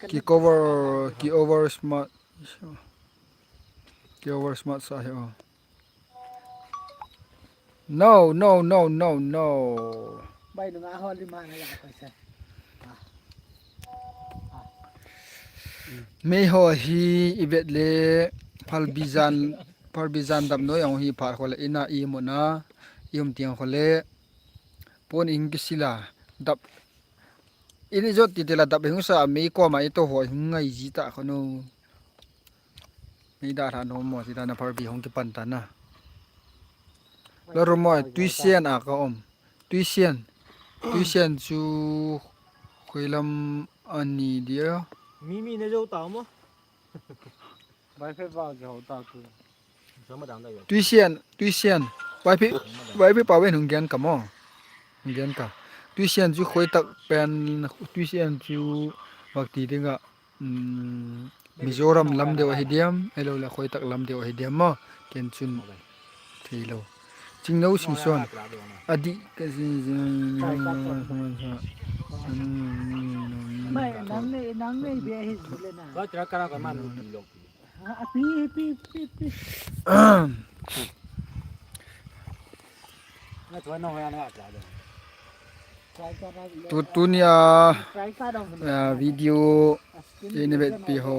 Ki cover, ki over smart. Ki over smart sa he o. No, no, no, no, no. Bai nunga ho lima na ya ko se. Mei ho hi i vet le phalbi jan, phalbi jan dap noi ang hi phat khole ina i mona i um tiang khole pon ing kisila dap in i jot ti ti la dap hung sa mei koma i to ho hung ngai ji ta kho no. Mei da tha no mo ti da na phalbi hung kipan ta na. Larumoi tuition a ka um. Tuition. Tuition chu khoilam ani dia. Mimi na jo ta mo. Bai phe ba jo ta ku. Tuition, tuition. Bai phe, bai phe pa wen hung gen ka mo. Hung gen ka. Tuition chu khoi tak pen tuition chu bak ti dinga. Mizoram lam deu ahi diam, ahilou le khoi tak lam deu ahi diam mo, ken chun thei lou. Chingno singson. Adi ka si. Mai, nang nei, nang nei be hi le na. Api, api, api, api. Tu, tunia, a, video ini bet pi ho.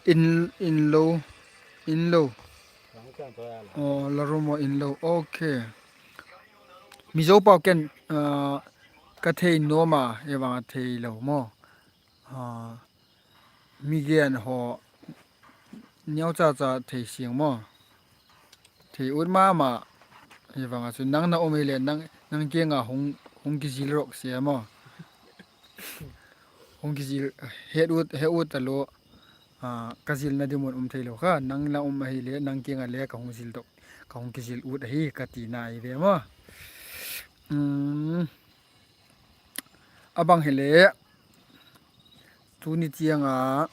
In, in lou, in lou. O, Larumo in lou. Okay. Mizo pau ken, a, ka thei nom a, e vang a thei lou mo. A, mi gen ho neo cha cha thei siang mo. Thei ut mama. Hivanga chu nang na um hile nang, nang kianga hung, hung kijil rok sia mo. Hung kijil het ut, het ut talo. A, ka jil na dimun um thei lou kha. Nang na um ahile nang kianga le ka hung jil dok. Ka hung kijil ut ahi ka tina ahi ve mo. Um. Abang hile, tuni tianga,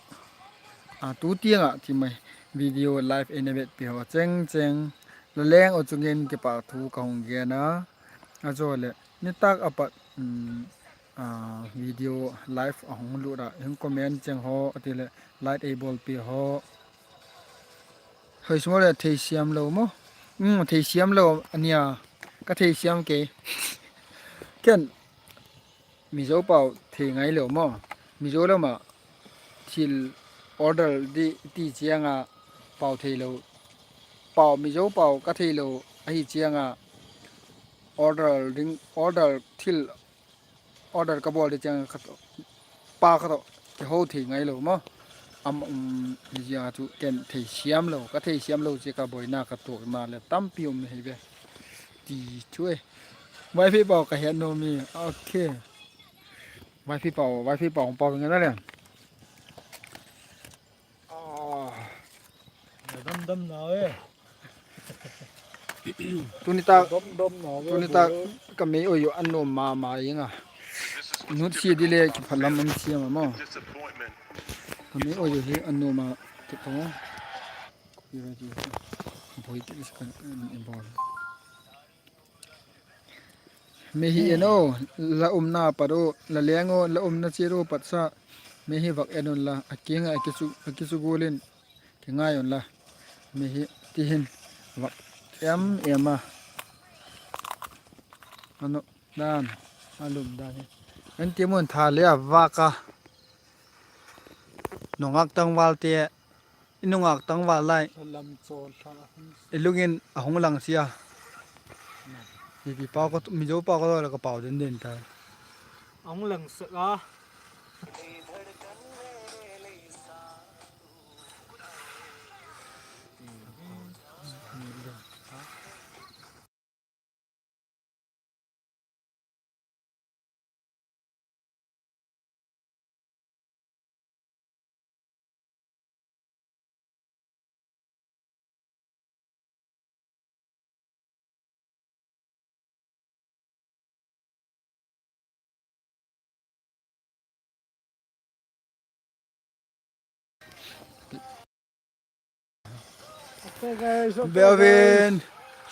a, tu tianga, ti mai, video live ina bet pi ho, cheng cheng, la leng o chungin kipa thu ka hung gen a, a jo le, nitak apat, um, a, video live a hung lut a, hung comment cheng ho, ati le, like ei bol pi ho, Hoi sung le thei siam lou mo. Um, thei siam lou ania. Ka thei siam kei. Ken Mizo pau thei ngai lou mo. Mizo lama thil order di ti chianga pau thei lou. Pau Mizo pau ka thei lou ahi chianga order ding order thil order ka bol di chiang khat pa khat kihou thei ngai lou mo. Am, um, hijia chu ken thei siam lou, ka thei siam lou che ka boina ka tuh na le tampi um hi ve. Ti chu e. Wifi pau ka het nom e. Okay. Wifi pau, wifi pau, pau ngai na le. Ah. Dam dam na e. Tuni tak, dam dam na e, tuni tak ka mei oi u anom mama inga. Nut si di le kiphalam am siam a mo. Ka mei oi u hi anom a kipha. Boi ki is kan bol. Mei hi en o, la umna pat u, la leng u, la umna chil u patsa. Mei hi vak en un la, a kinga, a kisu, a kisu gulin, kingai un la. Mei hi, tihin, vak em em a. Ano, dan, a lum dan hi. En ti mun tha le a vak a. Nungak tangval te. I nungak tangval lai. Salam chol tha. I lungin a hung lang sia. Pi pa ko, Mizo pa ko la ka pau den den ta. Ang lang sa ka. Beovin,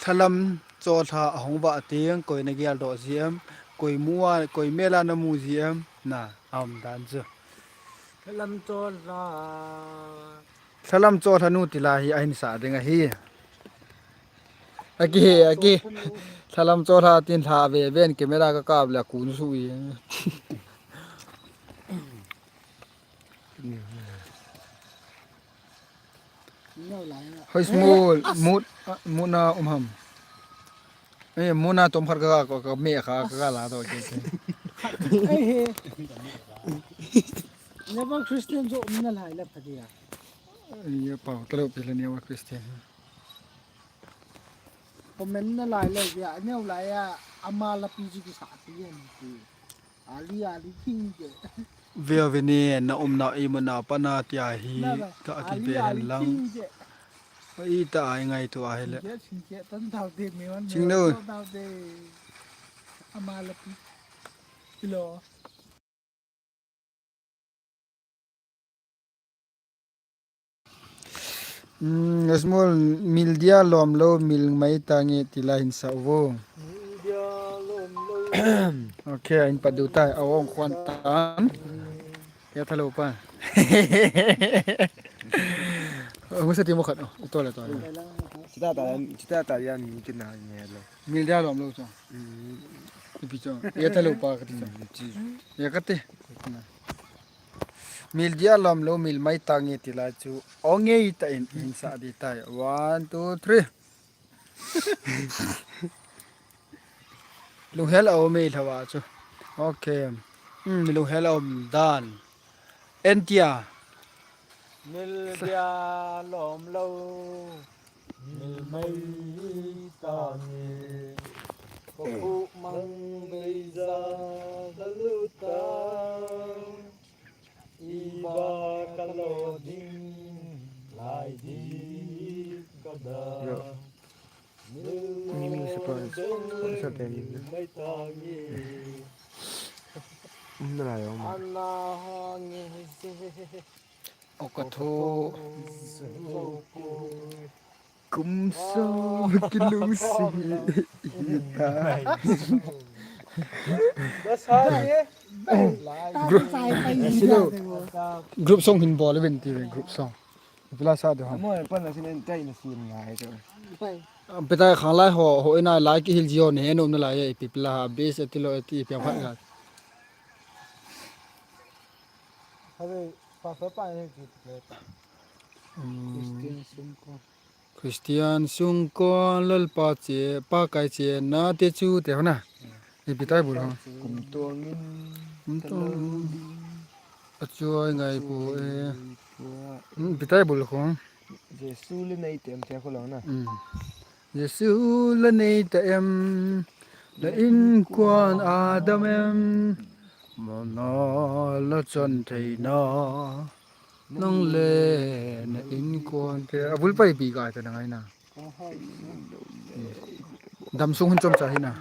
thalam chotha ahung vah teng, koi na geldoh ji em, koi mu a, koi mel a na mu ji em, na, aum dan chu. Thalam chotha. Thalam chotha nu tila hi ahin sa ding ahi. Aki, aki. Thalam chotha tin lha ve ven camera ka kap le kun su i. Hoi small, mut, mut na um ham. Eh, mut na tom khat ka, ka, ka me kha, ka, ka la to, ke, ke. Ei he. Never Christian jo um na lai la pha dia. Ei, pau, talo pila never Christian. Comment na lai le dia, neo lai a, ama la pi ji ki sa ti yan ti. Ali, ali, king je. Ve ve ni, na umna, i muna, pa na tia hi, na, na, ta ki ali, ve ali, lang. King je. Pa i ta ai ngai tu ai le. King je, king je, tan dau de, me wan, Ching me wan, no. Dau de. Ama la pi. Pilo. Hmm, small, mil dia lom lo, mil mai tange tila hin sa vo. Mil dia lom lo. Okay, in padu tai, awong kwan tan. Ya thalo pa. Musa ti mo khat, oh, ito le to. Chita ta, chita ta ya mi kina ni lo. Mil dia lom lo cho. Hmm. Ipi cho. Ya thalo pa kati cho. Hmm, chi. Ya kati. Mil dia lom lo, mil mai tange tila chu. Ongei ta in, in sa di tai. One, two, three. Lunghel a um e lhawa chu. Okay. Hmm, lunghel a um dan. En tia. Mil dia lom lo. Mil mai tange. Ko khu mang bei ja da lu ta. Iba ka lo ding lai di ka da. Yo. Mimi sa pa, sa ten. Mai tangi. Um na la yo ma. Ana ha nge se. O ka tho. Kum song kilungsi ta. Bas ha ye. Group, group song hin bol uvin ti ve group song. Pila sa de ha. Mo pa na sin en tai na sin ngai to. Peta khang lai ho, ho ina lai ki hil jio ne no na lai e pi pila ha base ti lo ti pi pha ga. Habe pa pa pa ne ki. Hmm. Christian sung ko. Christian sung ko Lalpa che, Pakai che, na te chu te ho na. Ipi tai bul ho. Kum tuang in. Kum tuang. A chuai ngai pu e. Hmm, ipi tai bul ho. Jesu le nei tem te ho lo na. Hmm. Jesu le nei ta em. La in kuan Adam em. Mona la chan thei na. Nang le na in kuan te. A bul pai pi ka ta na ngai na. Dam sung hun chom cha hi na.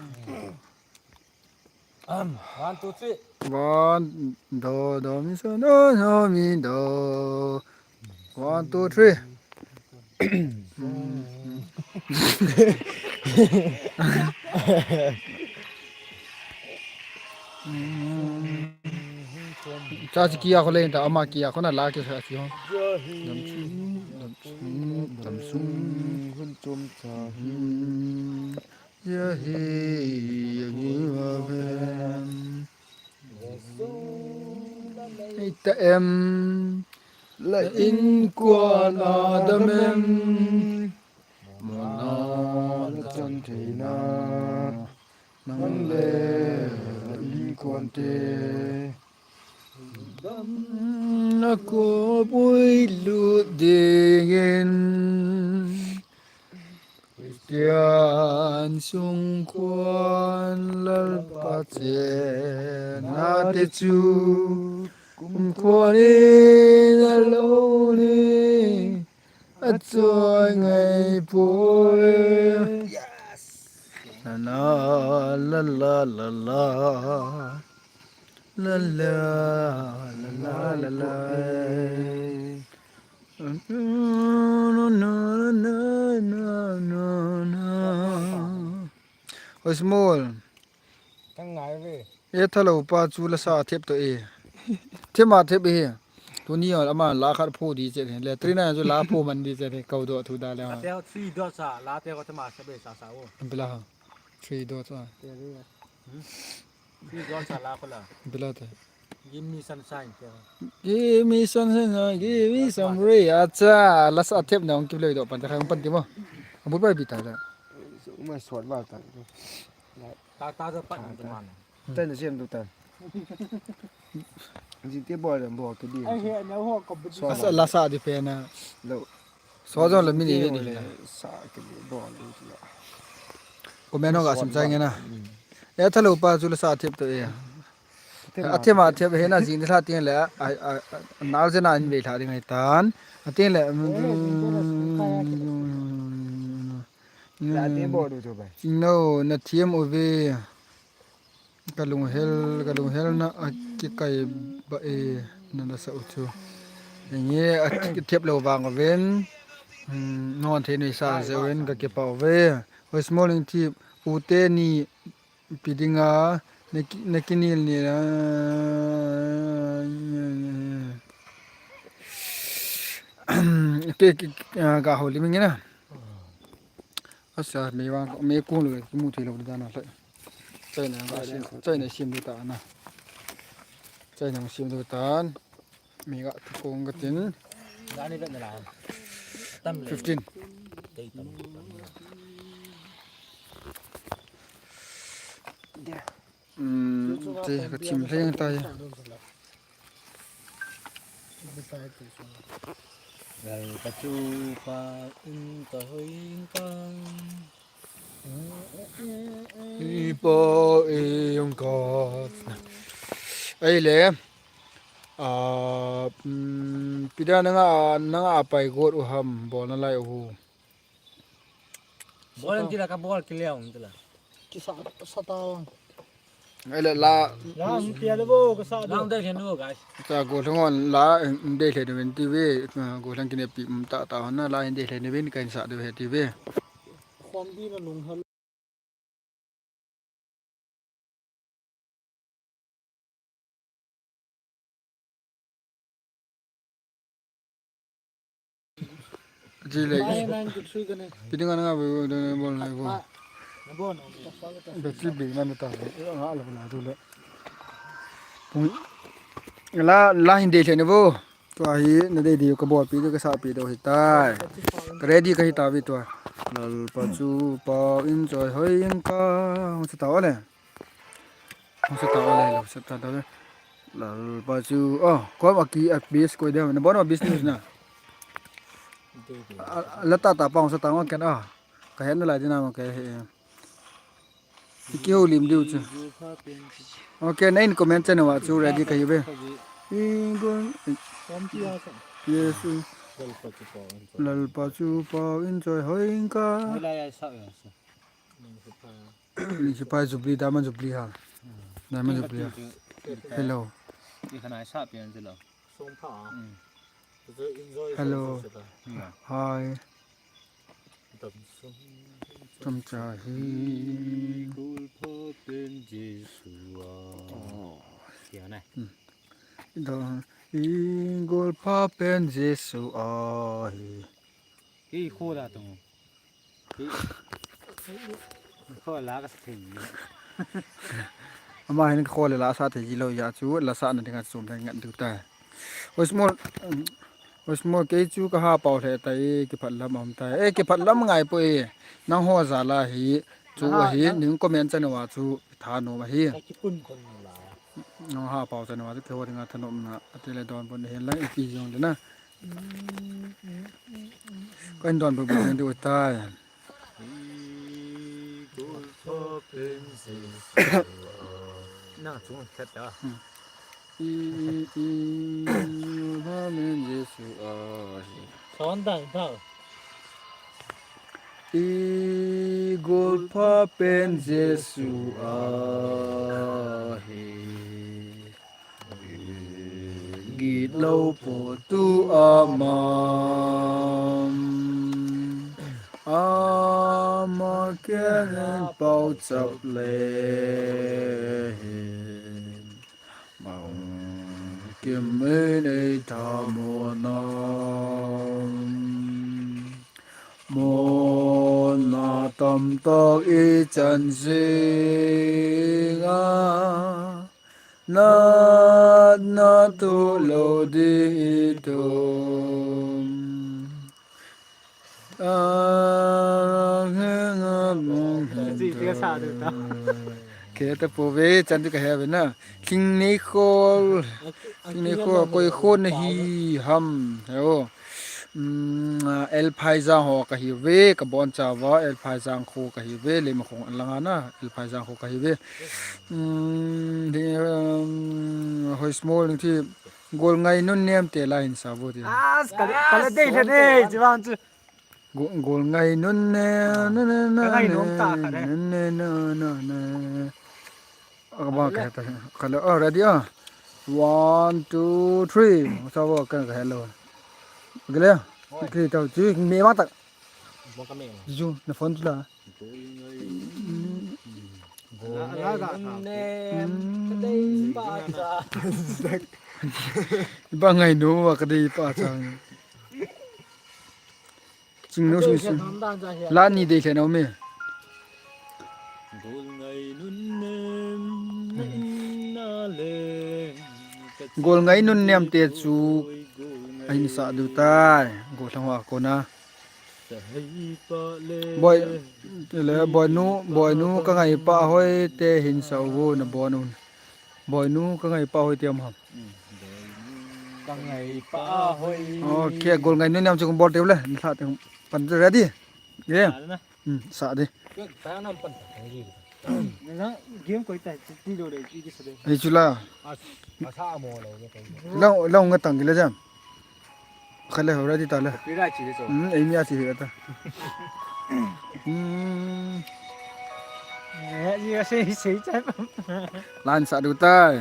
Am, one, two, three. One, do, do, mi, so, do, do, mi, do. One, two, three. Cha chi kia ko le ta ama kia ko na la ke sa chi ho. Dam sung, dam sung, dam sung. Hun chom cha hi. Ya hi, ya hi, wa ven. Ei ta em. La in kuan Adam em. Mona la chan thei na. Nang le inkuante. Damna kop uilut dingin Christian sungkuan Lalpa chenna te chu kumkhuan in alone achoi ngai poi. La la la la la la. La la la la la la. Oi, Small. Tang ngai ve. E thalo pa chu la sa thep to e. Thep ma thep e. Tuni ama la khat pho di che le. Trina chu la pho man di che le. Kau do thu da le. Ate ho three dot sa, la te ho te ma sa be sa sa o. Bila ha. Three dot sa. Te re. Hmm? Three dot sa la ko la. Bila te. Give me sunshine, kya? Give me sunshine, give me some ray. Acha, la sa thep na ong kip le do pan ta khai ong pan ti mo. Abut bai bi ta la. Umai suat ba ta. Ta ta ja pan ta man. Tan sem tu ta. Jin te bol dan bol ke di. Ai he na ho ko bu. Suat la sa di pe na. Lo. Suat jong la mi ni ni. Sa ke di bol di la. Comment ho ga sim chai nge na. E thalo pa chu la sa thep to e. A thep ma thep he na jing di la ting le. A, a, a, nal je na in ve la ding ai tan. A ting le. La te bol du chu bai. No, na thiam uve. Ka lunghel, ka lunghelna a kikai ba e, na la sa u chu. Enge a thep lo vang ven. Hmm, non the nei sa je ven ka kipa uve. Hoi Small in thip u te ni pi dinga na ki, na kinil ni la. Ke, ke, ke, ah, ga ho li ming na. Asa, me vang, me kung lo, ki mu thei lo dan a le. Chai na, ga sim, chai na sim lo ta na. Chai na sim lo tan. Me ga tu kong ga tin. Ga ni vet na la. Tam le. Fifteen. Tei tam. Hmm, te ka thim leng ta ya. Gal ka chu pa in ka hoi in ka. Ipo iyong ko. Ai le. Ah, mm, pida nanga, nanga apai got u ham, bol na lai u. Bol ang tila ka bol kiliang tila. Kisa sa ta. Ai le la. Lang pia le bo ka sa do. Lang dei chen bo guys. Ta go thang on la dei le ven ti ve, go thang kine pi ta ta na la dei le ven kan sa de ti ve. Khom di na lung hal. Ji le. Nine nine two three ka ne. Piding ana nga bo, bo, bo, bo. Ah. Na bo, na bo. Battery bi na ta. Nga la na du le. Pung la, la hin dei le ne bo. Tua hi na dei dei ka bol pi dei ka sa pi dei hi tai. Ka ready ka hi ta vi tua. Lalpa chu pau in choi hoi in ka. Hong sa ta le. Hong sa ta le, lo sa ta le. Lalpa chu, oh, ko ma ki a bis ko de na bon ma business na. A, a, la ta ta pa hong sa ta ngo ken a. Ka hen na lai ding na ma ke he. Ki ho lim diu chu. Okay, na in comment channel a chu ready ka hi ve. Ingol. Yes. Lalpa chu pau in choi hoi in ka. Ni sipai Jubilee, Diamond Jubilee ha. Diamond Jubilee ha. Hello. Hello. Hi. Tam cha hi. Golpha pen Jesu a. Oh. Kya na? Hmm. Da, i golpha pen Jesu a hi. Ki kho da tu. Ki kho la ka sa thei. Ama hin kho le la sa thei ji lo ya chu la sa na dinga chom thei ngat du ta. Oi Small, um, oi Small kei chu ka ha pau le ta e, kiphat lam am ta e, kiphat lam ngai po e. Nang ho ja la hi Chu ahi, nang comment chan uva chu thanom ahi. Nang ha pao chan uva chu keiho dinga thanomna ati le donbut nahin lang ipi jong le na. Kahin donbut bou ding tai. Nang chung khat ta. I, i, i, Gulpha pen Jesu ahi. Son dang dang. I Gulpha pen Jesu ahi. Gitlou po tu aman. Ama kiangin pauchap le hin. Bangkim in eithamo nam. Mona tamtah ichan jinga. Natna toh lou ding itum. Kei tapouve, chan chu kahe uve na. Lhingneikho, Lhingneikho, koi kho nahi ham, he o. Um, L. Phaijang ho kahiuve, kabonchauva, L. Phaijang kho kahiuve, Leimakhong langa na, L. Phaijang kho kahiuve. Um, hi, um, hoi small nung thi, Golngai Nunnem te la hin sa vo ti. As, kale, kale dei le dei, chi vang chu. Go-, Golngai Nunne, ah, nunne, ka ngai nom ta kha de. Nunne, nunne, nunne. Aba ka ta. Kale, oh, ready, ah. One, two, three. Sa vo ka ka hello. Gele. Hoi. Kri tau chi me ma ta. Mo ka me. Ju, na phone tu la. Golngai Nunnem, ka dei pa cha. Ba ngai nom, ka dei pa cha. Chingnu sing sing. La ni dei khe no me. Golngai Nunnem te chu ahin sa diu tai. Golhang ho a kona. Boi, le, Boinu, Boinu ka ngai pa hoi te hin sa u na bon un. Boinu ka ngai pa hoi te am ham. Ka ngai pa hoi. Okay, Golngai Nunnem chu bol te le, ni lha te pan ready. Ye. Hmm, sa de. Ka nam pan. Nang game koi ta, ti lo de, ti sa de. Ei chula. Asa mo lo de. Long, long nga tang gila jam. Khale ho ready ta le. Copyright chi de so. Hmm, ei mi a chi ta. Hmm. Eh, ni a sei sei cha. Lan sa du tai.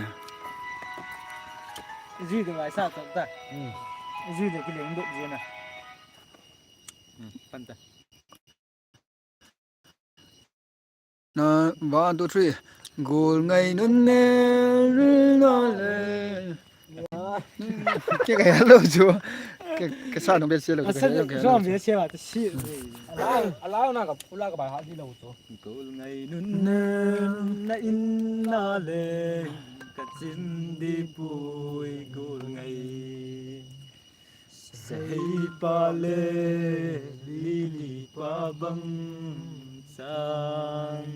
Ji de mai sa ta ta. Hmm. Ji de ki leng de ji na. Hmm, pan ta. Na, one, two, three. Golngai Nunnem, Nunnem. Ke ka hello chu. Ke, ke sa nung be se lo, ke hello, ke hello. Sa nung be se ba, ta si. Alau, alau na ka pula ka ba ha di lo chu. Golngai Nunnem, na in na le, ka chim di pui Golngai. Seipa le lili pa bang chan,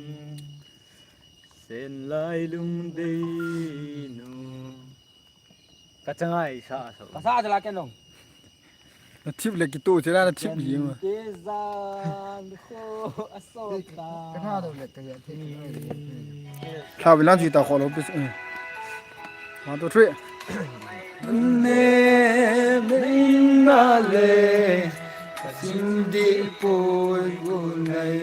Senlai Lungdeinu. Ka changai sa so. Ka sa jala ken long. Na thip le kitu chela na thip hi ma. Te jan kho asota. Ka na do le ka ya. Tha bilang chi ta kho lo pis. One, two, three. Ne, ne, na le, ka chim di pui Golngai.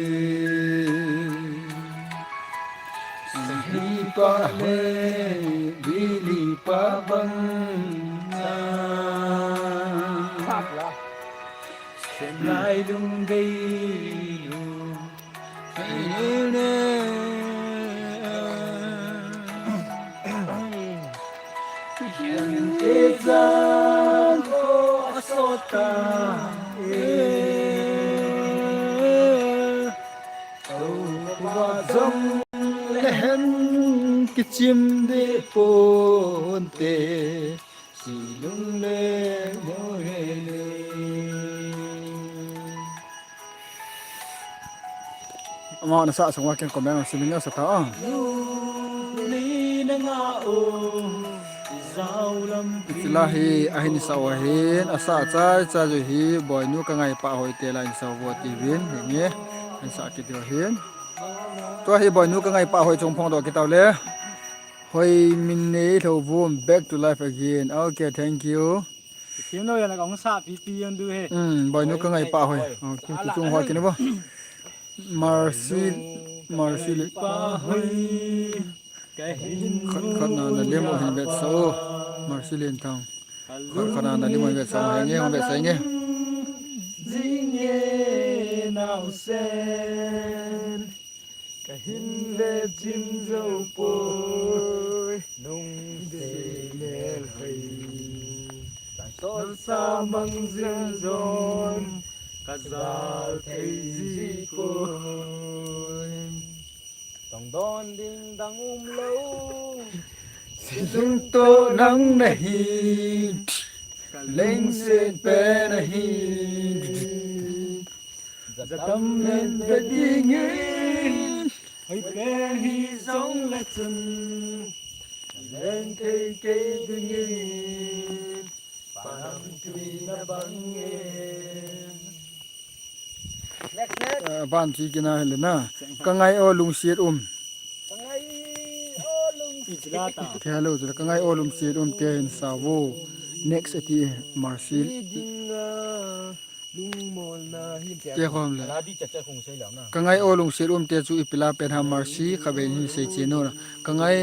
Seipa le, lili pa bang na. Senlai Lungdeinu. Kichim de ponte. Silung le mo he le. Ama na sa sang wa ken comment ang sining sa ta. Chila hi ahin sa wa hin asa chai cha ju hi boinu ka ngai pa hoi te la in sa wo ti vin hi nge. An sa ki do hin. Tua hi boinu ka ngai pa hoi chung phong do ki tau le. Hoi min nei lo vum, back to life again. Okay, thank you. Kim lo ya na kong sa pi pi yang du he. Hmm, boinu ka ngai pa hoi. Oh, kim ki chung hoi ki ni bo. Mercy, Mercy le. Pa hoi. Khat khat na na lem o hin vet sa o. Mercy Len Thang. Khat khat na na lem o hin vet sa o. Nge, vet sa nge. Jing ye nau sen. Ka hin ve chim zo poi, lungset mel hoi. Ka sol sa mang zing zon, ka zal thei zi poi. Tong don ding dang um lo. Si lung to nang na hi, ka leng sen pe na hi. Zatam len ve dingin, hoi pen hi zong le chun, len thei kei dingin, panam tui na bang e. Next, next. Ah, ban chi kina hele na. Ka ngai o lungsiat um. Ka ngai o lungsiat. Ichila ta. Khe lo chula ka ngai o lungsiat um te hin sa vo. Next ati Mercy. Lungmolna hi te khom le. Ka ngai o lungsiat um te chu ipi la pen ham Mercy kha ben hin sei che no na. Ka ngai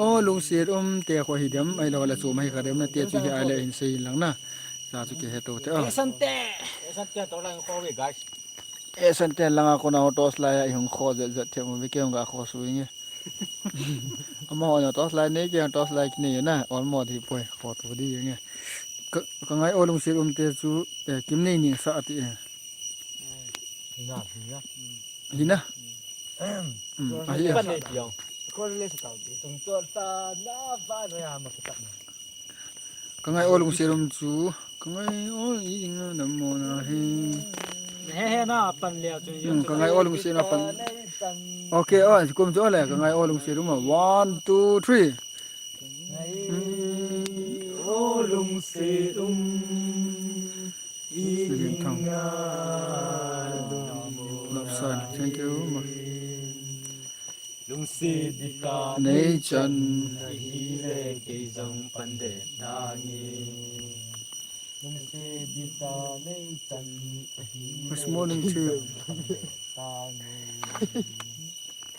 o lungsiat um te kho hi dem, ai lo la chu mai kha dem na te chu hi ai le hin sei lang na. Sa chu ke he to te. Esan te. Esan te to lang kho ve guys. Esan te langa kona ho torch light a i hung kho zet zet the mu ve ke hung ga kho su nge. Ama ho na torch light nei ke torch light nei na. Almost hi poi kho to di nge. Ka, ka ngai o lungsiat um te chu, eh, kim nei ni sa ati e. Hina, hina. Hina. Hmm, ahi e. Pan nei piang. Ko le sa tau di. Tung chol ta na ba na ya ma kita na. Ka ngai o lungsiat um chu. Ka ngai o i nga na mo na he. He he na pan le chu. Hmm, ka ngai o lungsiat na pan. Okay, o, kum chu le ka ngai o lungsiat um. One, two, three. Ngai o lungsiat um. Siling Thang. Love sign. Thank you. Lungsiat di ta nei chan. Ahi le kei jong pan de ta nge. Lungsiat di ta nei chan. Ahi le kei jong pan de ta nge.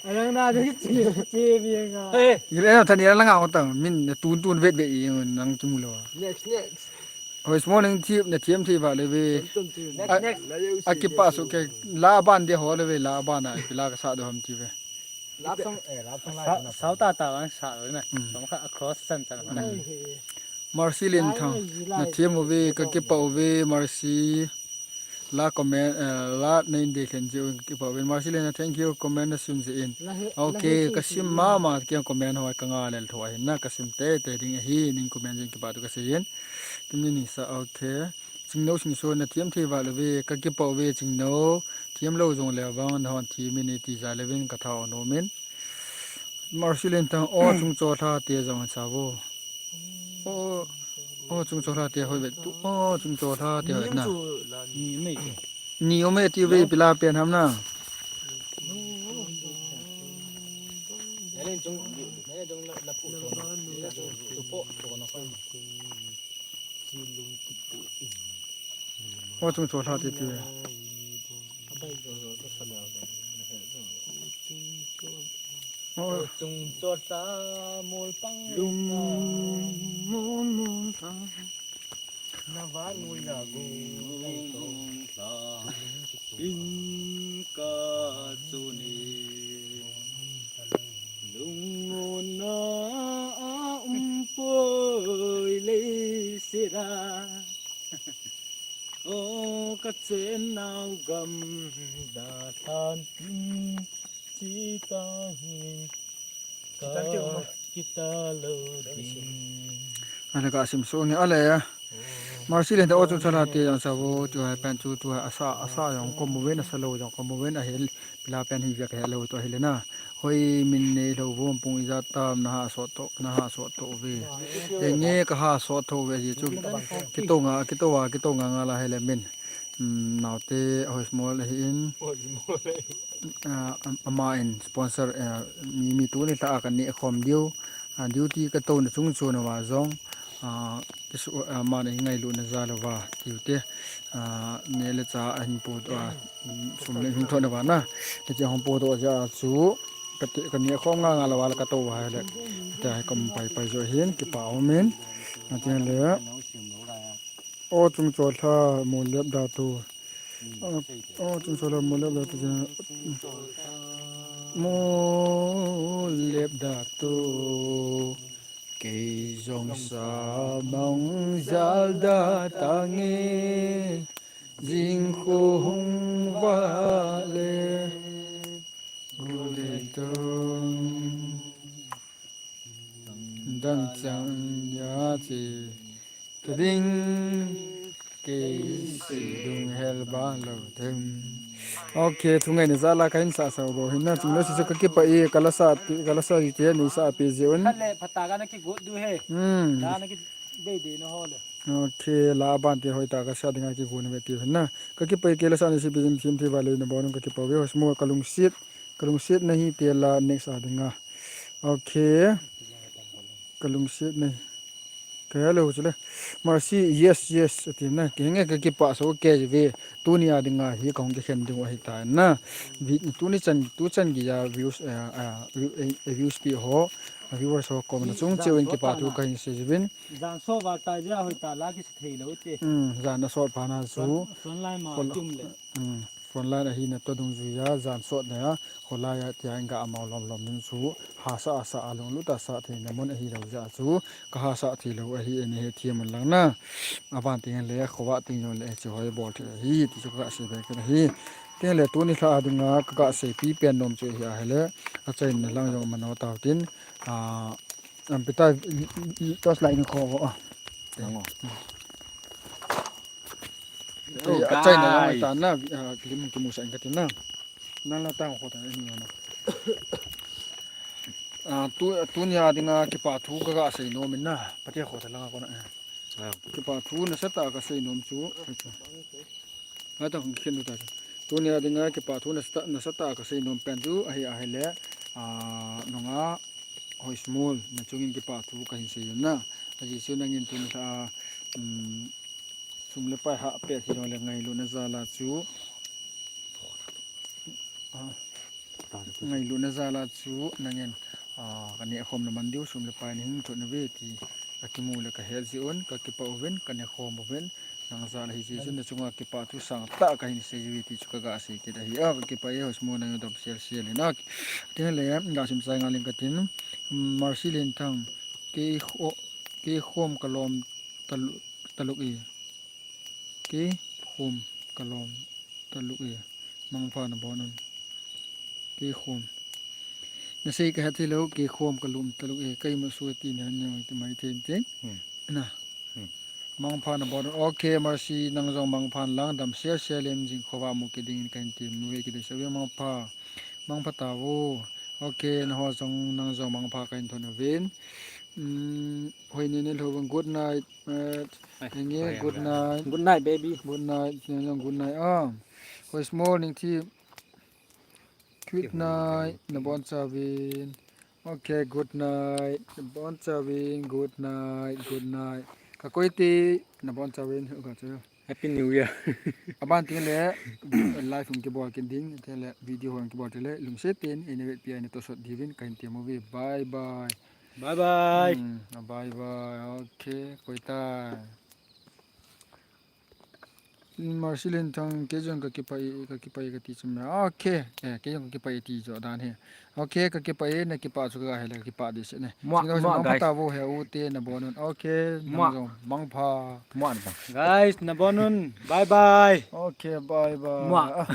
Anang na ding chi chi mi nga. Hey. Ile na thani la nga ko tang min tun tun vet vet i nang tu mu lo. Next, next. Hoi, small nang thiam, na thiam thei va le ve. Next, next. A kipa su ke la ban de ho le ve, la ban a ki la ka sa do ham ti ve. Love song, eh, love song la. Sau ta ta vang sa ve na. Hmm. Song kha across san san na. Hmm. Mercy Len Thang. Na thiam u ve, ka kipa u ve, Mercy. La comment, eh, la nei de khen ji u, ka kipa u ve. Mercy Len, thank you, comment na sim ji in. Okay, ka sim mama, ke comment ho ka nga lel tho ahin na, ka sim te te ding ahi, ning comment jing kipa tu ka sei in. Kim ni ni sa, okay. Chingno Singson na thiam thei va le ve, ka kipa u ve Chingno, thiam lo jong le vang na hon thi min i ti ja le vin ka tha o no min. Mercy Len Thang, o chung cho tha te jong sa vo. O, o chung cho tha te hoi ve tu, o chung cho tha te hoi na. Ni mai ke. Ni o me ti ve pila pen ham na. Len chung, len chung la, la pu to. Tu po to na ko. O chung cho tha te ti ve. O chung cho tha mol pang lung mol mol tha. Na van ngui na gu nei to. In ka chu ni. Lungmonna a um poi lei sira. O ka chen nau gam da than tin chi ta hi ka kita lo ding. Ale ka sim so nge ale ya. Marsi le ta o chu chala te jong sa vo, chu hai pen chu, chu hai asa, asa jong kom ven, asa lou jong kom ven, ahil pila pen hi vek he lou to ahile na. Hoi min nei lou vo pung ija tam na ha sot to, na ha sot to ve. Te nge ka ha sot to ve ji chu. Kito nga, kito wa, kito nga nga la hele min. Um, naute hoi small hi in. Ah, am-, ama in sponsor, eh, mi, mi tuni ta ka ni khom diu. Ah, duty ka to na chung chu na wa jong. Ah, kisu, ah, ama na ngailu na ja lo wa tiu te. Ah, ne le cha ahin po to, ah, sum le hin tho na wa na. Te che hong po to ja chu. Ka te, ka ni khom nga nga lo wa la ka to wa le. Te ai kom pai pai jo hin kipa o min. Na te le. O chung cho lha mo lep da tu. O, o chung cho lha mo lep da tu. Mo lep da tu. Kei jong sa mong jal da tange. Jing khu hung va le. Gu le tung. Dang chang ya chi. Ka ding kei si dung hel ba lo them. Okay, thu ngai ni za la ka hin sa sa bo hin na chung lo si ka kipa e ka la sa ti, ka la sa ti ni sa pe je un. Khat le phata ka na ki gut du he. Hmm. Da na ki dei dei na ho le. Okay, la ban ti hoi ta ka sa dinga ki gu na ve ti hin na. Ka kipa e ke la sa ni si bi jim sim ti va le na bo nun ka kipa ve hos mo ka lungsit. Ka lungset na hi te la next a dinga. Okay. Ka lungset na hi. Ka hello chule. Marsi, yes, yes. Ati na. Kei nge ka kipa so ke ve. Tuni a dinga hi ka hong kikhen ding ahi ta na. Vi-, tuni chan, tu chan gi ya views, eh, eh, view-, eh, eh, views pi ho. Viewers ho kom na chung cheu in kipa thu ka hin sei jivin. Jan so va ta ja hoi ta la ki se thei lo te. Hmm, jan na sot pha na chu. Front, front line ma tum le. Hmm. Front line ahi na to dungjuia, jan sot na a, kholai a tia inga amau lom lom ding chu, hasa asa a lunglut a sa thei na mun ahi lo ja chu, ka hasa thei lo ahi e ni he thiam un lang na. Aban ting le, khovah ting jong le, chu hoi bol thei ahi, ti chu ka sei be ka hi. Tin le tuni lha a dinga, ka ka sei pi pen nom chu hi a hele, achaina lang jong mano tau tin, a, am pita, torch light ni kho, a. Nango. Te, oh, a China guys. Lang ta na, ah, lim kimu sa in ka tin na. Nang la ta ko ta ni na. Ah, tu, tuni a dinga kipa thu ka ga sei nom in na. Pati ko ta lang ko na. Ah. Kipa thu nasatah a ka sei nom chu. Hai ta kong khen ta. Tuni a dinga kipa thu nasatah, nasatah a ka sei nom pen chu ahi, ahi le. Ah, nunga hoi small na chungin kipa thu ka hin sei na. Aji chu nangin tun ta, um, Sum le pai hah pet hi jong le ngailutna jal a chu, ah, ngailutna jal a chu nangin, ah, ka neh khom na man diu, sum le pai na hing thot na ve ti ka kimu le ka het jeh un, ka kipah uvin, ka neh khom uvin, nang jal a hi jeh chun na chunga kipa thu sangtah ka hin sei uve ti chu ka ga sei kit ahi a, ka kipah e, hosmo nang dom sel sel in a. Tin le, ga sim chai nga ling ka tin, Mercy Lenthang, kei kho-, kei khom ka lom talu-, taluk e. Kei khom ka lom taluk e. Mangpha na bon un. Kei khom. Na sei ka het thei lou, kei khom ka lom taluk e. Kei ma su ti na ne ti mai thei ti. Hmm. Na. Hmm. Mangpha na bon un. Okay, Mercy, nang jong mangpha lang dam sel sel in jing khovah mu kit ding in ka hin ti mu ve kit ding. Sa ve mangpha. Mangpha ta vo. Okay, na ho jong nang jong mangpha ka hin thon uvin. Hmm, hoi ni ni lho vang good night. Eh, ai, thank you, ai, good night. Good night, baby. Good night, good night. Ah, hoi small ning thi. Good night, na bon chauvin. Okay, good night. Na bon chauvin, good night, good night. Ka koi ti, na bon chauvin, ka chu. Happy New Year. Aban tin le, live hung kibol kit ding, tin le, video hung kibol tin le, lungset in, ina vet pi a ina tosot diuvin, ka hin ti mu ve. Bye bye. Bye bye. Hmm, bye bye. Okay, koi ta. Mercy Lenthang, kei jong ka kipah e, ka kipah e ka ti chu me. Okay, eh, kei jong ka kipah e ti jo dan he. Okay, ka kipah e, na kipah chu ka he le, ka kipah di se ne. Mua, mua, guys. Mangpha ta vo he u te na bon un. Okay, mua. Nang jong mangpha. Mua na ba. Guys, na bon un. Bye bye. Okay, bye bye. Mua.